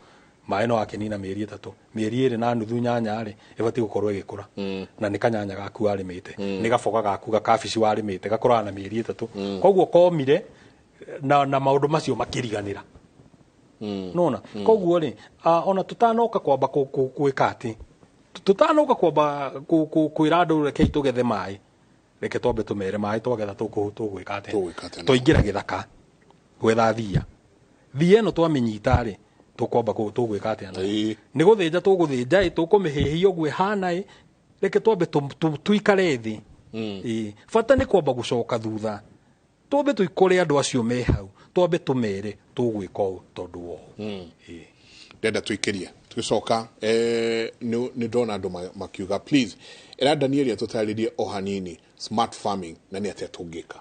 Maĩ no akĩnina mĩeri 3, mĩeri 2.5 nyanya rĩ, ĩbatiĩ gũkorwo ĩgĩkũra, na nĩ kanyanya gaku warĩmĩte, nĩ gaboga gaku gakabici warĩmĩte, gakũraga na mĩeri 3. Koguo komire na maũndũ macio makĩriganĩra. Nona koguo rĩ, ona tũtanoka kwamba gwĩka atĩ tũtanoka kwamba kwĩra andũ rekei tũgethe maĩ, reke twambe tũmere maĩ twagetha tũgwĩka atĩa? Twaingĩra gĩthaka gwetha thia, thia ĩno twamĩnyita rĩ, tũkwamba tũgwĩka atĩa nayo? Nĩ gũthĩnja tũgũthĩnja ĩ, tũkũmĩhĩhia ũguo ĩhana ĩ? Reke twambe tũikare thĩ. Ĩ, bata nĩ kwamba gũcoka thutha, twambe tũikore andũ acio me hau, twambe tũmere tũgwĩka ũũ tondũ wa ũũ. Ĩ. Ndenda tũikĩrie tũgĩcoka, nĩ ndona andũ makiuga, please ĩra Daniel atũtarĩrie o hanini smart farming na nĩ atĩa tũngĩka.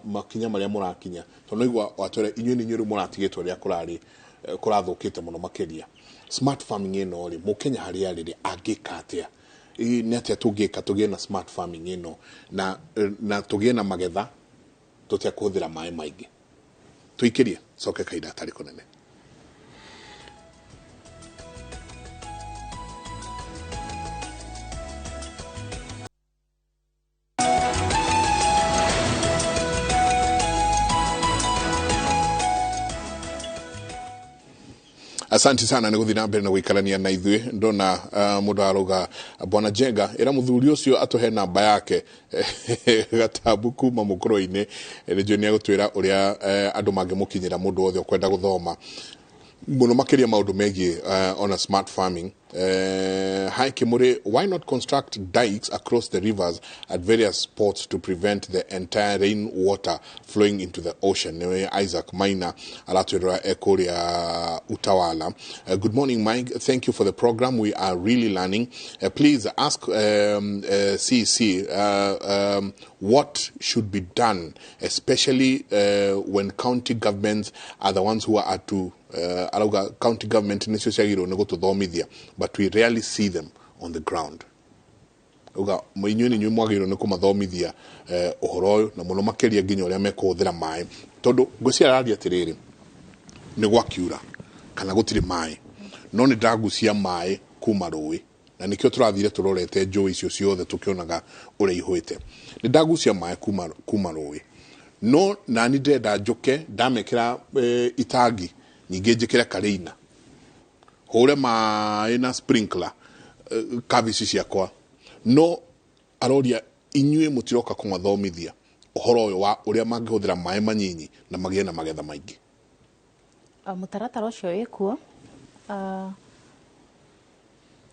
Makinya marĩa mũrakinya, tondũ naigua watwĩra inyuĩ nĩ inyuĩ rĩu mũratigĩtwo rĩrĩa kũrarĩ kũrathũkĩte mũno makĩria. Smart farming ĩno rĩ, mũkenya harĩa arĩ rĩ, angĩka atĩa? Nĩ atĩa tũngĩka tũgĩe na smart farming ĩno na tũgĩe na magetha tũtekũhũthĩra maĩ maingĩ? Tũikĩrie coke kahinda gatarĩ kũnene. Asante sana nĩ gũthiĩ na mbere na gũikarania na ithuĩ. Ndona mũndũ arauga, bwana Jenga, ĩra mũthuri ũcio atũhe namba yake gatambu kuma mũkũrũ-inĩ, nĩ njũĩ nĩ egũtwĩra ũrĩa andũ mangĩmũkinyĩra, mũndũ wothe ũkwenda gũthoma mũno makĩria maũndũ megiĩ ona smart farming. Hi Kimuri, why not construct dikes across the rivers at various spots to prevent the entire rain water flowing into the ocean? Niwe Isaac Maina aratwĩrora ekũrĩa Utawala. Good morning Mike, thank you for the program, we are really learning. Please ask CEC what should be done, especially when county governments are the ones who are to arauga county government nĩcio ciagĩrĩirwo nĩ gũtũthomithia, but we rarely see them on the ground. Uga inyuĩ nĩ inyuĩ mwagĩrĩirwo nĩ kũmathomithia ũhoro ũyũ na mũno makĩria nginya ũrĩa mekũhũthĩra maĩ, tondũ ngwĩciria araria atĩrĩrĩ, nĩ gwakiura kana gũtirĩ maĩ, no nĩ ndagucia maĩ kuma rũĩ, na nĩkĩo tũrathire tũrorete njũĩ icio ciothe tũkĩonaga ũrĩa ihũĩte. Nĩ ndagucia maĩ kuma rũĩ, no nani ndĩrenda njũke ndamekĩra itangi ningĩ njĩkĩre karĩina, hũre maĩ na sprinkler kabici ciakwa. No aroria inyuĩ mũtiroka kũmathomithia ũhoro ũyũ wa ũrĩa mangĩhũthĩra maĩ manyinyi na magĩe na magetha maingĩ. Mũtaratara ũcio wĩkuo.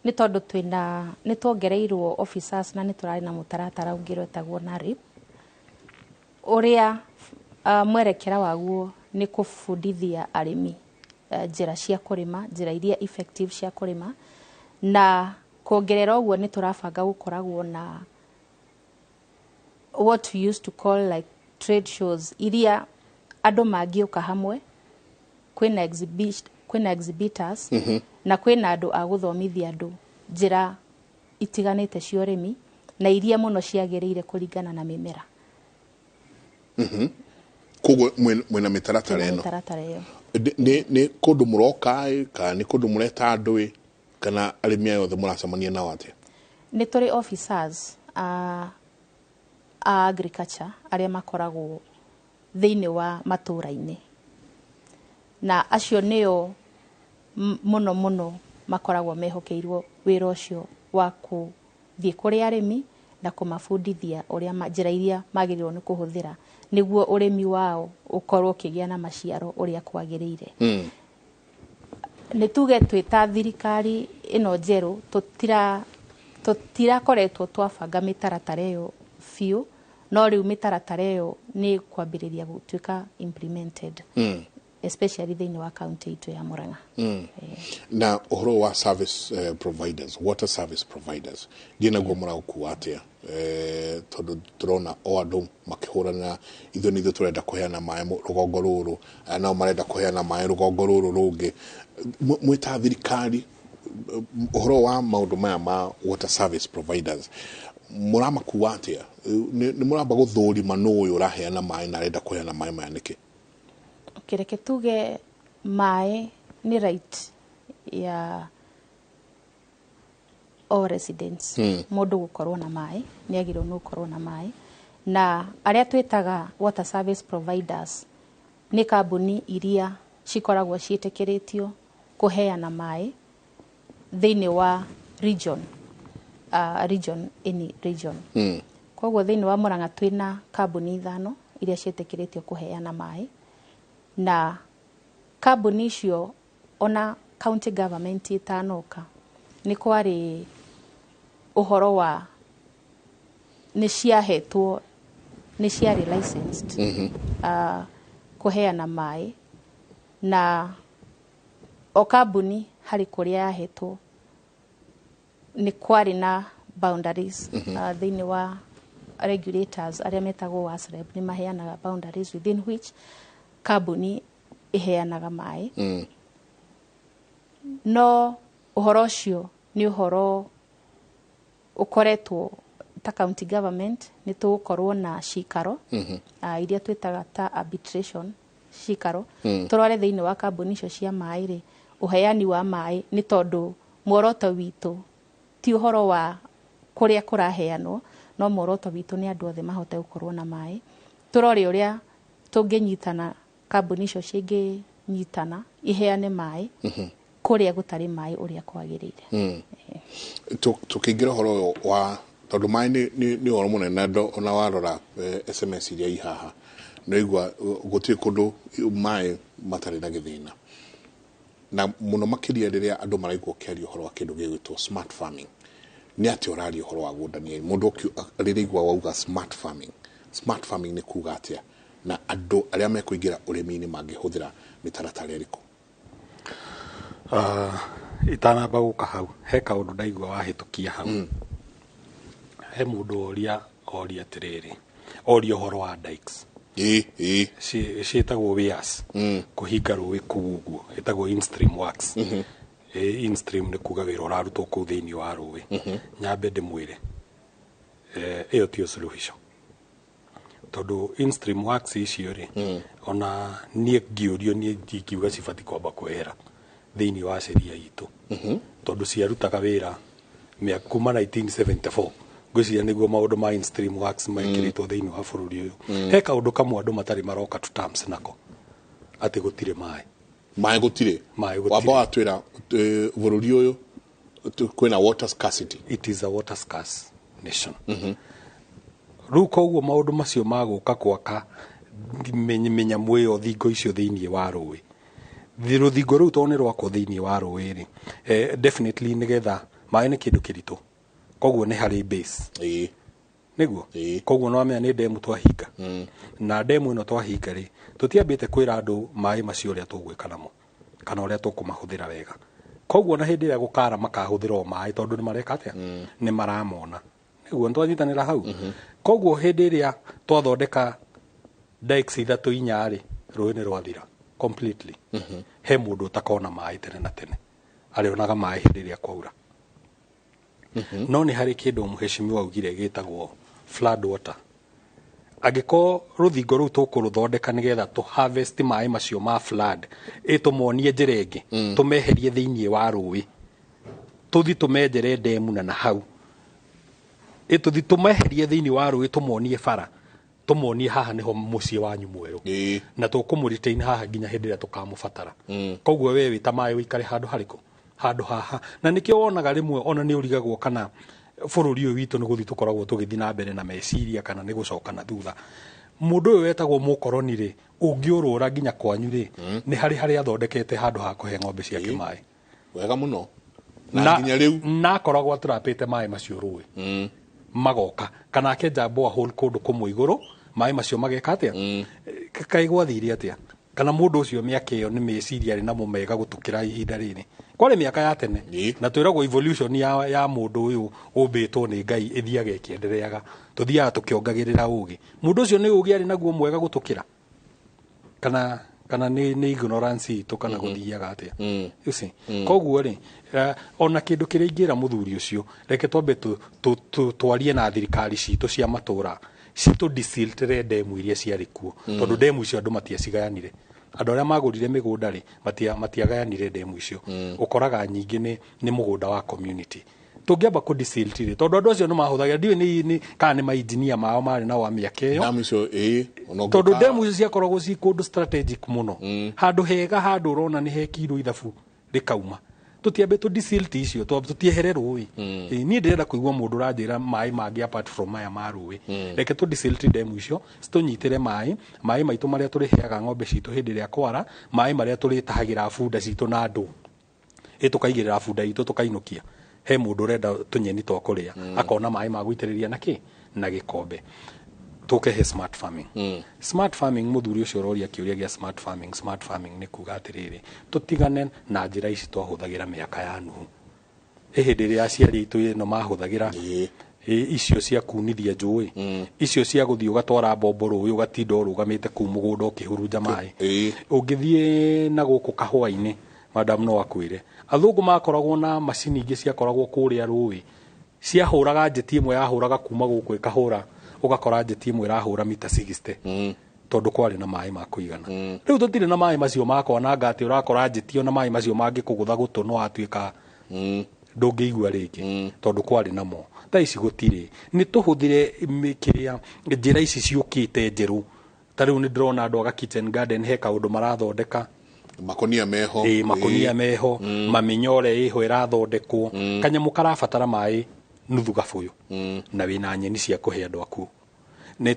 Nĩ tondũ twĩna nĩ tuongereirwo officers na nĩ tũrarĩ na mũtaratara ũngĩ wetagwo NARIP, ũrĩa mwerekera waguo nĩ kũbundithia arĩmi njĩra cia kũrĩma, njĩra iria effective cia kũrĩma. Na kuongerera ũguo, nĩ tũrabanga gũkoragwo na what we used to call like trade shows, iria andũ mangĩũka hamwe, kwĩna exhibitors na kwĩna andũ a gũthomithia andũ njĩra itiganĩte cia ũrĩmi na iria mũno ciagĩrĩire kũringana na mĩmera. Koguo mwĩna mĩtaratara Twĩna ĩno. Mĩtaratara ĩyo. Nĩ kũndũ mũroka ĩ, kana nĩ kũndũ mũreta andũ ĩ, kana arĩmi aya othe mũracemania nao atĩa? Nĩ tũrĩ officers a agriculture arĩa makoragwo thĩinĩ wa matũra-inĩ, na acio nĩo mũno mũno makoragwo mehokeirwo wĩra ũcio wa kũthiĩ kũrĩ arĩmi na kũmabundithia ũrĩa njĩra iria magĩrĩirwo nĩ kũhũthĩra nĩguo ũrĩmi wao ũkorwo ũkĩgĩa na maciaro ũrĩa kwagĩrĩire. Nĩ tuge twĩ ta thirikari ĩno njerũ, tũtirakoretwo twabanga mĩtaratara ĩyo biũ, no rĩu mĩtaratara ĩyo nĩ kwambĩrĩria gũtuĩka implemented, especially thĩinĩ wa kaunti itũ ya Murang'a. Na ũhoro wa service providers, water service providers, ndiĩ naguo mũraũkua atĩa, tondũ tũrona o andũ makĩhũrana, ithuĩ nĩ ithuĩ tũrenda kũheana maĩ rũgongo rũrũ, aya nao marenda kũheana maĩ rũgongo rũrũ rũngĩ. Mwĩ ta thirikari, ũhoro wa maũndũ maya ma water service providers mũramakua atĩa? Nĩ mũramba gũthũrima nũ ũyũ ũraheana maĩ na arenda kũheana maĩ maya nĩkĩ? Kĩreke tuge maĩ nĩ right ya all residents. Mũndũ gũkorwo na maĩ, nĩ agĩrĩirwo nĩ gũkorwo na maĩ, na arĩa twĩtaga water service providers nĩ kambuni iria cikoragwo ciĩtĩkĩrĩtio kũheana maĩ thĩinĩ wa region, any region. Koguo thĩinĩ wa Murang'a twĩna kambuni ithano iria ciĩtĩkĩrĩtio kũheana maĩ, na kambuni icio, ona county government ĩtanoka, nĩ kwarĩ ũhoro wa nĩ ciahetwo, nĩ ciarĩ licensed kũheana maĩ, na o kambuni harĩ kũrĩa yahetwo nĩ kwarĩ na boundaries. Thĩinĩ wa regulators arĩa metagwo WASREB nĩ maheanaga boundaries within which kambuni ĩheanaga maĩ. No ũhoro ũcio nĩ ũhoro ũkoretwo ta county government nĩ tũgũkorwo na cikaro iria twĩtaga ta arbitration cikaro, tũrore thĩinĩ wa kambuni icio cia maĩ rĩ, ũheani wa maĩ, nĩ tondũ muoroto witũ ti ũhoro wa kũrĩa kũraheanwo, no muoroto witũ nĩ andũ othe mahote gũkorwo na maĩ. Tũrore ũrĩa tũngĩnyitana, kambuni icio cingĩnyitana iheane maĩ kũrĩa gũtarĩ maĩ ũrĩa kwagĩrĩire. Tũkĩingĩra ũhoro ũyũ wa, tondũ maĩ nĩ ũhoro mũnene, na ona warora SMS iria i haha nĩ igua gũtirĩ kũndũ maĩ matarĩ na gĩthĩna, na mũno makĩria rĩrĩa andũ maraigua ũkĩaria ũhoro wa kĩndũ gĩgwĩtwo smart farming. Nĩ atĩa ũraria ũhoro wa guo, Daniel? Mũndũ rĩrĩa igua wauga smart farming, smart farming nĩ kuga atĩa, na andũ arĩa mekũingĩra ũrĩmi-inĩ mangĩhũthĩra mĩtaratara ĩrĩkũ? Itanamba gũka hau, he kaũndũ ndaigua wahĩtũkia hau. He mũndũ oria, oria atĩrĩrĩ, oria ũhoro wa dikes. ĩ ĩ Ciĩtagwo weirs, kũhinga rũĩ kũu ũguo ĩtagwo instream works. Instream nĩ kuga wĩra ũrarutwo kũu thĩinĩ wa rũĩ. Nyambe ndĩmwĩre, ĩyo tiyo suluhisho, tondũ instream works icio rĩ, ona niĩ ngĩũrio, niĩ ndingiuga cibatiĩ kwamba kwehera thĩinĩ wa sheria itũ, tondũ ciarutaga wĩra kuma 1974, ngwĩciria nĩguo maũndũ ma instream works mekĩrĩtwo thĩinĩ wa bũrũri ũyũ. He kaũndũ kamwe andũ matarĩ maroka to terms nako, atĩ gũtirĩ maĩ. Maĩ gũtirĩ. Maĩ gũtirĩ. Wamba watwĩra bũrũri ũyũ kwĩna water scarcity. It is a water scarce nation. Rĩu koguo maũndũ macio ma gũka gwaka mĩnyamũ ĩyo, thingo icio thĩinĩ wa rũĩ, rũthingo rũu tondũ nĩ rwakwo thĩinĩ wa rũĩ rĩ, definitely nĩgetha Maĩ nĩ kĩndũ kĩritũ, koguo nĩ harĩ base. Nĩguo koguo no amenya nĩ ndemu twahinga. Na ndemu ĩno twahinga rĩ, tũtiambĩte kwĩra andũ maĩ macio ũrĩa tũgwĩka namo kana ũrĩa tũkũmahũthĩra wega. Koguo na hĩndĩ ĩrĩa gũkara makahũthĩra o maĩ tondũ nĩ mareka atĩa? Nĩ maramona. Nĩguo nĩtwanyitanĩra hau. Koguo hĩndĩ ĩrĩa twathondeka dikes 3 4 rĩ, rũĩ nĩ rwathira completely. He mũndũ ũtakona maĩ tene na tene, arĩonaga maĩ hĩndĩ ĩrĩa kwaura. No nĩ harĩ kĩndũ mheshimiwa augire gĩtagwo flood water. Angĩkorwo rũthingo rũu tũkũrũthondeka nĩgetha tũ harvest maĩ macio ma flood, ĩtũmonie njĩra ĩngĩ, tũmeherie thĩinĩ wa rũĩ, tũthi tũmenjere ndemu na hau, ĩtũthi tũmeherie thĩinĩ wa rũĩ, tũmonie bara, tũmonie haha nĩho mũciĩ wanyu mwerũ, na tũkũmũretain haha nginya hĩndĩ ĩrĩa tũkamũbatara. Koguo we wĩ ta maĩ ũikare handũ harĩkũ? Handũ haha. Na nĩkĩo wonaga rĩmwe ona nĩ ũrigagwo kana bũrũri ũyũ witũ nĩ gũthiĩ tũkoragwo tũgĩthiĩ na mbere na meciria kana nĩ gũcoka na thutha. Mũndũ ũyũ wetagwo mũkoroni rĩ, ũngĩũrũra nginya kwanyu rĩ, nĩ harĩ harĩa athondekete handũ ha kũhe ng'ombe ciake maĩ. Wega mũno. Na nginya rĩu. Na akoragwo atrapĩte maĩ macio rũĩ. Magoka. Kana akenja borehole kũndũ kũmwe igũrũ, maĩ macio mageka atĩa? Kaĩ gwathire atĩa? Kana mũndũ ũcio mĩaka ĩyo nĩ meciria arĩ namo mega gũtũkĩra ihinda rĩrĩ. Kwarĩ mĩaka ya tene. Na twĩragwo evolution ya mũndũ ũyũ ũmbĩtwo nĩ Ngai ĩthiaga ĩkĩendereaga. Tũthiaga tũkĩongagĩrĩra ũgĩ. Mũndũ ũcio nĩ ũgĩ arĩ naguo mwega gũtũkĩra. Kana nĩ ignorance itũ kana gũthiaga atĩa. You see? Koguo rĩ, ona kĩndũ kĩrĩa ingĩra mũthuri ũcio, reke twambe twarie na thirikari citũ cia matũra, citũ desiltere ndemu iria ciarĩ kuo. Tondũ ndemu icio andũ matiacigayanire. Andũ arĩa magũrire mĩgũnda rĩ, matiagayanire ndemu icio. Ũkoraga nyingĩ nĩ mũgũnda wa community. Tũngĩamba kũ desilt rĩ, tondũ andũ acio nĩ mahũthagĩra, ndiũĩ nĩ kana nĩ mainjinia mao marĩ nao a mĩaka ĩyo. Ndemu icio, ona Tondũ ũngĩka- ndemu icio ciakoragwo ci kũndũ strategic mũno. Handũ hega, handũ ũrona nĩ hekirwo ithabu rĩkauma. Tũtiambe tũ desilt icio, tũtiehere rũĩ. Niĩ ndĩrenda kũigua mũndũ ũranjĩra maĩ mangĩ apart from maya ma rũĩ. Reke tũ desilt ndemu icio, citũnyitĩre maĩ, maĩ maitũ marĩa tũrĩheaga ng'ombe citũ hĩndĩ ĩrĩa kwara, maĩ marĩa tũrĩtahagĩra bunda citũ na ndũ. Tũkaigĩrĩra bunda itũ tũkainũkia. He mũndũ ũrenda tũnyeni twa kũrĩa, akona maĩ ma gũitĩrĩria na kĩ? Na gĩkombe. Tũke he smart farming. Smart farming, mũthuri ũcio ũroria kĩũria gĩa smart farming. Smart farming nĩ kuga atĩrĩrĩ, tũtigane na njĩra ici twahũthagĩra mĩaka ya Nuhu. Hĩndĩ ĩrĩa aciari aitũ ĩno mahũthagĩra icio cia kunithia njũĩ, icio cia gũthiĩ ũgatwara mbombo rũĩ ũgatinda ũrũgamĩte kũu mũgũnda ũkĩhurunja maĩ. Ũngĩthiĩ na gũkũ kahũa-inĩ, madam no akwĩre, athũngũ makoragwo na macini ingĩ ciakoragwo kũrĩa rũĩ, ciahũraga njeti ĩmwe yahũraga kuma gũkũ ĩkahũra, ũgakora njeti ĩmwe ĩrahũra mita 60. Tondũ kwarĩ na maĩ ma kũigana. Rĩu tũtirĩ na maĩ macio ma kwananga atĩ ũrakora njeti ona maĩ macio mangĩkũgũtha gũtũ no watuĩka ndũngĩigua rĩngĩ, tondũ kwarĩ namo. Thaa ici gũtirĩ. Nĩ tũhũthĩre kĩrĩa njĩra ici ciũkĩte njerũ. Ta rĩu nĩ ndĩrona andũ aga kitchen garden he kaũndũ marathondeka. Makonia meho. Makonia meho, maminyore ĩho ĩrathondekwo. Kanyamũ karabatara maĩ nuthu gabũyũ. Na wĩna nyeni cia kũhe andũ aku. Nĩ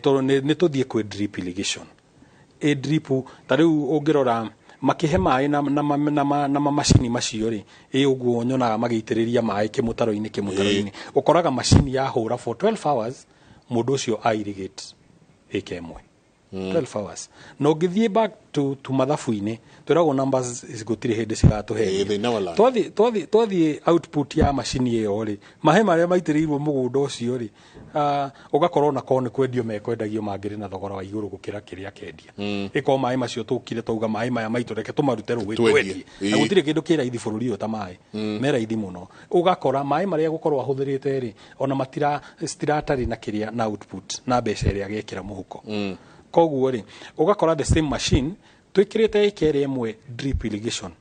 tũthiĩ kwĩ drip irrigation. Drip, ta rĩu ũngĩrora makĩhe maĩ na mamacini macio rĩ, ũguo nyonaga magĩitĩrĩria maĩ kĩmũtaro-inĩ. Ũkoraga macini yahũra for 12 hours, mũndũ ũcio a irrigate ĩka ĩmwe. 12 hours. Na ũngĩthiĩ back to mathabu-inĩ, twĩragwo numbers gũtirĩ hĩndĩ cigatũheria. They never learn. Twathiĩ output ya macini ĩyo rĩ, maĩ marĩa maitĩrĩirwo mũgũnda ũcio rĩ, ũgakorwo na korwo nĩ kwendio mekwendagio mangĩrĩ na thogora wa igũrũ gũkĩra kĩrĩa kendia. Ĩkorwo maĩ macio tũkire twauga maĩ maya maitũ reke tũmarute rũĩ Twendie. twendie. Na gũtirĩ kĩndũ kĩ raithi bũrũri ũyũ ta maĩ. Me raithi mũno. Ũgakora maĩ marĩa gũkorwo ahũthĩrĩte rĩ, ona citiratarĩ na kĩrĩa na output na mbeca ĩrĩa agekĩra mũhuko. Koguo rĩ, ũgakora the same machine twĩkĩrĩte ĩka ĩrĩa ĩmwe drip irrigation,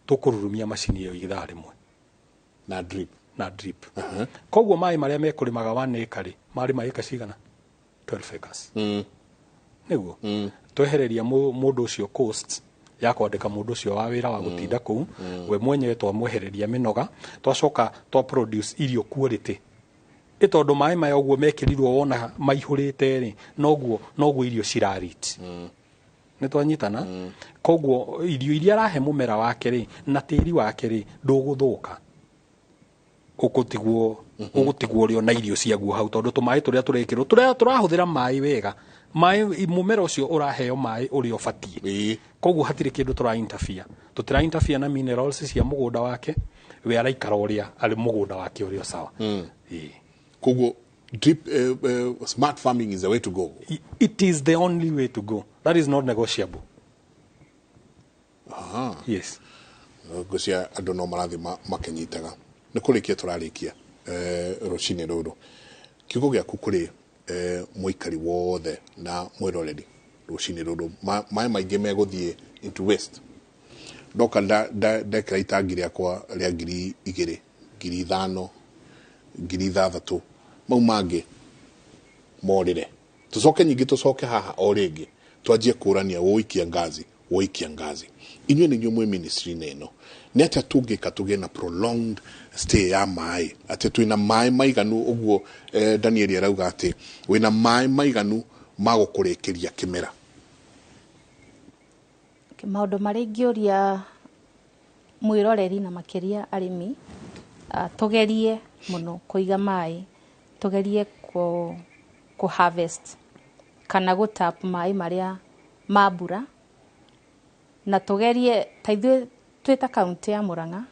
tũkũrurumia macini ĩyo ithaa rĩmwe. Na drip. Na drip. Koguo maĩ marĩa mekũrĩmaga 1 acre rĩ, marĩma ĩka cigana? 12 acres. Nĩguo. Twehereria mũndũ ũcio cost ya kwandĩka mũndũ ũcio wa wĩra wa gũtinda kũu, we mwenyewe twamwehereria mĩnoga, twacoka twa produce irio quality. Tondũ maĩ maya ũguo mekĩrirwo wona maihũrĩte rĩ, noguo irio cirarit. Nĩ twanyitana? Koguo irio iria arahe mũmera wake rĩ, na tĩri wake rĩ, ndũgũthũka. Ũgũtigwo ũgũtigwo ũrĩ na irio ciaguo hau, tondũ tũmaĩ tũrĩa tũrekĩrwo, tũrĩa tũrahũthĩra maĩ wega, maĩ mũmera ũcio ũraheo maĩ ũrĩa ũbatiĩ. Koguo hatirĩ kĩndũ tũra interfere, tũtira interfere na minerals cia mũgũnda wake. We araikara ũrĩa arĩ mũgũnda wake ũrĩa sawa. Koguo drip smart farming is the way to go. It is the only way to go. That is not negotiable. Aha. Yes. Ngũcia andũ no marathiĩ makĩnyitaga. Nĩ kũrĩkia tũrarĩkia rũcinĩ rũrũ, kiugo gĩaku kũrĩ mũikari wothe na mwĩroreri rũcinĩ rũrũ. Maĩ maingĩ megũthiĩ into waste. Ndoka ndekĩra itangi rĩakwa rĩa 2000, 5000, 6000, mau mangĩ morĩre. Tũcoke nyingĩ, tũcoke haha o rĩngĩ, twanjie kũrania wũikia ngazi, wũikia ngazi. Inyuĩ nĩ inyuĩ mwĩ ministry-inĩ ĩno, nĩ atĩa tũngĩka tũgĩe na prolonged stay ya maĩ, atĩ twĩna maĩ maiganu ũguo? Daniel arauga atĩ wĩna maĩ maiganu ma gũkũrĩkĩria kĩmera. Maũndũ marĩa ingĩũria mwĩroreri na makĩria arĩmi, tũgerie mũno kũiga maĩ, tũgerie kũ harvest kana gũ tap maĩ marĩa ma mbura, na tũgerie ta ithuĩ twĩ ta kaunti ya Murang'a,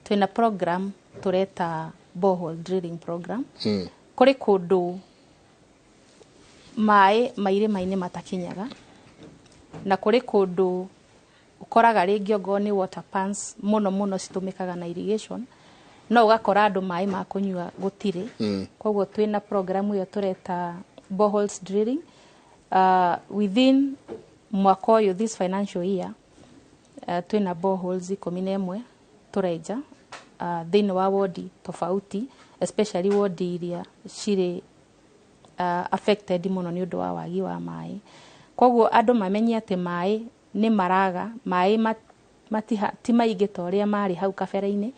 twĩna program tũreta borehole drilling program. Kũrĩ kũndũ maĩ ma irĩma-inĩ matakinyaga, na kũrĩ kũndũ ũkoraga rĩngĩ ongorwo nĩ water pans mũno mũno citũmĩkaga na irrigation, no ũgakora andũ maĩ ma kũnyua gũtirĩ. Koguo twĩna program ĩyo tũreta boreholes drilling. Within mwaka ũyũ, this financial year, twĩna boreholes 11 tũrenja thĩinĩ wa wodi tofauti, especially wodi iria cirĩ affected mũno nĩ ũndũ wa wagi wa maĩ. Koguo andũ mamenye atĩ maĩ nĩ maraga, maĩ ti maingĩ ta ũrĩa marĩ hau kabere-inĩ.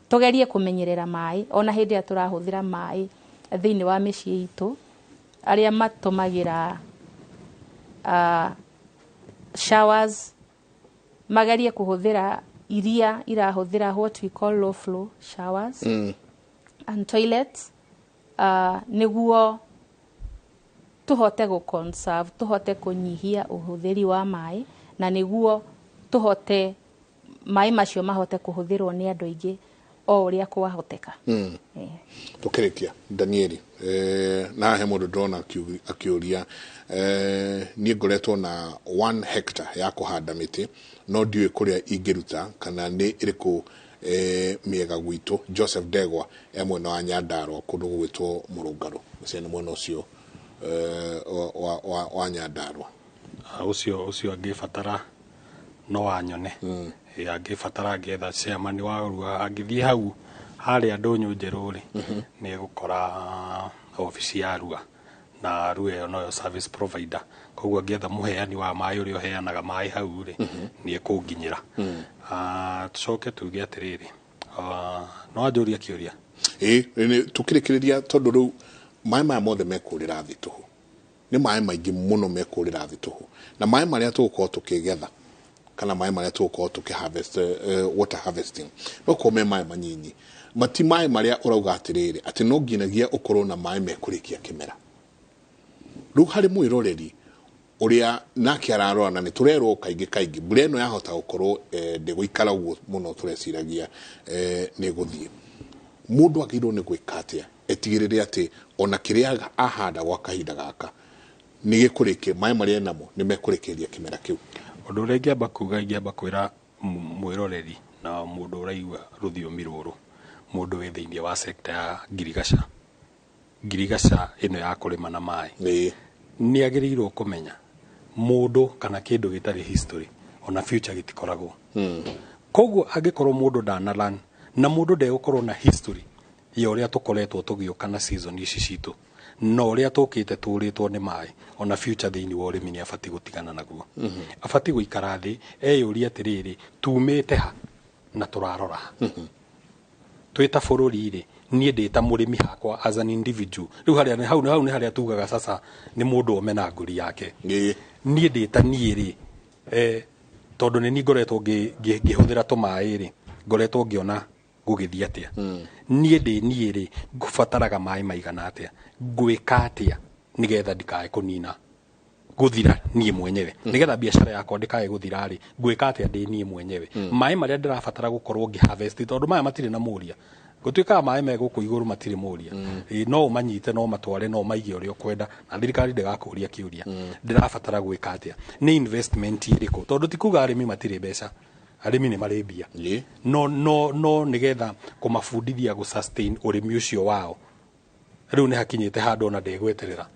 Tũgerie kũmenyerera maĩ ona hĩndĩ ĩrĩa tũrahũthĩra maĩ thĩinĩ wa mĩciĩ itũ. Arĩa matũmagĩra showers magerie kũhũthĩra iria irahũthĩra what we call low flow showers and toilets, nĩguo tũhote gũ conserve, tũhote kũnyihia ũhũthĩri wa maĩ, na nĩguo tũhote maĩ macio mahote kũhũthĩrwo nĩ andũ aingĩ o ũrĩa kwahoteka. Tukĩrĩkia, Danieli, na he mũndũ ndĩrona akĩũria, niĩ ngoretwo na 1 hectare ya kũhanda mĩtĩ, no ndiũĩ kũrĩa ingĩruta kana nĩ ĩrĩkũ mĩega gwitũ. Joseph Ndegwa e mwena wa Nyandarua, kũndũ gũgwĩtwo Mũrũngarũ. Ũcio nĩ mwena ũcio wa Nyandarua. Ũcio angĩbatara no anyone. Angĩbatara angĩetha chairman wa Rua, angĩthiĩ hau harĩa ndũnyũ njerũ rĩ, nĩ egũkora obici ya Rua, na Rua ĩyo noyo service provider. Koguo angĩetha mũheani wa maĩ ũrĩa ũheanaga maĩ hau rĩ, nĩ ekũnginyĩra. Tũcoke tuge atĩrĩrĩ, no anjũrie kĩũria. Ĩ tukĩrĩkĩrĩria, tondũ rĩu maĩ maya mothe mekũrĩra thĩ tũhũ, nĩ maĩ maingĩ mũno mekũrĩra thĩ tũhũ, na maĩ marĩa tũgũkorwo tũkĩgetha kana maĩ marĩa tũgũkorwo tũkĩ harvest, water harvesting, megũkorwo me maĩ manyinyi, mati maĩ marĩa ũrauga atĩrĩrĩ atĩ no nginyagia ũkorwo na maĩ mekũrĩkia kĩmera. Rĩu harĩ mwĩroreri ũrĩa nake ararora, na nĩ tũrerwo kaingĩ kaingĩ mbura ĩno yahota gũkorwo ndĩgũikara ũguo mũno tũreciragia, nĩ ĩgũthiĩ, mũndũ agĩrĩirwo nĩ gwĩka atĩa etigĩrĩre atĩ ona kĩrĩa ahanda gwa kahinda gaka nĩ gĩkũrĩkia, maĩ marĩa enamo nĩ mekũrĩkĩria kĩmera kĩu? Ũndũ ũrĩa ingĩamba kuga, ingĩamba kwĩra mwĩroreri na mũndũ ũraigua rũthiomi rũrũ, mũndũ wĩ thĩinĩ wa sector ya ngirigaca, ngirigaca ĩno ya kũrĩma na maĩ, nĩ agĩrĩirwo kũmenya mũndũ kana kĩndũ gĩtarĩ history ona future gĩtikoragwo. Koguo angĩkorwo mũndũ ndana learn na mũndũ ndegũkorwo na history ya ũrĩa tũkoretwo tũgĩũka na season ici citũ na ũrĩa tũkĩte tũrĩtwo nĩ maĩ, ona future thĩinĩ wa ũrĩmi nĩ abatiĩ gũtigana naguo. Abatiĩ gũikara thĩ eyũrie atĩrĩrĩ, tumĩte ha na tũrarora ha twĩ ta bũrũri rĩ? Niĩ ndĩ ta mũrĩmi hakwa as an individual, rĩu harĩa hau hau nĩ harĩa tugaga sasa nĩ mũndũ ome na ngũri yake. Niĩ ndĩ ta niĩ rĩ, tondũ nĩ niĩ ngoretwo ngĩhũthĩra tũmaĩ rĩ, ngoretwo ngĩona Gũgĩthiĩ atĩa? Niĩ ndĩ niĩ rĩ, ngũbataraga maĩ maigana atĩa? Ngwĩka atĩa nĩgetha ndikae kũnina gũthira niĩ mwenyewe, nĩgetha biacara yakwa ndĩkae gũthira rĩ, ngwĩka atĩa ndĩ niĩ mwenyewe? Maĩ marĩa ndĩrabatara gũkorwo ngĩ harvest, tondũ maya matirĩ na mũria, gũtuĩkaga maĩ me gũkũ igũrũ matirĩ mũria. Ĩ, no ũmanyite, no matware, no ũmaige ũrĩa ũkwenda, na thirikari ndĩgakũria kĩũria. Ndĩrabatara gwĩka atĩa? Nĩ investment ĩrĩkũ? Tondũ ti kuga arĩmi matirĩ mbeca, arĩmi nĩ marĩ mbia, no nĩgetha kũmabundithia gũ sustain ũrĩmi ũcio wao. Rĩu nĩ hakinyĩte handũ ona ndegweterera.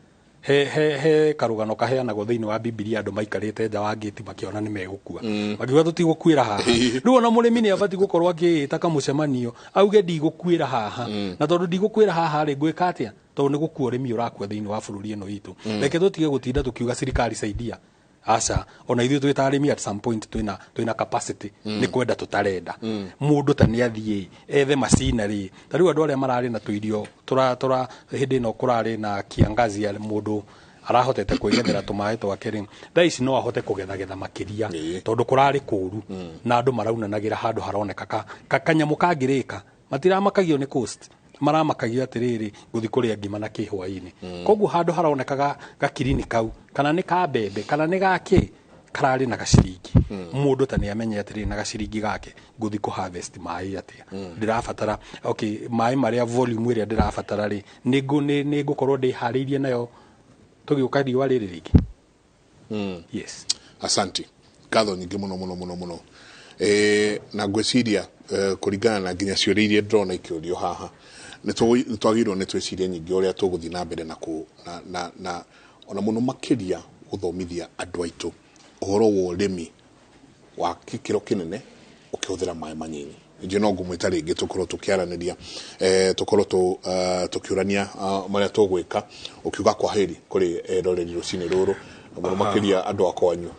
He karũgano kaheanagwo thĩinĩ wa Bibilia, andũ maikarĩte nja wa ngĩti makĩona nĩ megũkua, makiuga tũtigũkuĩra haha. Rĩu ona mũrĩmi nĩ abatiĩ gũkorwo akĩĩta kamũcemanio auge, "Ndigũkuĩra haha, na tondũ ndigũkuĩra haha rĩ, ngwĩka atĩa?" Tondũ nĩ gũkua ũrĩmi ũrakua thĩinĩ wa bũrũri ĩno itũ. Reke tũtige gũtinda tũkiuga thirikari saidia. Aca, ona ithuĩ twĩ ta arĩmi, at some point twĩna capacity. Nĩ kwenda tũtarenda. Mũndũ ta nĩ athiĩ ethe macinarĩ. Ta rĩu andũ arĩa mararĩ na tũirio tũra tũra hĩndĩ ĩno kũrarĩ na kiangazi, mũndũ arahotete kwĩgethera tũmaĩ twake rĩ, thaa ici no ahote kũgethagetha makĩria, tondũ kũrarĩ kũru na andũ maraunanagĩra handũ haroneka ka kanyamũ kangĩrĩka. Matiramakagio nĩ cost, maramakagio atĩrĩrĩ, gũthi kũrĩa ngima na kĩhwainĩ. Koguo handũ haroneka gakirini kau, kana nĩ ka mbembe kana nĩ gakĩ, kararĩ na gaciringi, mũndũ ta nĩ amenye atĩrĩrĩ, na gaciringi gake ngũthi kũ harvest maĩ atĩa? Ndĩrabatara, okay, maĩ marĩa volume ĩrĩa ndĩrabatara rĩ, nĩ ngũkorwo ndĩharĩirie nayo tũgĩũka riũa rĩrĩ rĩngĩ? Yes. Asanti, ngatho nyingĩ mũno mũno mũno mũno. Na ngwĩciria kũringana na nginya ciũria iria ndĩrona ikĩũrio haha, nĩ twagĩrĩirwo nĩ twĩcirie nyingĩ ũrĩa tũgũthiĩ na mbere na, kũ, na, na, na ona mũno makĩria gũthomithia andũ aitũ ũhoro wa ũrĩmi wa gĩkĩro kĩnene ũkĩhũthĩra maĩ manyinyi. Njĩ no ngũmwĩta rĩngĩ tũkorwo tũkĩaranĩria, tũkorwo tũkĩũrania marĩa tũgwĩka. Ũkiuga kwaheri kũrĩ eroreri rũcinĩ rũrũ, na mũno makĩria andũ a kwanyu.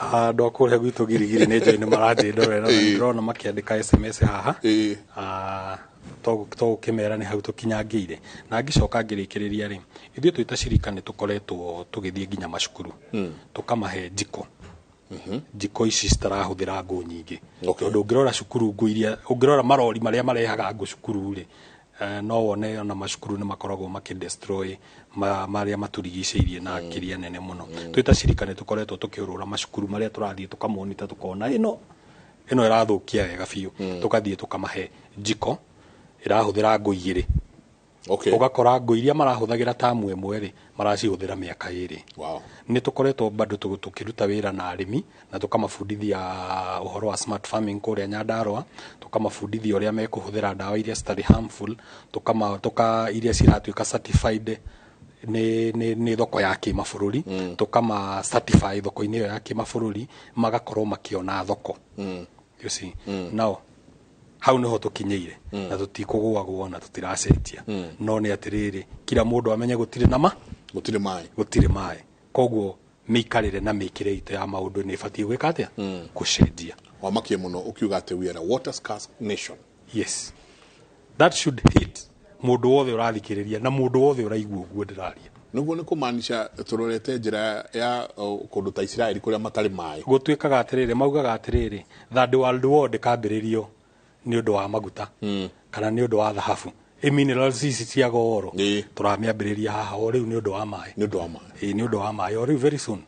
Andũ a kũrĩa gwitũ Girigiri nĩ njũĩ nĩ maranjĩndorera, na ndĩrona makĩandĩka SMS haha. To gũkĩmera nĩ hau tũkinyangĩire. Na ngĩcoka ngĩrĩkĩrĩria rĩ, ithuĩ twĩ ta cirika nĩ tũkoretwo tũgĩthiĩ nginya macukuru, tũkamahe njiko ici citarahũthĩra ngũ nyingĩ, tondũ ũngĩrora cukuru, ngũ iria ũngĩrora marori marĩa marehaga ngũ cukuru rĩ, no wone ona macukuru nĩ makoragwo makĩ destroy marĩa matũrigicĩirie na kĩrĩa nene mũno. Twĩ ta cirika nĩ tũkoretwo tũkĩũrũra macukuru marĩa tũrathiĩ tũkamonita, tũkona ĩno ĩrathũkia wega biũ, tũkathiĩ tũkamahe njiko ĩrahũthĩra ngũ 2. Ũgakora ngũ iria marahũthagĩra tamu 1 rĩ, maracihũthĩra mĩaka 2. Nĩ tũkoretwo bado tũkĩruta wĩra na arĩmi na tũkamabundithia ũhoro wa smart farming kũrĩa Nyandarũa, tũkamabundithia ũrĩa mekũhũthĩra ndawa iria citarĩ harmful, tũka iria ciratuĩka certified nĩ thoko ya kĩmabũrũri, tũkama certify thoko-inĩ ĩyo ya kĩmabũrũri, magakorwo makĩona thoko. You see? Now hau niho tũkinyĩire, na tũtikũgũagwo na tũtiracenjia. No nĩ atĩrĩrĩ, kila mũndũ amenye gũtirĩ na ma Gũtirĩ maĩ. Gũtirĩ maĩ. Koguo mĩikarĩre na mĩkĩre itũ ya maũndũ nĩ ĩbatiĩ gwĩka atĩa? Gũcenjia. Wamakie mũno ũkiuga atĩ we are a water scarce nation. Yes, that should hit mũndũ wothe ũrathikĩrĩria na mũndũ wothe ũraigua ũguo ndĩraria. Nĩguo nĩ kũmaanisha tũrorete njĩra ya kũndũ ta Isiraeli kũrĩa matarĩ maĩ. Gũtuĩkaga atĩrĩrĩ, maugaga atĩrĩrĩ, Third World War ndĩkambĩrĩrio nĩ ũndũ wa maguta kana nĩ ũndũ wa thahabu, ĩ minerals ici cia goro. Tũramĩambĩrĩria haha o rĩu nĩ ũndũ wa maĩ. Nĩ ũndũ wa maĩ. Ĩ, nĩ ũndũ wa maĩ o rĩu, very soon.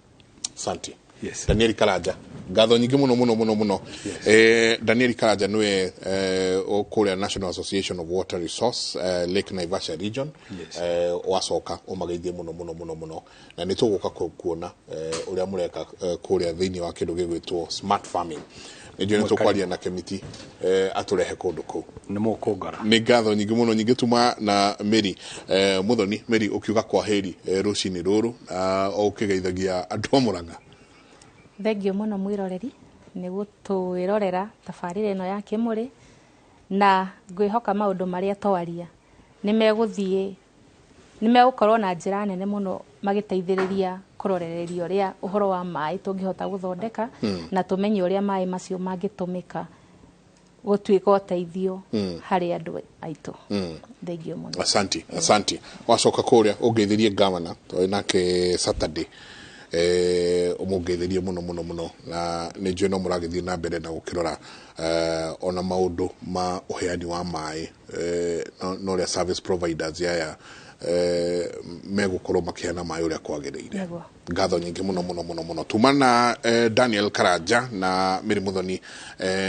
Asante. Yes. Daniel Karanja, ngatho nyingĩ mũno mũno mũno mũno. Daniel Karanja nĩwe o kũrĩa National Association of Water Resource, Lake Naivasha region. Wacoka ũmageithie mũno mũno mũno mũno, na nĩ tũgũka kuona ũrĩa mũreka kũrĩa thĩinĩ wa kĩndũ gĩgwĩtwo smart farming. Nĩ njũĩ nĩ tũkwaria na Kemiti atũrehe kũndũ kũu. Nĩ mũkũngara. Nĩ ngatho nyingĩ mũno nyingĩ tuma na Mary Muthoni. Mary, ũkiuga kwaheri rũcinĩ rũrũ, o ũkĩgeithagia andũ a Mũrang'a. Thengio mũno mwĩroreri nĩ gũtwĩrorera tabarĩra ĩno ya Kĩmũrĩ, na ngwĩhoka maũndũ marĩa twaria nĩ megũthiĩ, nĩ megũkorwo na njĩra nene mũno magĩteithĩrĩria kũrorereria ũrĩa ũhoro wa maĩ tũngĩhota gũthondeka, na tũmenye ũrĩa maĩ macio mangĩtũmĩka gũtuĩka ũteithio harĩ andũ aitũ. Thengio mũno. Asante, asante. Wacoka kũrĩa ũngeithĩrie gavana twarĩ nake Saturday. Ũmũngeithĩrie mũno mũno mũno, na nĩ njũĩ no mũragĩthiĩ na mbere na gũkĩrora ona maũndũ ma ũheani wa maĩ, na ũrĩa service providers aya megũkorwo makĩheana maĩ ũrĩa kwagĩrĩire. Nĩguo. Ngatho nyingĩ mũno mũno mũno mũno tuma na Daniel Karanja na Mary Muthoni,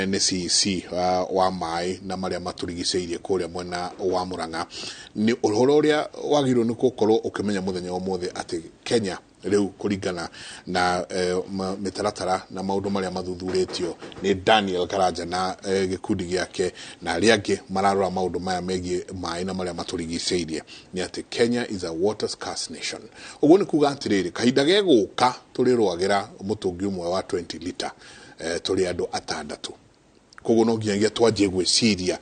nĩ CEC wa maĩ na marĩa matũrigicĩirie kũrĩa mwena wa Murang'a. Nĩ ũhoro ũrĩa wagĩrĩirwo nĩ gũkorwo ũkĩmenya mũthenya wa ũmũthĩ atĩ Kenya rĩu kũringana na mĩtaratara na maũndũ marĩa mathuthurĩtio nĩ Daniel Karanja na gĩkundi gĩake na arĩa angĩ mararora maũndũ maya megiĩ maĩ na marĩa matũrigicĩirie, nĩ atĩ Kenya is a water scarce nation. Ũguo nĩ kuga atĩrĩrĩ, kahinda gegũka tũrĩrwagĩra mũtũngi ũmwe wa 20 liter tũrĩ andũ atandatũ. Koguo no nginyagia twanjie gwĩciria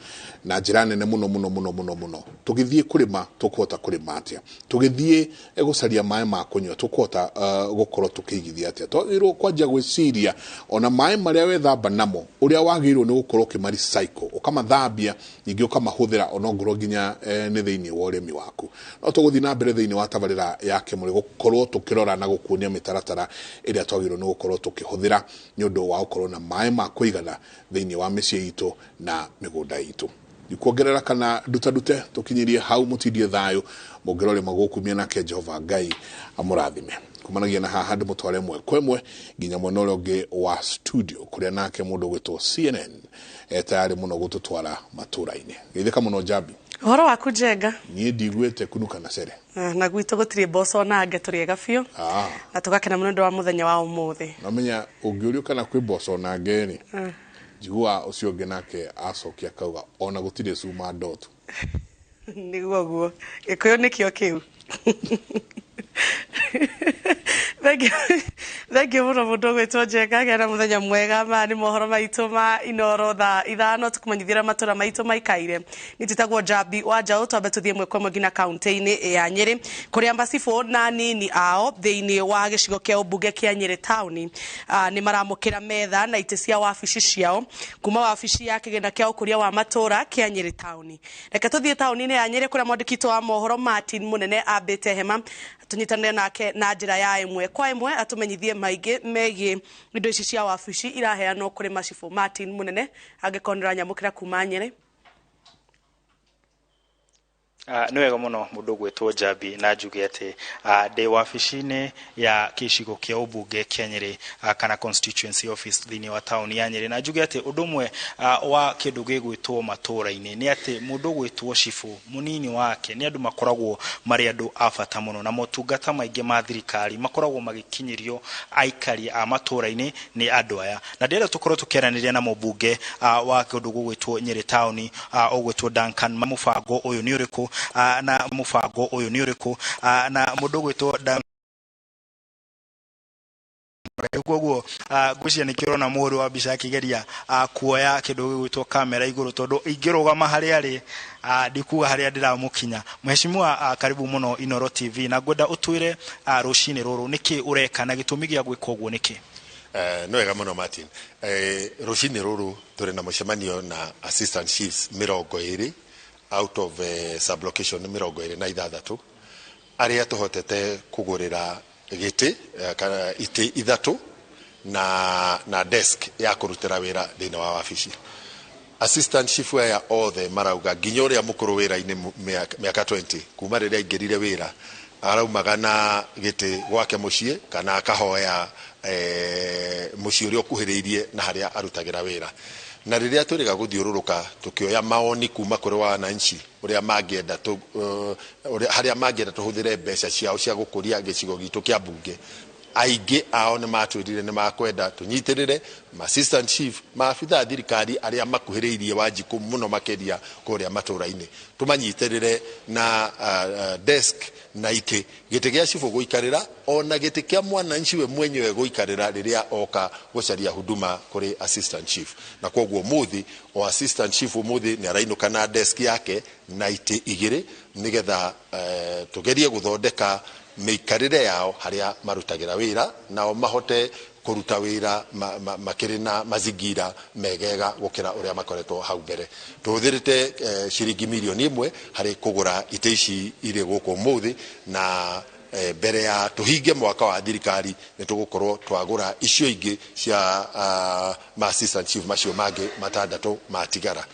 na njĩra nene mũno mũno mũno mũno mũno. Tũgĩthiĩ kũrĩma tũkũhota kũrĩma atĩa? Tũgĩthiĩ gũcaria maĩ ma kũnyua tũkũhota gũkorwo tũkĩigithia atĩa? Twagĩrĩirwo kwanjia gwĩciria ona maĩ marĩa wethamba namo ũrĩa wagĩrĩirwo nĩ gũkorwo ũkĩma recycle, ũkamathambia ningĩ ũkamahũthĩra onongorwo nginya nĩ thĩinĩ wa ũrĩmi waku. No tũgũthiĩ na mbere thĩinĩ wa tabarĩra ya Kĩmũrĩ gũkorwo tũkĩrora na gũkuonia mĩtaratara ĩrĩa twagĩrĩirwo nĩ gũkorwo tũkĩhũthĩra nĩ ũndũ wa gũkorwo na maĩ ma kũigana thĩinĩ wa mĩciĩ itũ na mĩgũnda itũ. Ndikuongerera kana ndutandute, tũkinyirie hau. Mũtindie thayũ mũngĩrore magũkumia, nake Jehova Ngai amũrathime. Kumanagia na haha ndĩmũtware ĩmwe kwa ĩmwe nginya mwena ũrĩa ũngĩ wa studio kũrĩa nake mũndũ ũgwĩtwo CNN e tayarĩ mũno gũtũtwara matũra-inĩ. Geithĩka mũno, Njambi. Ũhoro waku, Njenga? Niĩ ndiguĩte kunuka na cere. Ah, na gwitũ gũtirĩ mboco nange, tũrĩega biũ na tũgakena mũno nĩ ũndũ wa mũthenya wa ũmũthĩ. Namenya ũngĩũrio kana kwĩ mboco nange rĩ, njiguaga ũcio ũngĩ nake acokia akauga ona gũtirĩ cuma ndotu. Nĩguo guo gĩkũyũ nĩkĩo kĩu. Thank you mũno mũndũ ũgwĩtwo Njenga. Gĩa na mũthenya mwega. Maya nĩ mohoro maitũ ma Inoro thaa 5, tũkũmenyithia ũrĩa matũra maitũ maikaire. Nĩ twĩtagwo Njambi wa Njaũ. Twambe tũthiĩ ĩmwe kwa ĩmwe nginya kaunti-inĩ ya Nyĩrĩ kũrĩa macibũ na nini ao thĩinĩ wa gĩcigo kĩa ũmbunge kĩa Nyĩrĩ taũni nĩ maramũkĩra metha na itĩ cia wabici ciao kuma wabici ya kĩgĩna kĩa ũkũria wa matũra kĩa Nyĩrĩ taũni. Reke tũthiĩ taũni-inĩ ya Nyĩrĩ kũrĩa mwandĩki witũ wa mohoro Martin Mũnene ambĩte hema, tũnyitanĩre nake na njĩra ya ĩmwe kwa ĩmwe atũmenyithie maingĩ megiĩ indo ici cia wabici iraheanwo kũrĩ macibũ. Martin Mũnene, angĩkorwo nĩ ũranyamũkĩra kuma Nyĩrĩ. Nĩ wega mũno mũndũ ũgwĩtwo Njambi, na njuge atĩ ndĩ wabici-inĩ ya gĩcigo kĩa ũmbunge kĩa Nyĩrĩ, kana constituency office thĩinĩ wa taũni ya Nyĩrĩ, na njuge atĩ ũndũ ũmwe wa kĩndũ gĩgwĩtwo matũra-inĩ nĩ atĩ mũndũ ũgwĩtwo cibũ, mũnini wake, nĩ andũ makoragwo marĩ andũ a bata mũno, na motungata maingĩ ma thirikari makoragwo magĩkinyĩrio aikari a matũra-inĩ nĩ andũ aya. Na ndĩrenda tũkorwo tũkĩaranĩria na mũmbunge wa kũndũ gũgwĩtwo Nyĩrĩ taũni, ũgwĩtwo Duncan, mũbango ũyũ nĩ ũrĩkũ, na mũbango ũyũ nĩ ũrĩkũ, na mũndũ ũgwĩtwo Duncan. Koguo ngwĩciria nĩkĩo ũrona mũhũri wa mbica akĩgeria kuoya kĩndũ gĩgwĩtwo kamera igũrũ, tondũ ingĩrũgama harĩa arĩ, ndikuga harĩa ndĩramũkinya. Mheshimiwa, karibu mũno Inoro TV, na ngwenda ũtwĩre rũcinĩ rũrũ nĩkĩ ũreka na gĩtũmi gĩa gwĩka ũguo nĩkĩ? Nĩ wega mũno, Martin. Rũcinĩ rũrũ tũrĩ na mũcemanio na assistant chiefs 20 out of sublocation 26 arĩa tũhotete kũgũrĩra gĩtĩ kana itĩ ithatũ na desk ya kũrutĩra wĩra thĩinĩ wa wabici. Assistant chief aya othe marauga nginya ũrĩa mũkũrũ wĩra-inĩ mĩaka 20 kuma rĩrĩa aingĩrire wĩra araumaga na gĩtĩ gwake mũciĩ kana akahoya mũciĩ ũrĩa ũkuhĩrĩirie na harĩa arutagĩra wĩra. Na rĩrĩa twĩrĩga gũthiũrũrũka tũkĩoya maoni kuma kũrĩ wananchi ũrĩa mangĩenda harĩa mangĩenda tũhũthĩre mbeca ciao cia gũkũria gĩcigo gitũ kĩa mbunge, aingĩ ao nĩ matwĩrire nĩ makwenda tũnyitĩrĩre ma assistant chief, maabitha a thirikari arĩa makuhĩrĩirie Wanjikũ mũno makĩria kũrĩa matũra-inĩ, tũmanyitĩrĩre na desk na itĩ, gĩtĩ gĩa cibũ gũikarĩra ona gĩtĩ kĩa mwananchi we mwenyewe gũikarĩra rĩrĩa oka gũcaria huduma kũrĩ assistant chief. Na koguo mũthĩ o assistant chief ũmũthĩ nĩ arainũka na desk yake na itĩ igĩrĩ nĩgetha tũgerie gũthondeka mĩikarĩre yao harĩa marutagĩra wĩra, nao mahote kũruta wĩra makĩrĩ na mazingira megega gũkĩra ũrĩa makoretwo hau mbere. Tũhũthĩrĩte ciringi 1 mirioni harĩ kũgũra itĩ ici irĩ gũkũ ũmũthĩ na Mbere ya tũhinge mwaka wa thirikari nĩ tũgũkorwo twagũra icio ingĩ cia ma assistant chief macio mangĩ 6 matigara.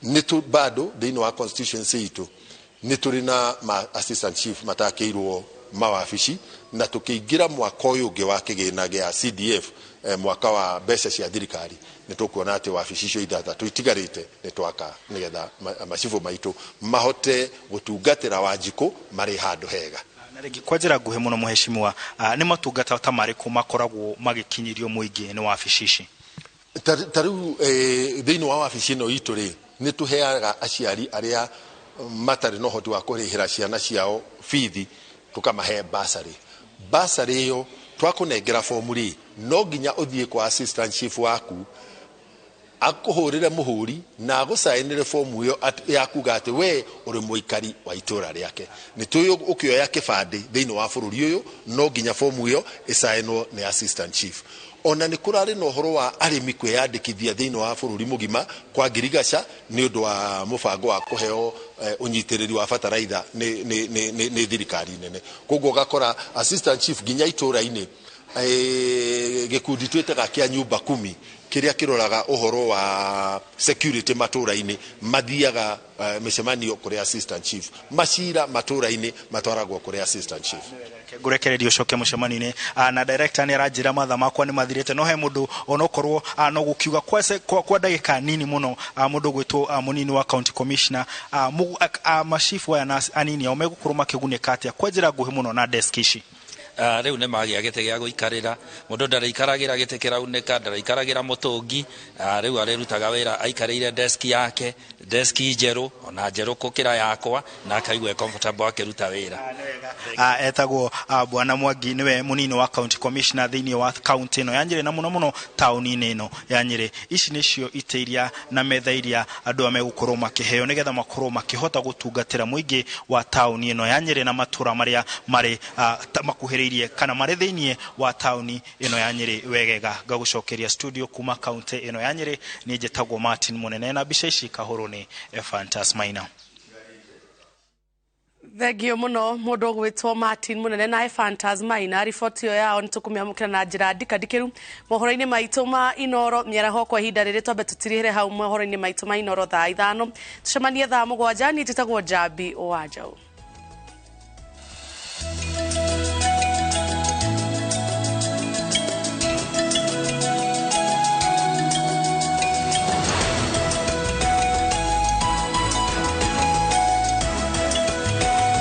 Nĩ tu bado thĩinĩ wa constituency itũ nĩ tũrĩ na ma assistant chief matakĩirwo mawabici, na tũkĩingĩra mwaka ũyũ ũngĩ wa kĩgĩna gĩa CDF, mwaka wa mbeca cia thirikari, nĩ tũkuona atĩ wabici icio 6 itigarĩte nĩ twaka nĩgetha macibũ maitũ mahote gũtungatĩra Wanjikũ marĩ handũ hega. Na rĩngĩ kwa njĩra nguhĩ mũno mũheshimiwa, nĩ matungata ta marĩkũ makoragwo magĩkinyĩrio mũingĩ nĩ wabici ici? Ta rĩu thĩinĩ wa wabici ĩno itũ rĩ, nĩ tũheaga aciari arĩa matarĩ na ũhoti wa kũrĩhĩra ciana ciao bithi, tũkamahe basarĩ. Basarĩ ĩyo twakũnengera fomu rĩ, no nginya ũthiĩ kwa assistant chief waku akũhũrĩre mũhũri na agũcainĩre fomu ĩyo ya kuga atĩ we ũrĩ mũikari wa itũra rĩake. Nĩ tũĩ ũkĩoya kĩbandĩ thĩinĩ wa bũrũri ũyũ no nginya fomu ĩyo ĩcainwo nĩ assistant chief. Ona nĩ kũrarĩ na ũhoro wa arĩmi kwĩyandĩkithia thĩinĩ wa bũrũri mũgima kwa ngirigaca nĩ ũndũ wa mũbango wa kũheo ũnyitĩrĩri wa bataraitha nĩ thirikari nene. Koguo ũgakora assistant chief nginya itũra-inĩ gĩkundi twĩtaga kĩa nyumba kumi kĩrĩa kĩroraga ũhoro wa security matũra-inĩ mathiaga mĩcemanio kũrĩ assistant chief, macira matũra-inĩ matwaragwo kũrĩ assistant chief. Ngũrekereria ũcoke mũcemanio-inĩ, na director nĩ aranjĩra mathaa makwa nĩ mathirĩte, no he mũndũ onokorwo no gũkiuga kwa ndagĩka nini mũno, mũndũ gwĩtwo mũnini wa county commissioner, macibu aya na anini ao megũkorwo makĩgunĩka atĩa kwa njĩra nguhĩ mũno na desk ici? Rĩu nĩ magĩa gĩtĩ gĩa gũikarĩra, mũndũ ndarĩikaragĩra gĩtĩ kĩraunĩka, ndarĩikaragĩra mũtũngi, rĩu arĩrutaga wĩra aikarĩire desk yake, desk njerũ ona njerũ gũkĩra yakwa, na akaigua comfortable akĩruta wĩra. Etagwo Bwana Mwangi, nĩwe mũnini wa county commissioner thĩinĩ wa county ĩno ya Nyĩrĩ na mũno mũno taũni-inĩ ĩno ya Nyĩrĩ. Ici nĩcio itĩ iria na metha iria andũ aya megũkorwo makĩheo nĩgetha makorwo makĩhota gũtungatĩra mũingĩ wa taũni ĩno ya Nyĩrĩ na matũra marĩa marĩ makuhĩrĩirie kana marĩ thĩinĩ wa taũni ĩno ya Nyĩrĩ wegega. Ngagũcokeria studio kuma county ĩno ya Nyĩrĩ, niĩ njĩtagwo Martin Mũnene na mbica ici kahũrwo nĩ Ephantus Maina. Thengio muno mundu ugwitwo Martin Munene na Ephantus Maina. Riboti ĩyo yao nĩtũkũmĩamũkĩra na njĩra ndikandikĩru mohoro-inĩ maitũ ma Inoro mĩaraho kwa ihinda rĩrĩ. Twambe tũtirihĩre hau mohoro-inĩ maitũ ma Inoro thaa 5, tũcemanie thaa 7. Niĩ njĩtagwo Njambi wa Njaũ.